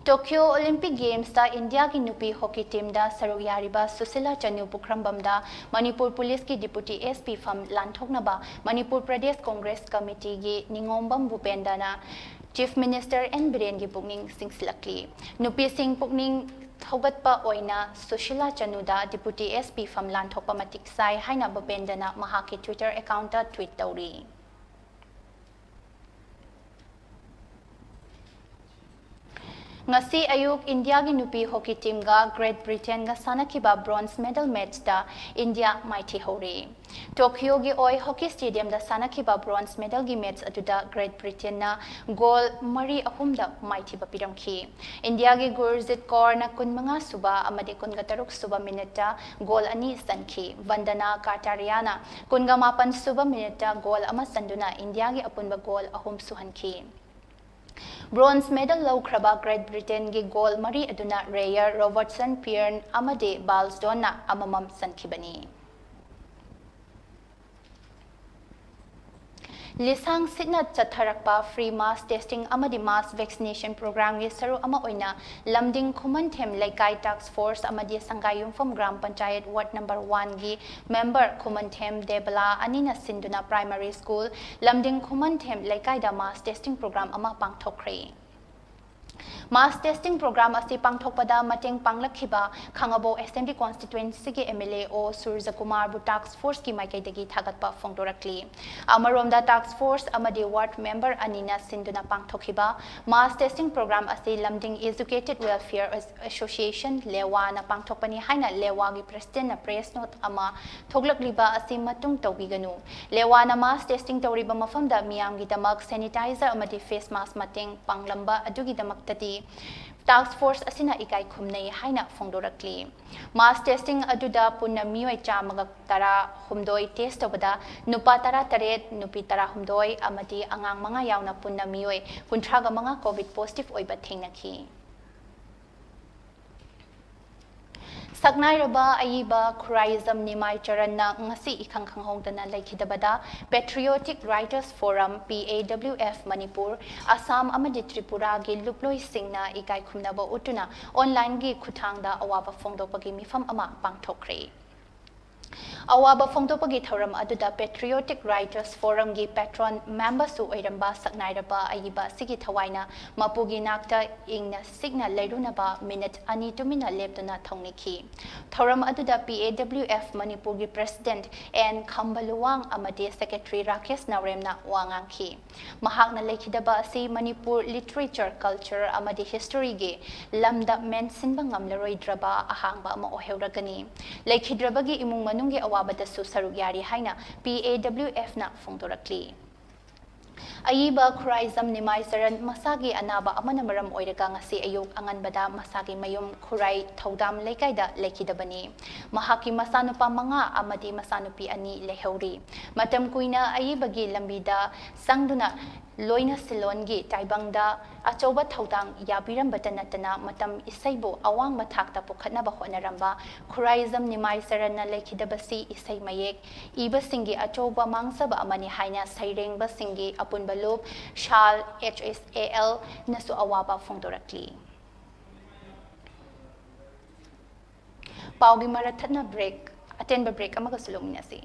Tokyo Olympic Gamesꯇ ꯏꯟꯗꯤꯌꯥꯒꯤ ꯅꯨꯄꯤ hockey teamꯗ ꯁꯔꯨꯛ ꯌꯥꯔꯤꯕ ꯁꯨꯁꯤꯂꯥ ꯆꯅꯨ ꯄꯨꯈ꯭ꯔꯝꯕꯝꯗ ꯃꯅꯤꯄꯨꯔ ꯄꯨꯂꯤꯁꯀꯤ Deputy SP ꯐꯝ ꯂꯥꯟꯊꯣꯛꯅꯕ ꯃꯅꯤꯄꯨꯔ ꯄ꯭ꯔꯗꯦꯁ ꯀꯣꯡꯒ꯭ꯔꯦꯁ ꯀꯃꯤꯇꯤꯒꯤ ꯅꯤꯉꯣꯝꯕꯝ ꯚꯨꯄꯦꯟꯗ꯭ꯔꯅ Chief Minister ꯑꯦꯟ ꯕꯤꯔꯦꯟꯒꯤ ꯄꯨꯛꯅꯤꯡ ꯆꯤꯡꯁꯤꯜꯂꯛꯂꯤ꯫ ꯅꯨꯄꯤꯁꯤꯡ ꯄꯨꯛꯅꯤꯡ ꯊꯧꯒꯠꯄ ꯑꯣꯏꯅ ꯁꯨꯁꯤꯂꯥ ꯆꯅꯨꯗ Deputy SP ꯐꯝ ꯂꯥꯟꯊꯣꯛꯄ ꯃꯇꯤꯛ ꯆꯥꯏ ꯍꯥꯏꯅ ꯚꯨꯄꯦꯟꯗ꯭ꯔꯅ ꯃꯍꯥꯛꯀꯤ Twitter accountꯇ tweet ꯇꯧꯔꯤ꯫ ꯉꯁꯤ ꯑꯌꯨꯛ ꯏꯟꯗꯤꯌꯥꯒꯤ ꯅꯨꯄꯤ ꯍꯣꯀꯤ ꯇꯤꯝꯒ ꯒ꯭ꯔꯦꯠ ꯕ꯭ꯔꯤꯇꯦꯟꯒ ꯁꯥꯟꯅꯈꯤꯕ ꯕ꯭ꯔꯣꯟꯖ ꯃꯦꯗꯜ ꯃꯦꯠꯆꯇ ꯏꯟꯗꯤꯌꯥ ꯃꯥꯏꯊꯤꯍꯧꯔꯤ꯫ ꯇꯣꯀꯤꯌꯣꯒꯤ ꯑꯣꯏ ꯍꯣꯀꯤ ꯁ꯭ꯇꯦꯗꯤꯌꯝꯗ ꯁꯥꯟꯅꯈꯤꯕ ꯕ꯭ꯔꯣꯟꯖ ꯃꯦꯗꯜꯒꯤ ꯃꯦꯠꯆ ꯑꯗꯨꯗ ꯒ꯭ꯔꯦꯠ ꯕ꯭ꯔꯤꯇꯦꯟꯅ ꯒꯣꯜ ꯃꯔꯤ ꯑꯍꯨꯝꯗ ꯃꯥꯏꯊꯤꯕ ꯄꯤꯔꯝꯈꯤ꯫ ꯏꯟꯗꯤꯌꯥꯒꯤ ꯒꯨꯔꯖꯤꯠ ꯀꯧꯔꯅ ꯀꯨꯟꯃꯉꯥ ꯁꯨꯕ ꯑꯃꯗꯤ ꯀꯨꯟꯒ ꯇꯔꯨꯛ ꯁꯨꯕ ꯃꯤꯅꯤꯠꯇ ꯒꯣꯜ ꯑꯅꯤ ꯆꯟꯈꯤ꯫ ꯚꯟꯗꯅꯥ ꯀꯥꯇꯥꯔꯤꯌꯥꯅ ꯀꯨꯟꯒ ꯃꯥꯄꯟ ꯁꯨꯕ ꯃꯤꯅꯤꯠꯇ ꯒꯣꯜ ꯑꯃ ꯆꯟꯗꯨꯅ ꯏꯟꯗꯤꯌꯥꯒꯤ ꯑꯄꯨꯟꯕ ꯒꯣꯜ ꯑꯍꯨꯝ ꯁꯨꯍꯟꯈꯤ꯫ ꯕ꯭ꯔꯣꯟꯖ ꯃꯦꯗꯜ ꯂꯧꯈ꯭ꯔꯕ ꯒ꯭ꯔꯦꯠ ꯕ꯭ꯔꯤꯇꯦꯟꯒꯤ ꯒꯣꯜ ꯃꯔꯤ ꯑꯗꯨꯅ ꯔꯦꯌꯔ, ꯔꯣꯕꯔꯠꯁꯟ, ꯄꯤꯌꯔꯟ ꯑꯃꯗꯤ ꯕꯥꯜꯁꯗꯣꯟꯅ ꯑꯃꯃꯝ ꯆꯟꯈꯤꯕꯅꯤ꯫ ꯂꯤꯁꯥꯡ ꯁꯤꯠꯅ ꯆꯠꯊꯔꯛꯄ ꯐ꯭ꯔꯤ ꯃꯥꯁ ꯇꯦꯁꯇꯤꯡ ꯑꯃꯗꯤ ꯃꯥꯁ ꯚꯦꯛꯁꯤꯅꯦꯁꯟ ꯄ꯭ꯔꯣꯒ꯭ꯔꯥꯝꯒꯤ ꯁꯔꯨꯛ ꯑꯃ ꯑꯣꯏꯅ ꯂꯝꯗꯤꯡ ꯈꯨꯃꯟꯊꯦꯝ ꯂꯩꯀꯥꯏ ꯇꯥꯛꯁ ꯐꯣꯔꯁ ꯑꯃꯗꯤ ꯁꯪꯒꯥꯏꯌꯨꯝꯐꯝ ꯒ꯭ꯔꯥꯝ ꯄꯟꯆꯥꯌꯠ ꯋꯥꯔꯗ ꯅꯝꯕꯔ ꯋꯥꯟꯒꯤ ꯃꯦꯝꯕꯔ ꯈꯨꯃꯟꯊꯦꯝ ꯗꯦꯕꯂꯥ ꯑꯅꯤꯅ ꯁꯤꯟꯗꯨꯅ ꯄ꯭ꯔꯥꯏꯃꯥꯔꯤ ꯁ꯭ꯀꯨꯜ ꯂꯝꯗꯤꯡ ꯈꯨꯃꯟꯊꯦꯝ ꯂꯩꯀꯥꯏꯗ ꯃꯥꯁ ꯇꯦꯁꯇꯤꯡ ꯄ꯭ꯔꯣꯒ꯭ꯔꯥꯝ ꯑꯃ ꯄꯥꯡꯊꯣꯛꯈ꯭ꯔꯦ꯫ ꯃꯥꯁ ꯇꯦꯁꯇꯤꯡ ꯄ꯭ꯔꯣꯒ꯭ꯔꯥꯝ ꯑꯁꯤ ꯄꯥꯡꯊꯣꯛꯄꯗ ꯃꯇꯦꯡ ꯄꯥꯡꯂꯛꯈꯤꯕ ꯈꯥꯉꯕꯣꯛ ꯑꯦꯁꯦꯝꯕ꯭ꯂꯤ ꯀꯣꯟꯁꯇꯤꯇ꯭ꯋꯦꯟꯁꯤꯒꯤ ꯑꯦꯝ ꯑꯦꯜ ꯑꯦ ꯑꯣ ꯁꯨꯔꯖꯀꯨꯃꯥꯔꯕꯨ ꯇꯥꯛꯁ ꯐꯣꯔꯁꯀꯤ ꯃꯥꯏꯀꯩꯗꯒꯤ ꯊꯥꯒꯠꯄ ꯐꯣꯡꯗꯣꯔꯛꯂꯤ꯫ ꯑꯃꯔꯣꯝꯗ ꯇꯥꯛꯁ ꯐꯣꯔꯁ ꯑꯃꯗꯤ ꯋꯥꯔꯗ ꯃꯦꯝꯕꯔ ꯑꯅꯤꯅ ꯁꯤꯟꯗꯨꯅ ꯄꯥꯡꯊꯣꯛꯈꯤꯕ ꯃꯥꯁ ꯇꯦꯁꯇꯤꯡ ꯄ꯭ꯔꯣꯒ꯭ꯔꯥꯝ ꯑꯁꯤ ꯂꯝꯗꯤꯡ ꯑꯦꯖꯨꯀꯦꯇꯦꯗ ꯋꯦꯜꯐꯤꯌꯔ ꯑꯦꯁꯣꯁꯤꯌꯦꯁꯟ, ꯂꯦꯋꯥꯅ ꯄꯥꯡꯊꯣꯛꯄꯅꯤ ꯍꯥꯏꯅ ꯂꯦꯋꯥꯒꯤ ꯄ꯭ꯔꯦꯁꯤꯗꯦꯟꯠꯅ ꯄ꯭ꯔꯦꯁ ꯅꯣꯠ ꯑꯃ ꯊꯣꯛꯂꯛꯂꯤꯕ ꯑꯁꯤ ꯃꯇꯨꯡ ꯇꯧꯕꯤꯒꯅꯨ꯫ ꯂꯦꯋꯥꯅ ꯃꯥꯁ ꯇꯦꯁꯇꯤꯡ ꯇꯧꯔꯤꯕ ꯃꯐꯝꯗ ꯃꯤꯌꯥꯝꯒꯤꯗꯃꯛ ꯁꯦꯅꯤꯇꯥꯏꯖꯔ ꯑꯃꯗꯤ ꯐꯦꯁ ꯃꯥꯁ ꯃꯇꯦꯡ ꯄꯥꯡꯂꯝꯕ ꯑꯗꯨꯒꯤꯗꯃꯛꯇꯗꯤ ꯇꯥꯛꯁ ꯐꯣꯔꯁ ꯑꯁꯤꯅ ꯏꯀꯥꯏ ꯈꯨꯝꯅꯩ ꯍꯥꯏꯅ ꯐꯣꯡꯗꯣꯔꯛꯂꯤ꯫ ꯃꯥꯁ ꯇꯦꯁꯇꯤꯡ ꯑꯗꯨꯗ ꯄꯨꯟꯅ ꯃꯤꯑꯣꯏ ꯆꯥꯝꯃꯒ ꯇꯔꯥꯍꯨꯝꯗꯣꯏ ꯇꯦꯁ ꯇꯧꯕꯗ ꯅꯨꯄꯥ ꯇꯔꯥꯇꯔꯦꯠ, ꯅꯨꯄꯤ ꯇꯔꯥꯍꯨꯝꯗꯣꯏ ꯑꯃꯗꯤ ꯑꯉꯥꯡ ꯃꯉꯥ ꯌꯥꯎꯅ ꯄꯨꯟꯅ ꯃꯤꯑꯣꯏ ꯀꯨꯟꯊ꯭ꯔꯥꯒ ꯃꯉꯥ ꯀꯣꯚꯤꯗ ꯄꯣꯖꯤꯇꯤꯚ ꯑꯣꯏꯕ ꯊꯦꯡꯅꯈꯤ꯫ ꯁꯛꯅꯥꯏꯔꯕ ꯑꯏꯕ ꯈꯨꯔꯥꯏꯖꯝ ꯅꯤꯃꯥꯏ ꯆꯔꯟꯅ ꯉꯁꯤ ꯏꯈꯪ ꯈꯪꯍꯧꯗꯅ ꯂꯩꯈꯤꯗꯕꯗ Patriotic Writers Forum, P A W F, Manipur, Assam ꯑꯃꯗꯤ ꯇ꯭ꯔꯤꯄꯨꯔꯥꯒꯤ ꯂꯨꯞꯂꯣꯏꯁꯤꯡꯅ ꯏꯀꯥꯏ ꯈꯨꯝꯅꯕ ꯎꯠꯇꯨꯅ ꯑꯣꯟꯂꯥꯏꯟꯒꯤ ꯈꯨꯠꯊꯥꯡꯗ ꯑꯋꯥꯕ ꯐꯣꯡꯗꯣꯛꯄꯒꯤ ꯃꯤꯐꯝ ꯑꯃ ꯄꯥꯡꯊꯣꯛꯈ꯭ꯔꯦ꯫ ꯑꯋꯥꯕ ꯐꯣꯡꯗꯣꯛꯄꯒꯤ ꯊꯧꯔꯝ ꯑꯗꯨꯗ Patriotic Writers Forumꯒꯤ patron memberꯁꯨ ꯑꯣꯏꯔꯝꯕ ꯁꯛꯅꯥꯏꯔꯕ ꯑꯏꯕ ꯑꯁꯤꯒꯤ ꯊꯋꯥꯏꯅ ꯃꯄꯨꯒꯤ ꯅꯥꯛꯇ ꯏꯪꯅ ꯁꯤꯛꯅ ꯂꯩꯔꯨꯅꯕ ꯃꯤꯅꯤꯠ ꯑꯅꯤ ꯇꯨꯃꯤꯟꯅ ꯂꯦꯞꯇꯨꯅ ꯊꯧꯅꯤꯈꯤ꯫ ꯊꯧꯔꯝ ꯑꯗꯨꯗ P A W F ꯃꯅꯤꯄꯨꯔꯒꯤ president N ꯈꯝꯕꯂꯨꯋꯥꯡ ꯑꯃꯗꯤ secretary ꯔꯥꯀꯦꯁ ꯅꯥꯎꯔꯦꯝꯅ ꯋꯥ ꯉꯥꯡꯈꯤ꯫ ꯃꯍꯥꯛꯅ ꯂꯩꯈꯤꯗꯕ ꯑꯁꯤ ꯃꯅꯤꯄꯨꯔ literature, culture ꯑꯃꯗꯤ historyꯒꯤ ꯂꯝꯗ ꯃꯦꯟꯁꯤꯟꯕ ꯉꯝꯂꯔꯣꯏꯗ꯭ꯔꯕ ꯑꯍꯥꯡꯕ ꯑꯃ ꯑꯣꯏꯍꯧꯔꯒꯅꯤ꯫ ꯂꯩꯈꯤꯗ꯭ꯔꯕꯒꯤ ꯏꯃꯨꯡ ꯃꯅꯨꯡꯒꯤ ꯑꯋꯥꯕꯗꯁꯨ ꯁꯔꯨꯛ ꯌꯥꯔꯤ ꯍꯥꯏꯅ P A W Fꯅ ꯐꯣꯡꯗꯣꯔꯛꯂꯤ꯫ ꯑꯏꯕ ꯈꯨꯔꯥꯏꯖꯝ ꯅꯤꯃꯥꯏ ꯆꯔꯟ ꯃꯁꯥꯒꯤ ꯑꯅꯥꯕ ꯑꯃꯅ ꯃꯔꯝ ꯑꯣꯏꯔꯒ ꯉꯁꯤ ꯑꯌꯨꯛ ꯑꯉꯟꯕꯗ ꯃꯁꯥꯒꯤ ꯃꯌꯨꯝ ꯈꯨꯔꯥꯏ ꯊꯧꯗꯥꯝ ꯂꯩꯀꯥꯏꯗ ꯂꯩꯈꯤꯗꯕꯅꯤ꯫ ꯃꯍꯥꯛꯀꯤ ꯃꯆꯥꯅꯨꯄꯥ ꯃꯉꯥ ꯑꯃꯗꯤ ꯃꯆꯥꯅꯨꯄꯤ ꯑꯅꯤ ꯂꯩꯍꯧꯔꯤ꯫ ꯃꯇꯝ ꯀꯨꯏꯅ ꯑꯏꯕꯒꯤ ꯂꯝꯕꯤꯗ ꯆꯪꯗꯨꯅ ꯂꯣꯏꯅ ꯁꯤꯂꯣꯟꯒꯤ ꯇꯥꯏꯕꯪꯗ ꯑꯆꯧꯕ ꯊꯧꯗꯥꯡ ꯌꯥꯕꯤꯔꯝꯕꯇ ꯅꯠꯇꯅ ꯃꯇꯝ ꯏꯁꯩꯕꯨ ꯑꯋꯥꯡꯕ ꯊꯥꯛꯇ ꯄꯨꯈꯠꯅꯕ ꯍꯣꯠꯅꯔꯝꯕ ꯈꯨꯔꯥꯏꯖꯝ ꯅꯤꯃꯥꯏ ꯆꯔꯟꯅ ꯂꯩꯈꯤꯗꯕꯁꯤ ꯏꯁꯩ ꯃꯌꯦꯛ ꯏꯕꯁꯤꯡꯒꯤ ꯑꯆꯧꯕ ꯃꯥꯡꯖꯕ ꯑꯃꯅꯤ ꯍꯥꯏꯅ ꯁꯩꯔꯦꯡꯕꯁꯤꯡꯒꯤ ꯑꯄꯨꯟꯕ ꯂꯨꯞ ꯁꯥꯜ H S A L ꯅꯁꯨ ꯑꯋꯥꯕ ꯐꯣꯡꯗꯣꯔꯛꯂꯤ꯫ ꯄꯥꯎꯒꯤ ꯃꯔꯛ ꯊꯠꯅ break, ꯑꯇꯦꯟꯕ break ꯑꯃꯒꯁꯨ ꯂꯧꯃꯤꯟꯅꯁꯤ꯫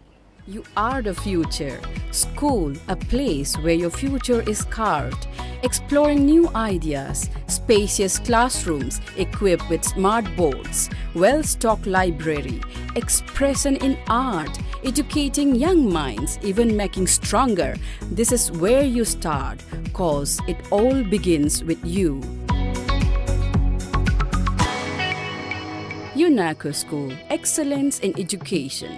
You are the future. School, a place where your future is carved. Exploring new ideas, spacious classrooms equipped with smart boards, well-stocked library, expression in art, educating young minds, even making stronger. This is where you start, 'cause it all begins with you. UNACO School, excellence in education.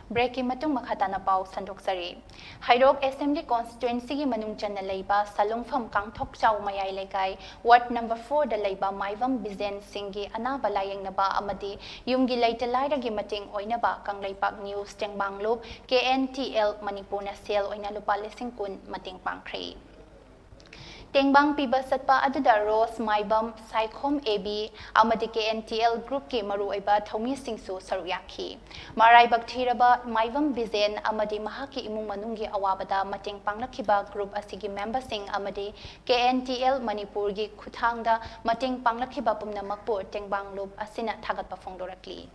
Breakꯀꯤ ꯃꯇꯨꯡ ꯃꯈꯥ ꯇꯥꯅ ꯄꯥꯎ ꯁꯟꯗꯣꯛꯆꯔꯤ꯫ ꯍꯩꯔꯣꯛ Assembly Constituencyꯒꯤ ꯃꯅꯨꯡ ꯆꯟꯅ ꯂꯩꯕ ꯁꯂꯨꯡꯐꯝ ꯀꯥꯡꯊꯣꯛꯆꯥꯎ ꯃꯌꯥꯏ ꯂꯩꯀꯥꯏ Ward number fourꯗ ꯂꯩꯕ ꯃꯥꯏꯕꯝ ꯕꯤꯖꯦꯟ ꯁꯤꯡꯒꯤ ꯑꯅꯥꯕ ꯂꯥꯌꯦꯡꯅꯕ ꯑꯃꯗꯤ ꯌꯨꯝꯒꯤ ꯂꯩꯇ ꯂꯥꯏꯔꯒꯤ ꯃꯇꯦꯡ ꯑꯣꯏꯅꯕ Kangleipak News ꯇꯦꯡꯕꯥꯡꯂꯨꯞ K N T L ꯃꯅꯤꯄꯨꯔꯅ ꯁꯦꯜ ꯑꯣꯏꯅ ꯂꯨꯄꯥ ꯂꯤꯁꯤꯡ ꯀꯨꯟ ꯃꯇꯦꯡ ꯄꯥꯡꯈ꯭ꯔꯦ꯫ ꯇꯦꯡꯕꯥꯡ ꯄꯤꯕ ꯆꯠꯄ ꯑꯗꯨꯗ ꯔꯣꯁ ꯃꯥꯏꯕꯝ, ꯁꯥꯏꯈꯣꯝ A B ꯑꯃꯗꯤ K N T L groupꯀꯤ ꯃꯔꯨꯑꯣꯏꯕ ꯊꯧꯃꯤꯁꯤꯡꯁꯨ ꯁꯔꯨꯛ ꯌꯥꯈꯤ꯫ ꯃꯔꯥꯏꯕꯛ ꯊꯤꯔꯕ ꯃꯥꯏꯕꯝ ꯕꯤꯖꯦꯟ ꯑꯃꯗꯤ ꯃꯍꯥꯛꯀꯤ ꯏꯃꯨꯡ ꯃꯅꯨꯡꯒꯤ ꯑꯋꯥꯕꯗ ꯃꯇꯦꯡ ꯄꯥꯡꯂꯛꯈꯤꯕ group ꯑꯁꯤꯒꯤ memberꯁꯤꯡ ꯑꯃꯗꯤ K N T L ꯃꯅꯤꯄꯨꯔꯒꯤ ꯈꯨꯠꯊꯥꯡꯗ ꯃꯇꯦꯡ ꯄꯥꯡꯂꯛꯈꯤꯕ ꯄꯨꯝꯅꯃꯛꯄꯨ ꯇꯦꯡꯕꯥꯡꯂꯨꯞ ꯑꯁꯤꯅ ꯊꯥꯒꯠꯄ ꯐꯣꯡꯗꯣꯔꯛꯂꯤ꯫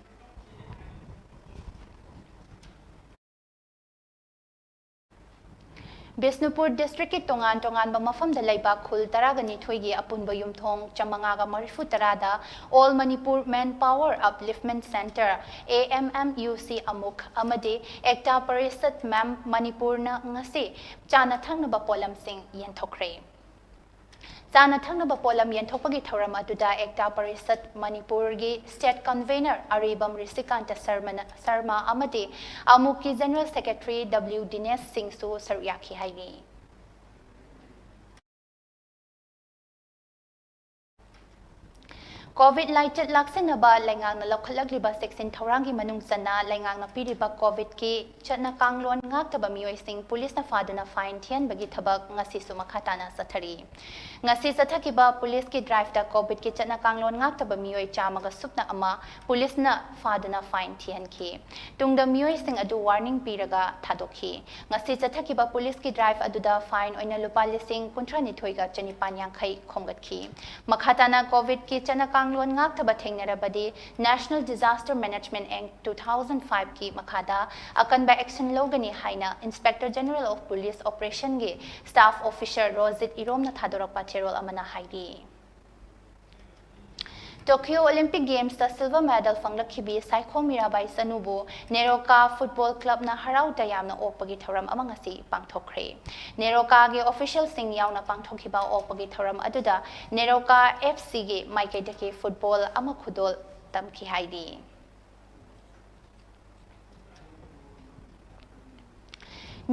ꯕꯤꯁꯅꯨꯄꯨꯔ ꯗꯤꯁꯇ꯭ꯔꯤꯛꯀꯤ ꯇꯣꯉꯥꯟ ꯇꯣꯉꯥꯟꯕ ꯃꯐꯝꯗ ꯂꯩꯕ ꯈꯨꯜ ꯇꯔꯥꯒ ꯅꯤꯊꯣꯏꯒꯤ ꯑꯄꯨꯟꯕ ꯌꯨꯝꯊꯣꯡ ꯆꯥꯃꯉꯥꯒ ꯃꯔꯤꯐꯨ ꯇꯔꯥꯗ All Manipur Manpower Upliftment Centre, A M M U C ꯑꯃꯨꯛ, ꯑꯃꯗꯤ ꯑꯦꯛꯇꯥ ꯄꯔꯤꯁꯠ ꯃꯦꯝ ꯃꯅꯤꯄꯨꯔꯅ ꯉꯁꯤ ꯆꯥꯅ ꯊꯛꯅꯕ ꯄꯣꯠꯂꯝꯁꯤꯡ ꯌꯦꯟꯊꯣꯛꯈ꯭ꯔꯦ꯫ ꯆꯥꯅ ꯊꯛꯅꯕ ꯄꯣꯠꯂꯝ ꯌꯦꯟꯊꯣꯛꯄꯒꯤ ꯊꯧꯔꯝ ꯑꯗꯨꯗ ꯑꯦꯛꯇꯥ ꯄꯔꯤꯁꯠ ꯃꯅꯤꯄꯨꯔꯒꯤ ꯁ꯭ꯇꯦꯠ ꯀꯟꯚꯦꯅꯔ ꯑꯔꯤꯕꯝ ꯔꯤꯁꯤꯀꯥꯟꯇ ꯁꯔꯃꯅ, ꯁꯔꯃ ꯑꯃꯗꯤ ꯑꯃꯨꯛꯀꯤ ꯖꯦꯅꯔꯦꯜ ꯁꯦꯀ꯭ꯔꯦꯇꯔꯤ ꯗꯕ꯭ꯂꯤꯎ ꯗꯤꯅꯦꯁ ꯁꯤꯡꯁꯨ ꯁꯔꯨꯛ ꯌꯥꯈꯤ ꯍꯥꯏꯔꯤ꯫ ꯀꯣꯚꯤꯗ ꯂꯥꯏꯆꯠ ꯂꯥꯛꯁꯤꯟꯅꯕ ꯂꯩꯉꯥꯛꯅ ꯂꯧꯈꯠꯂꯛꯂꯤꯕ ꯆꯦꯛꯁꯤꯟ ꯊꯧꯔꯥꯡꯒꯤ ꯃꯅꯨꯡ ꯆꯟꯅ ꯂꯩꯉꯥꯛꯅ ꯄꯤꯔꯤꯕ ꯀꯣꯚꯤꯗꯀꯤ ꯆꯠꯅ ꯀꯥꯡꯂꯣꯟ ꯉꯥꯛꯇꯕ ꯃꯤꯑꯣꯏꯁꯤꯡ ꯄꯨꯂꯤꯁꯅ ꯐꯥꯗꯨꯅ ꯐꯥꯏꯟ ꯊꯤꯍꯟꯕꯒꯤ ꯊꯕꯛ ꯉꯁꯤꯁꯨ ꯃꯈꯥ ꯇꯥꯅ ꯆꯠꯊꯔꯤ꯫ ꯉꯁꯤ ꯆꯠꯊꯈꯤꯕ ꯄꯨꯂꯤꯁꯀꯤ ꯗ꯭ꯔꯥꯏꯚꯇ ꯀꯣꯚꯤꯗꯀꯤ ꯆꯠꯅ ꯀꯥꯡꯂꯣꯟ ꯉꯥꯛꯇꯕ ꯃꯤꯑꯣꯏ ꯆꯥꯝꯃꯒ ꯁꯨꯞꯅ ꯑꯃ ꯄꯨꯂꯤꯁꯅ ꯐꯥꯗꯨꯅ ꯐꯥꯏꯟ ꯊꯤꯍꯟꯈꯤ꯫ ꯇꯨꯡꯗ ꯃꯤꯑꯣꯏꯁꯤꯡ ꯑꯗꯨ ꯋꯥꯔꯅꯤꯡ ꯄꯤꯔꯒ ꯊꯥꯗꯣꯛꯈꯤ꯫ ꯉꯁꯤ ꯆꯠꯊꯈꯤꯕ ꯄꯨꯂꯤꯁꯀꯤ ꯗ꯭ꯔꯥꯏꯚ ꯑꯗꯨꯗ ꯐꯥꯏꯟ ꯑꯣꯏꯅ ꯂꯨꯄꯥ ꯂꯤꯁꯤꯡ ꯀꯨꯟꯊ꯭ꯔꯥ ꯅꯤꯊꯣꯏꯒ ꯆꯅꯤꯄꯥꯟ ꯌꯥꯡꯈꯩ ꯈꯣꯝꯒꯠꯈꯤ꯫ ꯃꯈꯥ ꯇꯥꯅ ꯀꯣꯚꯤꯗꯀꯤ ꯆꯠꯅ ꯀꯥꯡꯂꯣꯟ ꯉꯥꯛꯇꯕ ꯊꯦꯡꯅꯔꯕꯗꯤ National Disaster Management Act two thousand five ꯀꯤ ꯃꯈꯥꯗ ꯑꯀꯟꯕ action ꯂꯧꯒꯅꯤ ꯍꯥꯏꯅ Inspector General of Police Operation ꯒꯤ staff officer ꯔꯣꯖꯤꯠ ꯏꯔꯣꯝꯅ ꯊꯥꯗꯣꯔꯛꯄ ꯆꯦꯔꯣꯜ ꯑꯃꯅ ꯍꯥꯏꯔꯤ꯫ ꯇꯣꯀꯤꯌꯣ ꯑꯣꯂꯤꯝꯄꯤꯛ ꯒꯦꯝꯁꯇ silver medal ꯐꯪꯂꯛꯈꯤꯕꯤ ꯁꯥꯏꯈꯣꯝ ꯃꯤꯔꯥꯕꯥꯏ ꯆꯅꯨꯕꯨ ꯅꯦꯔꯣꯀꯥ ꯐꯨꯠꯕꯣꯜ ꯀ꯭ꯂꯕꯅ ꯍꯔꯥꯎ ꯇꯌꯥꯝꯅ ꯑꯣꯛꯄꯒꯤ ꯊꯧꯔꯝ ꯑꯃ ꯉꯁꯤ ꯄꯥꯡꯊꯣꯛꯈ꯭ꯔꯦ꯫ ꯅꯦꯔꯣꯀꯥꯒꯤ ꯑꯣꯐꯤꯁꯤꯌꯦꯜꯁꯤꯡ ꯌꯥꯎꯅ ꯄꯥꯡꯊꯣꯛꯈꯤꯕ ꯑꯣꯛꯄꯒꯤ ꯊꯧꯔꯝ ꯑꯗꯨꯗ ꯅꯦꯔꯣꯀꯥ F C ꯒꯤ ꯃꯥꯏꯀꯩꯗꯒꯤ ꯐꯨꯠꯕꯣꯜ ꯑꯃ ꯈꯨꯗꯣꯜ ꯇꯝꯈꯤ ꯍꯥꯏꯔꯤ꯫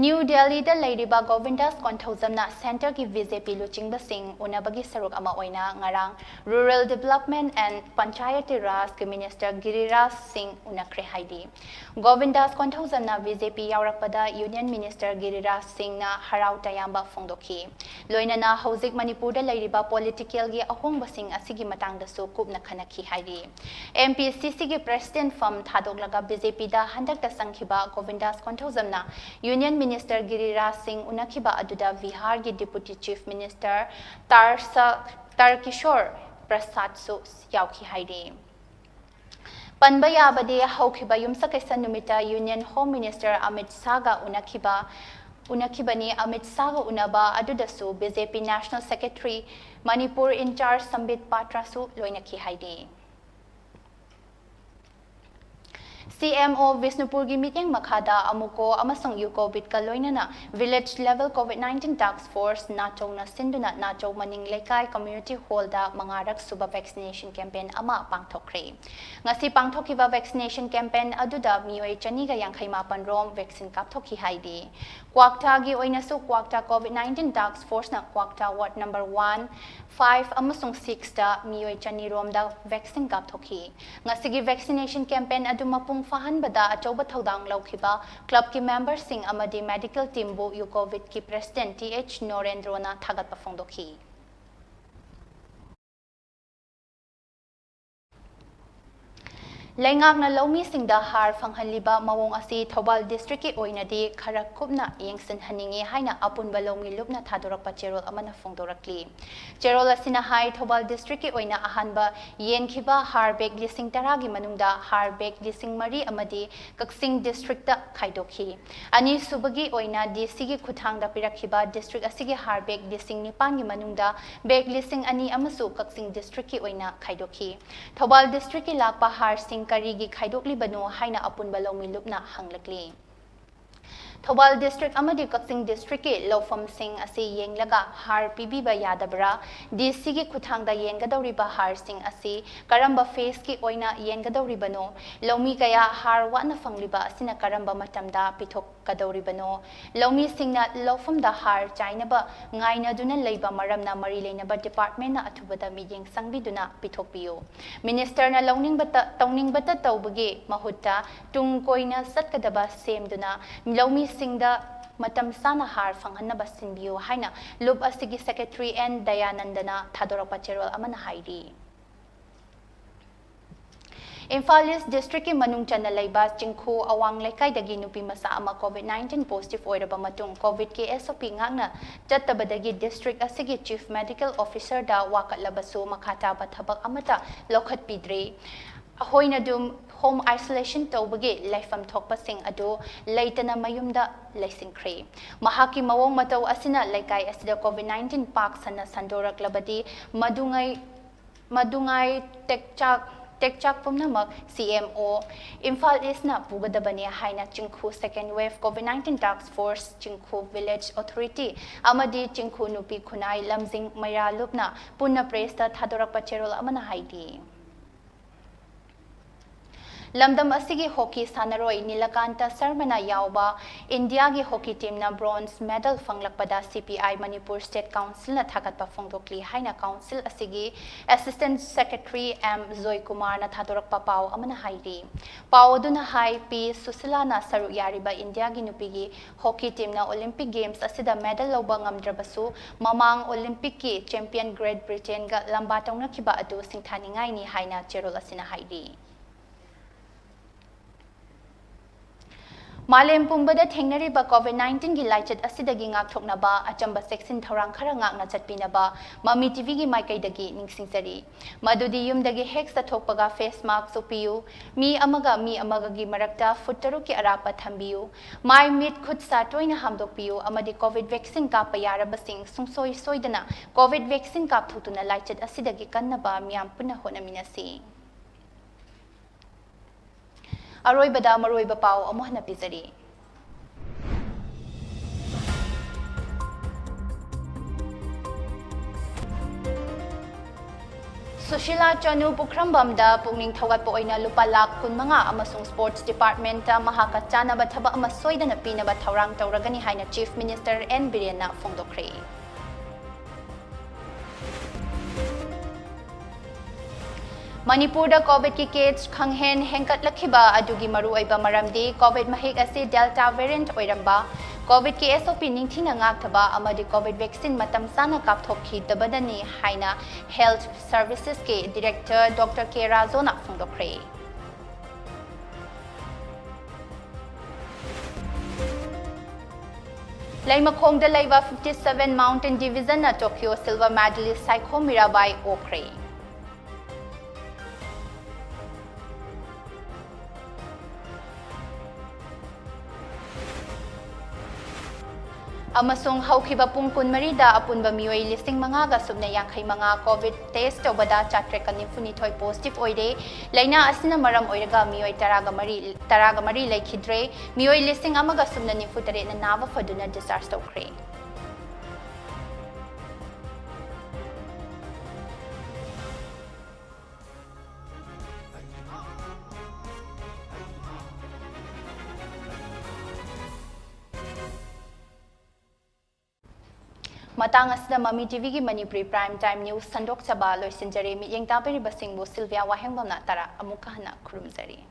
ꯅ꯭ꯌꯨ ꯗꯦꯜꯂꯤꯗ ꯂꯩꯔꯤꯕ ꯒꯣꯕꯤꯟꯗꯥꯁ ꯀꯣꯟꯊꯧꯖꯝꯅ centre ꯒꯤ B J P ꯂꯨꯆꯤꯡꯕꯁꯤꯡ ꯎꯅꯕꯒꯤ ꯁꯔꯨꯛ ꯑꯃ ꯑꯣꯏꯅ ꯉꯔꯥꯡ Rural Development and Panchayati Raj ꯀꯤ Minister ꯒꯤꯔꯤꯔꯥꯖ ꯁꯤꯡ ꯎꯅꯈ꯭ꯔꯦ ꯍꯥꯏꯔꯤ꯫ ꯒꯣꯕꯤꯟꯗꯥꯁ ꯀꯣꯟꯊꯧꯖꯝꯅ B J P ꯌꯥꯎꯔꯛꯄꯗ Union Minister ꯒꯤꯔꯤꯔꯥꯖ ꯁꯤꯡꯅ ꯍꯔꯥꯎ ꯇꯌꯥꯝꯕ ꯐꯣꯡꯗꯣꯛꯈꯤ꯫ ꯂꯣꯏꯅꯅ ꯍꯧꯖꯤꯛ ꯃꯅꯤꯄꯨꯔꯗ ꯂꯩꯔꯤꯕ political ꯒꯤ ꯑꯍꯣꯡꯕꯁꯤꯡ ꯑꯁꯤꯒꯤ ꯃꯇꯥꯡꯗꯁꯨ ꯀꯨꯞꯅ ꯈꯟꯅꯈꯤ ꯍꯥꯏꯔꯤ꯫ M P C C ꯒꯤ president ꯐꯝ ꯊꯥꯗꯣꯛꯂꯒ B J P ꯗ ꯍꯟꯗꯛꯇ ꯆꯪꯈꯤꯕ ꯒꯣꯕꯤꯟꯗꯥꯁ ꯀꯣꯟꯊꯧꯖꯝꯅ Union Minister ꯒꯤꯔꯤꯔꯥꯖ ꯁꯤꯡ ꯎꯅꯈꯤꯕ ꯑꯗꯨꯗ ꯕꯤꯍꯥꯔꯒꯤ Deputy Chief Minister ꯇꯥꯔꯁ-, ꯇꯥꯔꯀꯤꯁꯣꯔ ꯄ꯭ꯔꯁꯥꯗꯁꯨ ꯌꯥꯎꯈꯤ ꯍꯥꯏꯔꯤ꯫ ꯄꯟꯕ ꯌꯥꯕꯗꯤ, ꯍꯧꯈꯤꯕ ꯌꯨꯝꯁꯀꯩꯁ ꯅꯨꯃꯤꯠꯇ Union Home Minister Amit ꯁꯥꯍꯒ ꯎꯅꯈꯤꯕ ꯎꯅꯈꯤꯕꯅꯤ꯫ Amit ꯁꯥꯍꯒ ꯎꯅꯕ ꯑꯗꯨꯗꯁꯨ B J P National Secretary, Manipur in charge ꯁꯝꯕꯤꯠ ꯄꯥꯇ꯭ꯔꯥꯁꯨ ꯂꯣꯏꯅꯈꯤ ꯍꯥꯏꯔꯤ꯫ ꯁꯤ ꯑꯦꯝ ꯑꯣ ꯕꯤꯁꯅꯨꯄꯨꯔꯒꯤ ꯃꯤꯠꯌꯦꯡ ꯃꯈꯥꯗ ꯑꯃꯨꯀꯣ ꯑꯃꯁꯨꯡ ꯌꯨꯀꯣ ꯕꯤꯠꯀ ꯂꯣꯏꯅꯅ Village Level COVID nineteen Task Force ꯅꯥꯆꯧꯅ ꯁꯤꯟꯗꯨꯅ ꯅꯥꯆꯧ ꯃꯅꯤꯡ ꯂꯩꯀꯥꯏ Community Hallꯗ ꯃꯉꯥꯔꯛ ꯁꯨꯕ vaccination campaign ꯑꯃ ꯄꯥꯡꯊꯣꯛꯈ꯭ꯔꯦ꯫ ꯉꯁꯤ ꯄꯥꯡꯊꯣꯛꯈꯤꯕ vaccination campaign ꯑꯗꯨꯗ ꯃꯤꯑꯣꯏ ꯆꯅꯤꯒ ꯌꯥꯡꯈꯩ ꯃꯥꯄꯟ ꯔꯣꯝ vaccine ꯀꯥꯞꯊꯣꯛꯈꯤ ꯍꯥꯏꯔꯤ꯫ ꯀ꯭ꯋꯥꯛꯇꯥꯒꯤ ꯑꯣꯏꯅꯁꯨ ꯀ꯭ꯋꯥꯛꯇꯥ COVID nineteen Task Forceꯅ ꯀ꯭ꯋꯥꯛꯇꯥ ward number one, five ꯑꯃꯁꯨꯡ sixꯇ ꯃꯤꯑꯣꯏ ꯆꯅꯤ ꯔꯣꯝꯗ vaccine ꯀꯥꯞꯊꯣꯛꯈꯤ꯫ ꯉꯁꯤꯒꯤ vaccination campaign ꯑꯗꯨ ꯃꯄꯨꯡ ꯐꯥꯍꯟꯕꯗ ꯑꯆꯧꯕ ꯊꯧꯗꯥꯡ ꯂꯧꯈꯤꯕ clubꯀꯤ memberꯁꯤꯡ ꯑꯃꯗꯤ medical teamꯕꯨ UCO ꯕꯤꯠꯀꯤ president T H ꯅꯣꯔꯦꯟꯗ꯭ꯔꯣꯅ ꯊꯥꯒꯠꯄ ꯐꯣꯡꯗꯣꯛꯈꯤ꯫ ꯂꯩꯉꯥꯛꯅ ꯂꯧꯃꯤꯁꯤꯡꯗ ꯍꯥꯔ ꯐꯪꯍꯜꯂꯤꯕ ꯃꯑꯣꯡ ꯑꯁꯤ ꯊꯧꯕꯥꯜ districtꯀꯤ ꯑꯣꯏꯅꯗꯤ ꯈꯔ ꯀꯨꯞꯅ ꯌꯦꯡꯁꯤꯟꯍꯟꯅꯤꯡꯏ ꯍꯥꯏꯅ ꯑꯄꯨꯟꯕ ꯂꯧꯃꯤ ꯂꯨꯞꯅ ꯊꯥꯗꯣꯔꯛꯄ ꯆꯦꯔꯣꯜ ꯑꯃꯅ ꯐꯣꯡꯗꯣꯔꯛꯂꯤ꯫ ꯆꯦꯔꯣꯜ ꯑꯁꯤꯅ ꯍꯥꯏ, ꯊꯧꯕꯥꯜ districtꯀꯤ ꯑꯣꯏꯅ ꯑꯍꯥꯟꯕ ꯌꯦꯟꯈꯤꯕ ꯍꯥꯔ bag ꯂꯤꯁꯤꯡ ꯇꯔꯥꯒꯤ ꯃꯅꯨꯡꯗ ꯍꯥꯔ bag ꯂꯤꯁꯤꯡ ꯃꯔꯤ ꯑꯃꯗꯤ ꯀꯛꯆꯤꯡ districtꯇ ꯈꯥꯏꯗꯣꯛꯈꯤ꯫ ꯑꯅꯤꯁꯨꯕꯒꯤ ꯑꯣꯏꯅ ꯗꯤ ꯁꯤꯒꯤ ꯈꯨꯠꯊꯥꯡꯗ ꯄꯤꯔꯛꯈꯤꯕ district ꯑꯁꯤꯒꯤ ꯍꯥꯔ bag ꯂꯤꯁꯤꯡ ꯅꯤꯄꯥꯟꯒꯤ ꯃꯅꯨꯡꯗ bag ꯂꯤꯁꯤꯡ ꯑꯅꯤ ꯑꯃꯁꯨ ꯀꯛꯆꯤꯡ districtꯀꯤ ꯑꯣꯏꯅ ꯈꯥꯏꯗꯣꯛꯈꯤ꯫ ꯊꯧꯕꯥꯜ districtꯀꯤ ꯂꯥꯛꯄ ꯍꯥꯔꯁꯤꯡ ꯀꯔꯤꯒꯤ ꯈꯥꯏꯗꯣꯛꯂꯤꯕꯅꯣ ꯍꯥꯏꯅ ꯑꯄꯨꯟꯕ ꯂꯧꯃꯤ ꯂꯨꯞꯅ ꯍꯪꯂꯛꯂꯤ꯫ ꯊꯧꯕꯥꯜ district ꯑꯃꯗꯤ ꯀꯛꯆꯤꯡ districtꯀꯤ ꯂꯧꯐꯝꯁꯤꯡ ꯑꯁꯤ ꯌꯦꯡꯂꯒ ꯍꯥꯔ ꯄꯤꯕꯤꯕ ꯌꯥꯗꯕ꯭ꯔꯥ? ꯗꯤ ꯁꯤꯒꯤ ꯈꯨꯠꯊꯥꯡꯗ ꯌꯦꯟꯒꯗꯧꯔꯤꯕ ꯍꯥꯔꯁꯤꯡ ꯑꯁꯤ ꯀꯔꯝꯕ phaseꯀꯤ ꯑꯣꯏꯅ ꯌꯦꯟꯒꯗꯧꯔꯤꯕꯅꯣ? ꯂꯧꯃꯤ ꯀꯌꯥ ꯍꯥꯔ ꯋꯥꯠꯅ ꯐꯪꯂꯤꯕ ꯑꯁꯤꯅ ꯀꯔꯝꯕ ꯃꯇꯝꯗ ꯄꯤꯊꯣꯛꯀꯗꯧꯔꯤꯕꯅꯣ? ꯂꯧꯃꯤꯁꯤꯡꯅ ꯂꯧꯐꯝꯗ ꯍꯥꯔ ꯆꯥꯏꯅꯕ ꯉꯥꯏꯅꯗꯨꯅ ꯂꯩꯕ ꯃꯔꯝꯅ ꯃꯔꯤ ꯂꯩꯅꯕ departmentꯅ ꯑꯊꯨꯕꯗ ꯃꯤꯠꯌꯦꯡ ꯆꯪꯕꯤꯗꯨꯅ ꯄꯤꯊꯣꯛꯄꯤꯌꯨ꯫ Ministerꯅ ꯂꯧꯅꯤꯡꯕꯇ, ꯇꯧꯅꯤꯡꯕꯇ ꯇꯧꯕꯒꯤ ꯃꯍꯨꯠꯇ ꯇꯨꯡ ꯀꯣꯏꯅ ꯆꯠꯀꯗꯕ ꯁꯦꯝꯗꯨꯅ ꯂꯧꯃꯤꯁꯤꯡꯗ ꯃꯇꯝ ꯆꯥꯅ ꯍꯥꯔ ꯐꯪꯍꯟꯅꯕ ꯁꯤꯟꯕꯤꯌꯨ ꯍꯥꯏꯅ ꯂꯨꯞ ꯑꯁꯤꯒꯤ secretary ꯑꯦꯟ ꯗꯌꯥꯅꯟꯗꯅ ꯊꯥꯗꯣꯔꯛꯄ ꯆꯦꯔꯣꯜ ꯑꯃꯅ ꯍꯥꯏꯔꯤ꯫ ꯏꯝꯐꯥꯜ East districtꯀꯤ ꯃꯅꯨꯡ ꯆꯟꯅ ꯂꯩꯕ ꯆꯤꯡꯈꯨ ꯑꯋꯥꯡ ꯂꯩꯀꯥꯏꯗꯒꯤ ꯅꯨꯄꯤ ꯃꯆꯥ ꯑꯃ COVID nineteen positive ꯑꯣꯏꯔꯕ ꯃꯇꯨꯡ COVIDꯀꯤ SOP ꯉꯥꯛꯅ ꯆꯠꯇꯕꯗꯒꯤ district ꯑꯁꯤꯒꯤ Chief Medical Officerꯗ ꯋꯥꯀꯠꯂꯕꯁꯨ ꯃꯈꯥ ꯇꯥꯕ ꯊꯕꯛ ꯑꯃꯠꯇ ꯂꯧꯈꯠꯄꯤꯗ꯭ꯔꯤ꯫ ꯑꯍꯣꯏꯅ ꯑꯗꯨꯝ home isolation ꯇꯧꯕꯒꯤ ꯂꯩꯐꯝ ꯊꯣꯛꯄꯁꯤꯡ ꯑꯗꯨ ꯂꯩꯇꯅ ꯃꯌꯨꯝꯗ ꯂꯩꯁꯤꯟꯈ꯭ꯔꯦ꯫ ꯃꯍꯥꯛꯀꯤ ꯃꯑꯣꯡ ꯃꯇꯧ ꯑꯁꯤꯅ ꯂꯩꯀꯥꯏ ꯑꯁꯤꯗ COVID nineteen ꯄꯥꯛ ꯁꯟꯅ ꯁꯟꯗꯣꯔꯛꯂꯕꯗꯤ ꯃꯗꯨꯉꯩ ꯃꯗꯨꯉꯥꯏ ꯇꯦꯛꯆꯥꯛ ꯇꯦꯛꯆꯥꯛ ꯄꯨꯝꯅꯃꯛ C M O ꯏꯝꯐꯥꯜ ꯏꯁꯅ ꯄꯨꯒꯗꯕꯅꯤ ꯍꯥꯏꯅ ꯆꯤꯡꯈꯨ second wave COVID nineteen task force, ꯆꯤꯡꯈꯨ village authority ꯑꯃꯗꯤ ꯆꯤꯡꯈꯨ ꯅꯨꯄꯤ ꯈꯨꯟꯅꯥꯏ ꯂꯝꯖꯤꯡ ꯃꯩꯔꯥ ꯂꯨꯞꯅ ꯄꯨꯟꯅ press ꯇ ꯊꯥꯗꯣꯔꯛꯄ ꯆꯦꯔꯣꯜ ꯑꯃꯅ ꯍꯥꯏꯔꯤ꯫ ꯂꯝꯗꯝ ꯑꯁꯤꯒꯤ hockey ꯁꯥꯟꯅꯔꯣꯏ ꯅꯤꯂꯀꯥꯟꯇ ꯁꯔꯃꯅ ꯌꯥꯎꯕ ꯏꯟꯗꯤꯌꯥꯒꯤ hockey team ꯅ bronze medal ꯐꯪꯂꯛꯄꯗ C P I Manipur State Council ꯅ ꯊꯥꯒꯠꯄ ꯐꯣꯡꯗꯣꯛꯂꯤ ꯍꯥꯏꯅ council ꯑꯁꯤꯒꯤ assistant secretary M ꯖꯣꯏꯀꯨꯃꯥꯔꯅ ꯊꯥꯗꯣꯔꯛꯄ ꯄꯥꯎ ꯑꯃꯅ ꯍꯥꯏꯔꯤ꯫ ꯄꯥꯎ ꯑꯗꯨꯅ ꯍꯥꯏ, ꯄꯤ ꯁꯨꯁꯤꯂꯥꯅ ꯁꯔꯨꯛ ꯌꯥꯔꯤꯕ ꯏꯟꯗꯤꯌꯥꯒꯤ ꯅꯨꯄꯤꯒꯤ hockey team ꯅ Olympic Games ꯑꯁꯤꯗ medal ꯂꯧꯕ ꯉꯝꯗ꯭ꯔꯕꯁꯨ, ꯃꯃꯥꯡ Olympic ꯀꯤ champion Great Britain ꯒ ꯂꯝꯕꯥ ꯇꯧꯅꯈꯤꯕ ꯑꯗꯨ ꯁꯤꯡꯊꯥꯅꯤꯡꯉꯥꯏꯅꯤ ꯍꯥꯏꯅ ꯆꯦꯔꯣꯜ ꯑꯁꯤꯅ ꯍꯥꯏꯔꯤ꯫ ꯃꯥꯂꯦꯝ ꯄꯨꯝꯕꯗ ꯊꯦꯡꯅꯔꯤꯕ COVID nineteen ꯒꯤ ꯂꯥꯏꯆꯠ ꯑꯁꯤꯗꯒꯤ ꯉꯥꯛꯊꯣꯛꯅꯕ ꯑꯆꯝꯕ ꯆꯦꯛꯁꯤꯟ ꯊꯧꯔꯥꯡ ꯈꯔ ꯉꯥꯛꯅ ꯆꯠꯄꯤꯅꯕ ꯃꯃꯤ T V ꯒꯤ ꯃꯥꯏꯀꯩꯗꯒꯤ ꯅꯤꯡꯁꯤꯡꯖꯔꯤ꯫ ꯃꯗꯨꯗꯤ ꯌꯨꯝꯗꯒꯤ ꯍꯦꯛ ꯆꯠꯊꯣꯛꯄꯒ face mask ꯎꯞꯄꯤꯌꯨ, ꯃꯤ ꯑꯃꯒ ꯃꯤ ꯑꯃꯒꯒꯤ ꯃꯔꯛꯇ foot ꯇꯔꯨꯛꯀꯤ ꯑꯔꯥꯞꯄ ꯊꯝꯕꯤꯌꯨ, ꯃꯥꯏ ꯃꯤꯠ ꯈꯨꯠ ꯁꯥ ꯇꯣꯏꯅ ꯍꯥꯝꯗꯣꯛꯄꯤꯌꯨ ꯑꯃꯗꯤ COVID vaccine ꯀꯥꯞꯄ ꯌꯥꯔꯕꯁꯤꯡ ꯁꯨꯡꯁꯣꯏ ꯁꯣꯏꯗꯅ COVID vaccine ꯀꯥꯞꯊꯣꯛꯇꯨꯅ ꯂꯥꯏꯆꯠ ꯑꯁꯤꯗꯒꯤ ꯀꯟꯅꯕ ꯃꯤꯌꯥꯝ ꯄꯨꯟꯅ ꯍꯣꯠꯅꯃꯤꯟꯅꯁꯤ꯫ ꯑꯔꯣꯏꯕꯗ ꯃꯔꯨꯑꯣꯏꯕ ꯄꯥꯎ ꯑꯃꯨꯛ ꯍꯟꯅ ꯄꯤꯖꯔꯤ꯫ ꯁꯨꯁꯤꯂꯥ ꯆꯅꯨ ꯄꯨꯈ꯭ꯔꯝꯕꯝꯗ ꯄꯨꯛꯅꯤꯡ ꯊꯧꯒꯠꯄ ꯑꯣꯏꯅ ꯂꯨꯄꯥ ꯂꯥꯈ ꯀꯨꯟꯃꯉꯥ ꯑꯃꯁꯨꯡ sports department ꯇ ꯃꯍꯥꯛꯀ ꯆꯥꯟꯅꯕ ꯊꯕꯛ ꯑꯃ ꯁꯣꯏꯗꯅ ꯄꯤꯅꯕ ꯊꯧꯔꯥꯡ ꯇꯧꯔꯒꯅꯤ ꯍꯥꯏꯅ Chief Minister N ꯕꯤꯔꯦꯟꯅ ꯐꯣꯡꯗꯣꯛꯈ꯭ꯔꯦ꯫ ꯃꯅꯤꯄꯨꯔꯗ COVID ꯀꯤ case ꯈꯪꯍꯦꯟ ꯍꯦꯟꯒꯠꯂꯛꯈꯤꯕ ꯑꯗꯨꯒꯤ ꯃꯔꯨꯑꯣꯏꯕ ꯃꯔꯝꯗꯤ COVID ꯃꯍꯤꯛ ꯑꯁꯤ Delta variant ꯑꯣꯏꯔꯝꯕ, COVID ꯀꯤ S O P ꯅꯤꯡꯊꯤꯅ ꯉꯥꯛꯇꯕ ꯑꯃꯗꯤ COVID vaccine ꯃꯇꯝ ꯆꯥꯅ ꯀꯥꯞꯊꯣꯛꯈꯤꯗꯕꯗꯅꯤ ꯍꯥꯏꯅ Health Services ꯀꯤ Director Doctor K ꯔꯥꯖꯣꯅ ꯐꯣꯡꯗꯣꯛꯈ꯭ꯔꯦ꯫ ꯂꯩꯃꯈꯣꯡꯗ ꯂꯩꯕ fifty seven Mountain Division ꯅ Tokyo silver medalist Saikhom Mirabai ꯑꯣꯛꯈ꯭ꯔꯦ꯫ ꯑꯃꯁꯨꯡ ꯍꯧꯈꯤꯕ ꯄꯨꯡ ꯀꯨꯟꯃꯔꯤꯗ ꯑꯄꯨꯟꯕ ꯃꯤꯑꯣꯏ ꯂꯤꯁꯤꯡ ꯃꯉꯥꯒ ꯁꯨꯞꯅ ꯌꯥꯡꯈꯩ ꯃꯉꯥ ꯀꯣꯚꯤꯗ ꯇꯦꯁ ꯇꯧꯕꯗ ꯆꯥꯇ꯭ꯔꯦꯠꯀ ꯅꯤꯐꯨꯅꯤꯊꯣꯏ ꯄꯣꯖꯤꯇꯤꯚ ꯑꯣꯏꯔꯦ꯫ ꯂꯥꯏꯅꯥ ꯑꯁꯤꯅ ꯃꯔꯝ ꯑꯣꯏꯔꯒ ꯃꯤꯑꯣꯏ ꯇꯔꯥꯒ ꯃꯔꯤ, ꯇꯔꯥꯒ ꯃꯔꯤ ꯂꯩꯈꯤꯗ꯭ꯔꯦ꯫ ꯃꯤꯑꯣꯏ ꯂꯤꯁꯤꯡ ꯑꯃꯒ ꯁꯨꯞꯅ ꯅꯤꯐꯨ ꯇꯔꯦꯠꯅ ꯅꯥꯕ ꯐꯗꯨꯅ ꯗꯤꯁꯆꯥꯔꯖ ꯇꯧꯈ꯭ꯔꯦ꯫ ꯃꯇꯥꯡ ꯑꯁꯤꯗ ꯃꯃꯤ ꯇꯤꯚꯤꯒꯤ ꯃꯅꯤꯄꯨꯔꯤ Prime Time News ꯁꯟꯗꯣꯛꯆꯕ ꯂꯣꯏꯁꯤꯟꯖꯔꯦ꯫ ꯃꯤꯠꯌꯦꯡ ꯇꯥꯕꯤꯔꯤꯕꯁꯤꯡꯕꯨ ꯁꯤꯜꯚꯤꯌꯥ ꯋꯥꯍꯦꯡꯕꯝꯅ ꯇꯔꯥ ꯑꯃꯨꯛꯀ ꯍꯟꯅ ꯈꯨꯔꯨꯝꯖꯔꯤ꯫